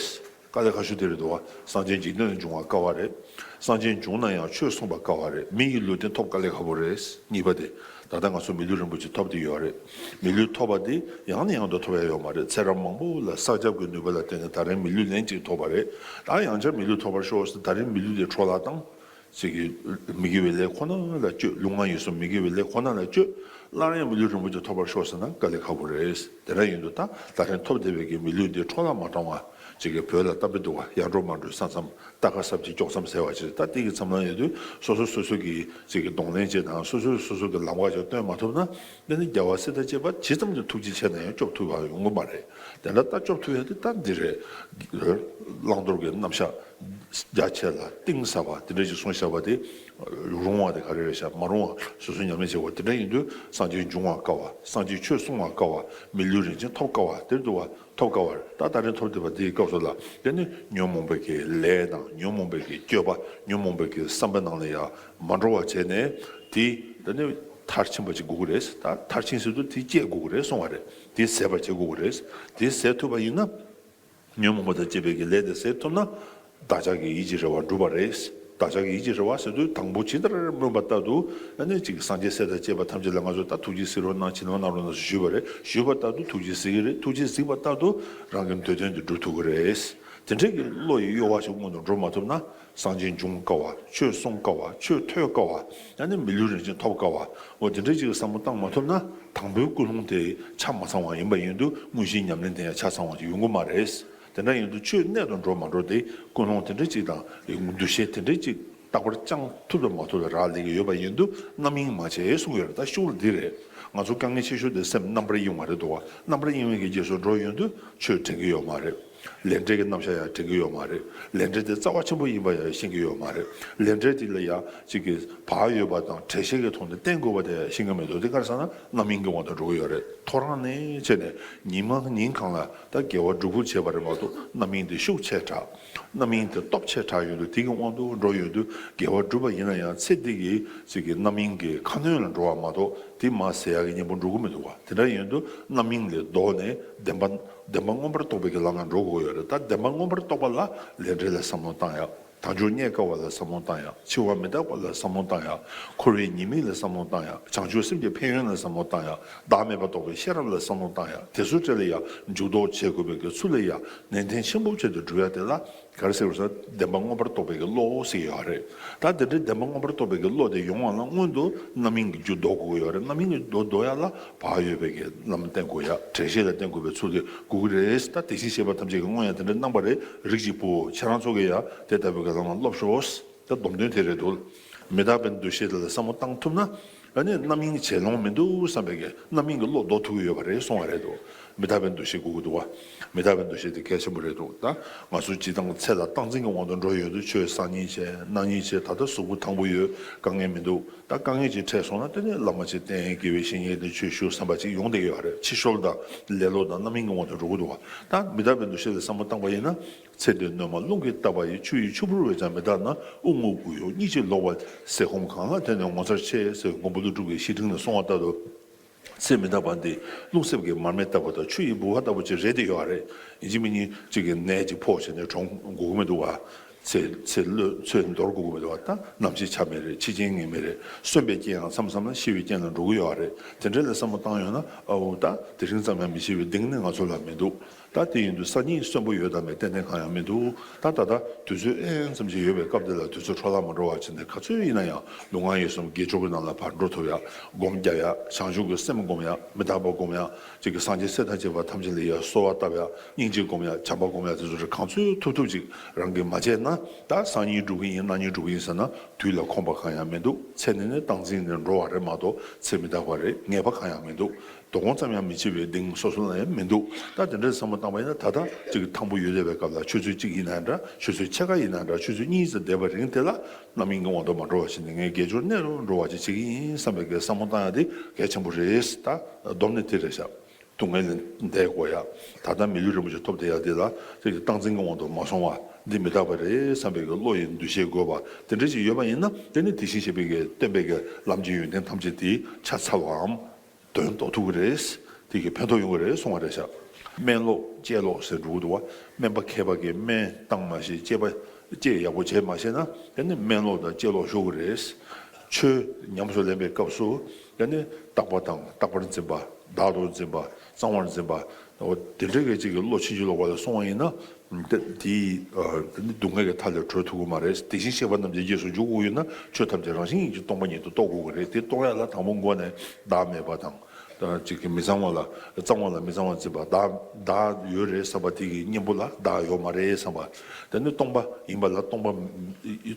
དཀའ་ལས་ཁག་ཤོས་དེ་རེད་འདུག་བ། སངས་རྒྱས་འཇིག་རྟེན་དུ་འབྱུང་བ་དཀའ་བ་རེད། སངས་རྒྱས་བྱུང་ན་ཡང་ཆོས་གསུངས་པ་དཀའ་བ་རེད། མི་ཡི་ལུས་རྟེན་ཐོབ་དཀའ་ལས་ཁག་པོ་རེད། གཉིས་པ་དེ། ད་ལྟ་ང་ཚོ་མི་ལུས་རིན་པོ་ཆེ་ཐོབ་བསྡད་ཡོད་རེད། མི་ལུས་ཐོབ་པ་དེ་ཡང་ནས་ཡང་དུ་ཐོབ་ཡ་ཡོད་མ་རེད། ཚེ་རབས་མང་པོ་ལ་བསགས་རྒྱབ་ཀྱི་ནུས་པ་ལ་བརྟེན་ནས་ད་རིང་མི་ལུས་ལན་གཅིག་ཐོབ་པ་རེད། ད་ཡང་བསྐྱར་མི་ལུས་ཐོབ་པར་ཤོག་ཟེར། ད་རིང་མི་ལུས་དེ་འཕྲོ་བརླག་བཏང་། ཅིག་གིས་མི་དགེ་བའི་ལས་ཁོ་ན་ལ་སྤྱོད། ལུས་ངག་ཡིད་གསུམ་མི་དགེ་བའི་ལས་ཁོ་ན་ལ་སྤྱོད། སླར་ཡང་མི་ལུས་རིན་པོ་ཆེ་ཐོབ་པར་ཤོག་ཟེར་ན་དཀའ་ལས་ཁག་པོ་རེད། དེ་འདྲ་ཡིན་དུས་ད་ད་རིང་ཐོབ་བསྡད་པའི་གི་མི་ལུས་འདི་འཕྲོ་བརླག་མ་བཏང་བ། ཅིག་གིས་བོད་ལ་གཏམ་དཔེ་འདུག་བ། ཡར་འགྲོ་མར་འགྲོའི་ས་མཚམས། རྟ་ཁ་སྲབ་ཀྱིས་དཀྱོག་མཚམས་ཟེར་བ་ཅིག་ད་དེ་གི་མཚམས་ལ་ཡོད་དུས་སོ་སོ་སོ་སོ་གིས་ཅིག་གིས་གདོང་ལེན་བྱེད་དང་། སོ་སོས་སོ་སོ་གི་ལམ་ཁ་ཅིག་སྟོན་མ་ཐུབ་ན། དེ་ནི་རྒྱལ་བ་སྲས་དང་བཅས་པ་ཇི་ཙམ་གྱིས་ཐུགས་རྗེ་ཆེ་ན་ཡང་སྐྱོབ་ཐུབ་པ་ཡོང་གི་མ་རེད། དེ་འདྲ་ད་སྐྱོབ་ཐུབ་ཡ་དེ་ད་འདི་རེད། བླང་དོར་གྱི་རྣམ་གཞག་རྒྱ་ཆེ་ལ་གཏིང་ཟབ་པ་དེ་འདྲ་ཞིག་གསུངས་བཞག་པ་དེ། རུང་བ་དེ་ག་རེ་རེད་ཤག་མ་རུང་བ་སོ་སོས་ཉམས་ལེན་བྱེད་དགོས། དེ་འདྲ་ཡིན་དུས་སངས་རྒྱས་འབྱུང་བ་དཀའ་བ། སངས་རྒྱས་ཆོས་གསུང་བ་དཀའ་བ། མི་ལུས་རིན་ཆེན་ཐོབ་དཀའ་བ་དེ་འདུག་བ། ཐོབ་དཀའ་བ་རེད། ད་ད་རིང་ཐོབ་བསྡད་པ་དེའི་སྐབས་སུ་ལ་དེ་ནི་ཉོན་མོངས་པའི་གི་ལས་དང་། ཉོན་མོངས་པའི་གི་སྤྱོད་པ། ཉོན་མོངས་པའི་གི་བསམ་པའི་ནང་ལ་ཡང་མ་འགྲོ་བ་བྱས་ནས། དེ་དེ་ནི་མཐར་ཕྱིན་པ་ཅིག་དགོས་ཀྱི་རེད། ད་མཐར་ཕྱིན་ཟེར་དུས་དེ་སྐྱེ་དགོས་ཀྱི་རེད་གསུང་བ་རེད། དེ་ཟད་པ་བྱེད་དགོས་ཀྱི་རེད། དེ་ཟད་ཐུབ་པ་ཡིན་ན། ཉོན་མོངས་པ་དང་བཅས་པའི་གི་ལས་དེ་ཟད་ཐུབ་ན། བདག་ཅག་གི་ཡིད་ཀྱི་རེ་བ་འགྲུབ་པ་རེད། བདག་ཅག་གི་ཡིད་ཀྱི་རེ་བ་ཟེར་དུས་དང་པོ་ཇི་ལྟར་སྨོན་པ་ལྟར་དུ། ཨ་ནི་ཅིག་སངས་རྒྱས་སྲས་དང་བཅས་པ་ཐམས་ཅད་ལ་ང་ཚོས་ད་ཐུགས་རྗེས་གཟིགས་རོགས་གནང་། བྱིན་རླབས་གནང་རོགས་གནང་ཞུས་པ་རེད། ཞུས་པ་ལྟར་དུ་ཐུགས་རྗེས་གཟིགས་ཀྱི་རེད། ཐུགས་རྗེས་གཟིགས་པ་ལྟར་དུ་རང་གི་འདོད་དོན་དེ་འགྲུབ་ཐུབ་ཀྱི་རེད། དེ་འདྲའི་གི་བློ་ཡི་གཡོ་བ་ཞིག་སྔོན་དུ་འགྲོ་མ་ཐུབ་ན། སངས་རྒྱས་འབྱུང་དཀའ་བ། ཆོས་གསུང་དཀའ་བ། ཆོས་ཐོས་དཀའ་བ། ཡང་ན་མི་ལུས་རིན་ཆེན་ཐོབ་དཀའ་བ། འོ་དེ་འདྲའི་ཅིག་བསམ་བློ་བཏང་མ་ཐུབ་ན། དང་པོའི་ཀུན་སློང་དེ་ཆ་མ་ཚང་བ་ཡིན་པ་ཡིན་དུས་དངོས་གཞིའི་ཉམས་ལེན་དེ་ཡང་ཆ་ཚང་བ་ཅིག་ཡོང་གི་མ་རེད། དེ་འདྲ་ཡིན་དུས་ཆོས་གནད་དུ་འགྲོ་མ་འགྲོ་དེ་ཀུན་སློང་དེ་འདྲ་ཅིག་དང་འདུ་ཤེས་དེ་འདྲ་ཅིག་རྟག་པར་བཅང་ཐུབ་དང་མ་ཐུབ་ལ་རག་ལས་ཀྱི་ཡོད་པ་ཡིན་དུས་རྣམ་གཡེང་མ་བྱེད་གསུངས་ཡོད་རེད། ད་ཤུགས་ལ་འདི་རེད། ང་ཚོ་དཀའ་ངལ་ཆེ་ཤོས་དེ་སེམས་རྣམ་པར་གཡེང་བ་རེད་འདུག་བ། རྣམ་པར་གཡེང་བའི་གི་རྗེས་སུ་འགྲོ་ཡོང་དུས་ཆོས་དྲན་གྱི་ཡོད་མ་རེད། ལས་འབྲས་ཀྱི་རྣམ་གཞག་ཡང་དྲན་གྱི་ཡོད་མ་རེད། ལས་འབྲས་དེ་རྩ་བ་ཆེན་པོ་ཡིན་པ་ཡང་ཤེས་ཀྱི་ཡོད་མ་རེད། ལས་འབྲས་དེ་ལ་ཡང་གཅིག་གི་བག་ཡོད་པ་དང་འགྲེལ་བཤད་ཀྱི་ཐོག་ནས་བསྟན་དགོས་པ་དེ་ཡང་ཤེས་ཀྱི་མི་འདུག་དེ་ག་རེ་ཟེར་ན་རྣམ་གཡེང་གི་དབང་དུ་འགྲོ་གི་ཡོད་རེད། ཐོ་རངས་ནས་བྱས་ནས་ཉིན་མ་ཉིན་གང་ལ་ད་དགེ་བ་སྒྲུབ་ཁུལ་བྱས་པ་རེད་མ་གཏོགས་རྣམ་གཡེང་དེ་ཤུགས་ཆེ་དྲགས། རྣམ་གཡེང་དེ་སྟོབས་ཆེ་དྲགས་ཡོང་དུས་དེ་གི་དབང་དུ་འགྲོ་ཡོང་དུས་དགེ་བ་སྒྲུབ་པ་ཡིན་ན་ཡང་ཚེ་འདི་གི་གཅིག་གི་རྣམ་གཡེང་གི་ཁ་གནོན་ལ་འགྲོ་བ་མ་གཏོགས་དེ་མར་ཟད་ཡག་གི་གཉེན་པོ་འགྲོ་གི་མི་འདུག་བ། དེ་འདྲ་ཡིན་དུས་རྣམ་གཡེང་ལས་ལྡོག་ནས་བདེན་པ། བདེན་པ་མངོན་པར་རྟོགས་པའི་གི་ལམ་ལ་འགྲོ་དགོས་ཡོད་རེད། ད་བདེན་པ་མངོན་པར་རྟོགས་པ་ལ་ལས་འབྲས་ལ་བསམ་བློ་བཏང་ཡག་དལ་འབྱོར་རྙེད་དཀའ་བ་ལ་བསམ་བློ་བཏང་ཡག་འཆི་བ་མི་རྟག་པ་ལ་བསམ་བློ་བཏང་ཡག་འཁོར་བའི་ཉེས་དམིགས་ལ་བསམ་བློ་བཏང་ཡག་བྱང་ཆུབ་སེམས་ཀྱི་ཕན་ཡོན་ལ་བསམ་བློ་བཏང་ཡག་བདག་མེད་པ་རྟོགས་པའི་ཤེས་རབ་ལ་བསམ་བློ་བཏང་ཡག་དེ་ཚོའི་གྲས་ལ་ཡང་འཇུག་ལྡོག་བྱེད་དགོས་པའི་གི་ཚུལ་ལ་ཡང་ནན་ཏན་ཆེན་པོ་བྱས་ཏེ་སྒྲུབ་ཡག་དེ་ལ་ག་རེ་ཟེར་བ་ཟེར་ན་བདེན་པ་མངོན་པར་རྟོགས་པའི་གི་བློ་ཟེར་གྱི་ཡོད་རེད། ད་དེ་འདྲའི་བདེན་པ་མངོན་པར་རྟོགས་པའི་གི་བློ་དེ་ཡོང་བ་ལ་སྔོན་དུ་རྣམ་གཡེང་གི་རྒྱུ་ཟློག་དགོས་ཀྱི་ཡོད་རེད། རྣམ་གཡེང་གི་རྒྱུ་ཟློག་ཡག་ལ་བག་ཡོད་པའི་གི་ལམ་བསྟེན་དགོས་ཡག་འགྲེལ་བཤད་ལ་བརྟེན་དགོས་པའི་ཚུལ་དེ་དགོས་ཀྱི་རེད། ད་དེ་བཞིན་གཤེགས་པ་ཐམས་ཅད་ཀྱིས་སྔོན་ཡང་དེ་འདྲ་གནང་བ་རེད། རིགས་ཀྱི་བུ་ཁྱེད་རང་ཚོ་གིས་ཡང་དེ་ལྟ་བུའི་གི་ལམ་ལ་སློབས་ཤོག་ད་སྡོམ་དོན་དེ་རེད་འདུག་མི་རྟག་པའི་འདུ་ཤེས་དེ་ལ་བསམ་བློ་བཏང་ཐུབ་ན། ཨ་ནི་རྣམ་གཡེང་བྱེད་ལོང་མི་འདུག་བསམ་པའི་གི་རྣམ་གཡེང་གི་བློ་ཟློག་ཐུབ་ཀྱི་ཡོད་པ་རེད་གསུང་བ་རེད་འདུག་མི་རྟག་པའི་འདུ་ཤེས་དགོས་ཀྱི་འདུག་བ། མི་རྟག་པའི་འདུ་ཤེས་དེ་གལ་ཆེན་པོ་རེད་འདུག་ད་ང་ཚོ་སྤྱིར་བཏང་ཚེ་ལ་སྟངས་འཛིན་གྱི་དབང་དུ་འགྲོ་ཡོང་དུས་ཆོས་བསགས་སྙིང་རྗེ་གནང་སྙིང་རྗེ། ད་ལྟ་གཟུགས་པོ་ཐང་པོ་ཡོད། དཀའ་ངལ་མི་འདུག་ད་དཀའ་ངལ་ཅིག་འཕྲད་སོང་ན་དེ་ནས་བླ་མ་ཅིག་བསྟེན། དགེ་བའི་བཤེས་གཉེན་དེ་ཆོས་ཞུ་བསམ་པ་ཅིག་ཡོང་བསྡད་ཀྱི་ཡོད་རེད། ཕྱི་བཤོལ་དང་ལེ་ལོ་དང་རྣམ་གཡེང་གི་དབང་དུ་འགྲོ་གི་འདུག་བ། ད་མི་རྟག་པའི་འདུ་ཤེས་ལ་བསམ་བློ་བཏང་པ་ཡིན་ན། ཚེ་འདིར་བསྣོན་མ་རླུང་གིས་བཏབ་པ་ཡི། ཆུ་ཡི་ཆུ་བུར་བས་ཀྱང་མི་འདག་ན། དབུགས་རྔུབ་དགུ་གཡོ་གཉིད་ཀྱིས་ལོག་པ། ཟས་སྐོམ་གང་ལ་བརྟེན་ནས་ངོ་མཚར་ཆེ་ཟེར་མགོན་པོ་ཀླུ་སྒྲུབ་ཀྱི་བཤེས་སྤྲིང་ལ་གསུངས་པ་ལྟར་དུ། ཚེ་མི་རྟག་པ་འདི་རླུང་གསེབ་ཀྱི་མར་མེ་ལྟ་བུ་དང་ཆུ་ཡི་ལྦུ་བ་ལྟ་བུ་ཅིག་རེད་དེ་ཡོད་རེད། ཡིན་གཅིག་མིན་གཉིས་གཅིག་གི་ནད་ཅིག་ཕོག་བྱས་ནས་གྲོངས་དགོས་ཀྱི་མི་འདུག་བ། ཚེ་ཚེ་བློས་ཚེ་འདོར་དགོས་ཀྱི་མི་འདུག་བ། ད་ནམ་འཆི་ཆ་མེད་རེད། འཆི་རྐྱེན་ངེས་མེད་རེད། གསོན་པའི་རྐྱེན་ཡང་མཚམས་མཚམས་ལ་ཤི་བའི་རྐྱེན་ལ་འགྲོ་གི་ཡོད་རེད། དེ་འདྲ་ལ་བསམ་བློ་བཏང་ཡོང་ན་ཨ་འུ་ད་དེ་རིང་ཙམ་ཡང་མི་འཆི་བའི་གདེང་ནི་ང་ཚོ་ལ་མི་འདུག་ད་དེ་ཡིན་དུས་སང་ཉིན་གསོན་པོ་ཡོད་དམ་མེད་ཏན་ཏན་གང་ཡང་མི་འདུག་ད་ད་ལྟ་དུས་ཚོད་ཨེན་ཙམ་ཅིག་ཡོད་པའི་སྐབས་འདི་ལ་དུས་ཚོད་འཕྲོ་བརླག་མ་འགྲོ་བ་བྱས་ནས་ག་ཚོད་ཡིན་ན་ཡང་ལུས་ངག་ཡིད་གསུམ་དགེ་སྦྱོར་གྱི་ནང་ལ་ཕར་འགྲོ་ཐུབ་ཡ། སྒོམ་རྒྱག་ཡ། བྱང་ཆུབ་ཀྱི་སེམས་སྒོམ་ཡ། མི་རྟག་པ་སྒོམ་ཡ། གཅིག་གི་སངས་རྒྱས་སྲས་དང་བཅས་པ་ཐམས་ཅད་ལ་ཡ་གསོལ་བ་བཏབ་ཡ། སྙིང་རྗེ་སྒོམ་ཡ། བྱམས་པ་སྒོམ་ཡ་དེ་ཚོ་རེ་གང་ཚོད་ཐུབ་ཐུབ་ཅིག་རང་གིས་མ་བྱས་ན། ད་སང་ཉིན་སྒྲུབ་ཀྱི་ཡིན། གནངས་ཉིན་སྒྲུབ་ཀྱི་ཡིན་ཟེར་ན་དུས་ལ་ཁོམ་པ་གང་ཡང་མི་འདུག་ཚེ་ནི་ནི་སྟངས་འཛིན་ནས་འགྲོ་བ་རེད་མ་གཏོགས་ཚེ་མི་རྟག་པ་རེད། ངེས་པ་གང་ཡང་མི་འདུག་དོ་དགོང་ཙམ་ཡང་མི་འཆི་བའི་གདེང་སོ་སོ་ལ་ཡང་མི་འདུག་ད་དེ་འདྲའི་བསམ་བློ་བཏང་བ་ཡིན་ན་ད་ལྟ་གཅིག་ཐང་པོ་ཡོད་བསྡད་པའི་སྐབས་ལ་ཆུ་ཚོད་གཅིག་ཡིན་ན་འདྲ། ཆུ་ཚོད་ཕྱེད་ཀ་ཡིན་ན་འདྲ། ཆུ་ཚོད་གཉིས་ཙམ་འདས་པ་རིང་དེ་ལ་རྣམ་གཡེང་གི་དབང་དུ་མ་འགྲོ་བ་བྱས་ནས་ངས་དགེ་སྦྱོར་གནས་རུ་འགྲོ་བ་ཅིག་བྱེད་ཀྱི་ཡིན་བསམ་པའི་གི་བསམ་བློ་བཏང་ཡ་དེ་གལ་ཆེན་པོ་རེད། ད་སྡོམ་ནི་དེ་རེད་ཤག་སྡུག་བསྔལ་ལས་འདས་དགོས་ཡ། ད་ལྟ་མི་ལུས་རིན་པོ་ཆེ་ཐོབ་བསྡད་ཡ་དེ་ལ་ཅིག་སྟངས་འཛིན་གྱི་དབང་དུ་མ་སོང་བ། འདི་མི་རྟག་པ་རེད་བསམ་པའི་གི་བློ་ཡི་འདུ་ཤེས་དགོས་པ་དེ་འདྲ་ཅིག་ཡོད་པ་ཡིན་ན། དེ་ནི་དེ་བཞིན་གཤེགས་པའི་གི་བསྟན་པའི་གི་ལམ་གྱི་ཡོན་ཏན་ཐམས་ཅད་དེ་ཆ་ཚང་བའམ། དོན་རྟོགས་ཐུབ་ཀྱི་རེད། དེ་གི་ཕན་ཐོགས་ཡོང་གི་རེད་གསུང་བ་རེད་ཤག་སྨན་ལོག་དཔྱད་ལོག་ཟེར་འགྲོ་གི་འདུག་བ། སྨན་པ་མཁས་པ་གིས་སྨན་བཏང་མ་ཤེས། དཔྱད་པ་ དཔྱད་ཡག་པོ་བྱས་མ་ཤེས་ན་དེ་ནི་སྨན་ལོག་དང་དཔྱད་ལོག་ཤོར་གི་རེད། ཆོས་ཉམས་སུ་ལེན་པའི་སྐབས་སུ་དེ་ནི་རྟག་པ་དང་རྟག་པར་འཛིན་པ། བདག་ཏུ་འཛིན་པ། གཙང་བར་འཛིན་པ། འོ་དེ་འདྲའི་གི་ཅིག་གི་བློ་ཕྱིན་ཅི་ལོག་པ་ལ་སོང་བ་ཡིན་ན། དེ་དེའི་ཨ་དེ་ནི་སྡུག་བསྔལ་གྱི་མཐའ་ལས་གྲོལ་ཐུབ་ཀྱི་མ་རེད། དེ་བཞིན་གཤེགས་པ་རྣམས་ཀྱི་རྗེས་སུ་འཇུག་དགོས་ཡོད་ན་ཆོས་ཐམས་ཅད་རང་བཞིན་གྱིས་སྟོང་པ་ཉིད་དུ་རྟོགས་དགོས་ཀྱི་རེད། དེ་རྟོགས་ཡ་ལ་དང་པོ་མགོ་ནས་བདག་མེད་པ་དང་། ད་ཅིག་གི་མི་གཙང་བ་ལ་གཙང་བ་ལ་མི་གཙང་བ་འཛིན་པ། བདག་བདག་ཡོད་རེད་བསམ་པ་དེ་གི་གཉེན་པོ་ལ་བདག་ཡོད་མ་རེད་བསམ་པ། དེ་ནི་སྟོང་པ་ཡིན་པ་ལ་སྟོང་པ་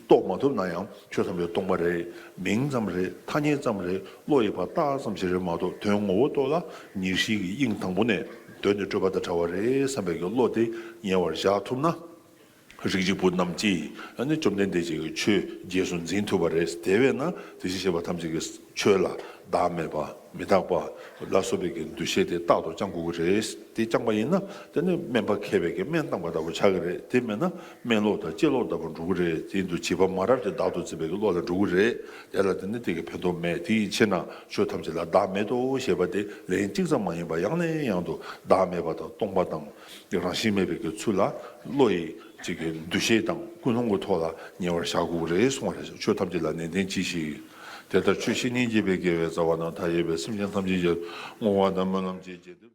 རྟོགས་མ་ཐུབ་ན་ཡང་ཆོས་ཐམས་ཅད་སྟོང་པ་རེད། མིང་ཙམ་རེད། ཐ་སྙད་ཙམ་རེད། བློ་ཡིས་ཕར་བཏགས་ཙམ་ཞིག་རེད་མ་གཏོགས་དོན་ངོ་བོ་ལྟོས་ལ་ཉེར་ཞི་གི་དབྱིངས་དང་པོ་ནས་གདོད་ནས་སྤྲོས་པ་དང་བྲལ་བ་རེད་བསམ་པའི་གི་བློ་དེ་ཉེ་བར་བཞག་ཐུབ་ན། རིགས་ཀྱི་བུ་རྣམས་ཀྱིས་ཨ་ནི་བཅོམ་ལྡན་འདས་ཀྱི་ཆོས་རྗེས་སུ་འཛིན་ཐུབ་པ་རེད། དེ་བས་ན་དེ་བཞིན་གཤེགས་པ་ཐམས་ཅད་ཀྱི་ཆོས་ལ་བདག་མེད་པ་མི་རྟག་པ་ལ་སོགས་པའི་གི་འདུ་ཤེས་དེ་རྟག་ཏུ་བཅང་དགོས་ཀྱི་རེད། དེ་བཅངས་པ་ཡིན་ན་དེ་ནི་སྨན་པ་མཁས་པས་ཀྱི་སྨན་བཏང་པ་ལྟ་བུ་ཆགས་ཀྱི་རེད། དེ་མེད་ན་སྨན་ལོག་དང་དཔྱད་ལོག་ལྟ་བུར་འགྲོ་གི་རེད། དེ་ཡིན་དུས་བྱིས་པ་མ་རབས་ཀྱི་བདག་ཏུ་འཛིན་པའི་གི་བློ་ལ་འགྲོ་གི་རེད། དེ་ལ་དེ་ནི་དེ་གི་ཕན་ཐོགས་མེད། དེ་ཡི་ཕྱིར་ན་ཆོས་ཐམས་ཅད་ལ་བདག་མེད་དོ་ཞེས་པ་དེ་ལན་གཅིག་ཙམ་མ་ཡིན་པར་ཡང་ནས་ཡང་དུ་བདག་མེད་པ་དང་སྟོང་པ་དང་རང་བཞིན་མེད་པའི་གི་ཚུལ་ལ་བློ་ཡི་ཅིག་གི་འདུ་ཤེས་དང་ཀུན་སློང་གི་ཐོག་ལ་ཉེ་བར་བཞག་དགོས་ཀྱི་རེད་གསུངས་པ་རེད། ཆོས་ཐམས་ཅད་ལ་ནན་ཏན་གྱིས་ཤིག་དེ་ལྟར་ཆོས་བཤེས་གཉེན་བགྱིས་པའི་དགེ་བའི་རྩ་བ་རྣམས་མཐའ་ཡས་པའི་སེམས་ཅན་ཐམས་ཅད་ཀྱི་བསྔོ་བ་དང་སྨོན་ལམ་གྱི་རྒྱས་བསྡུས།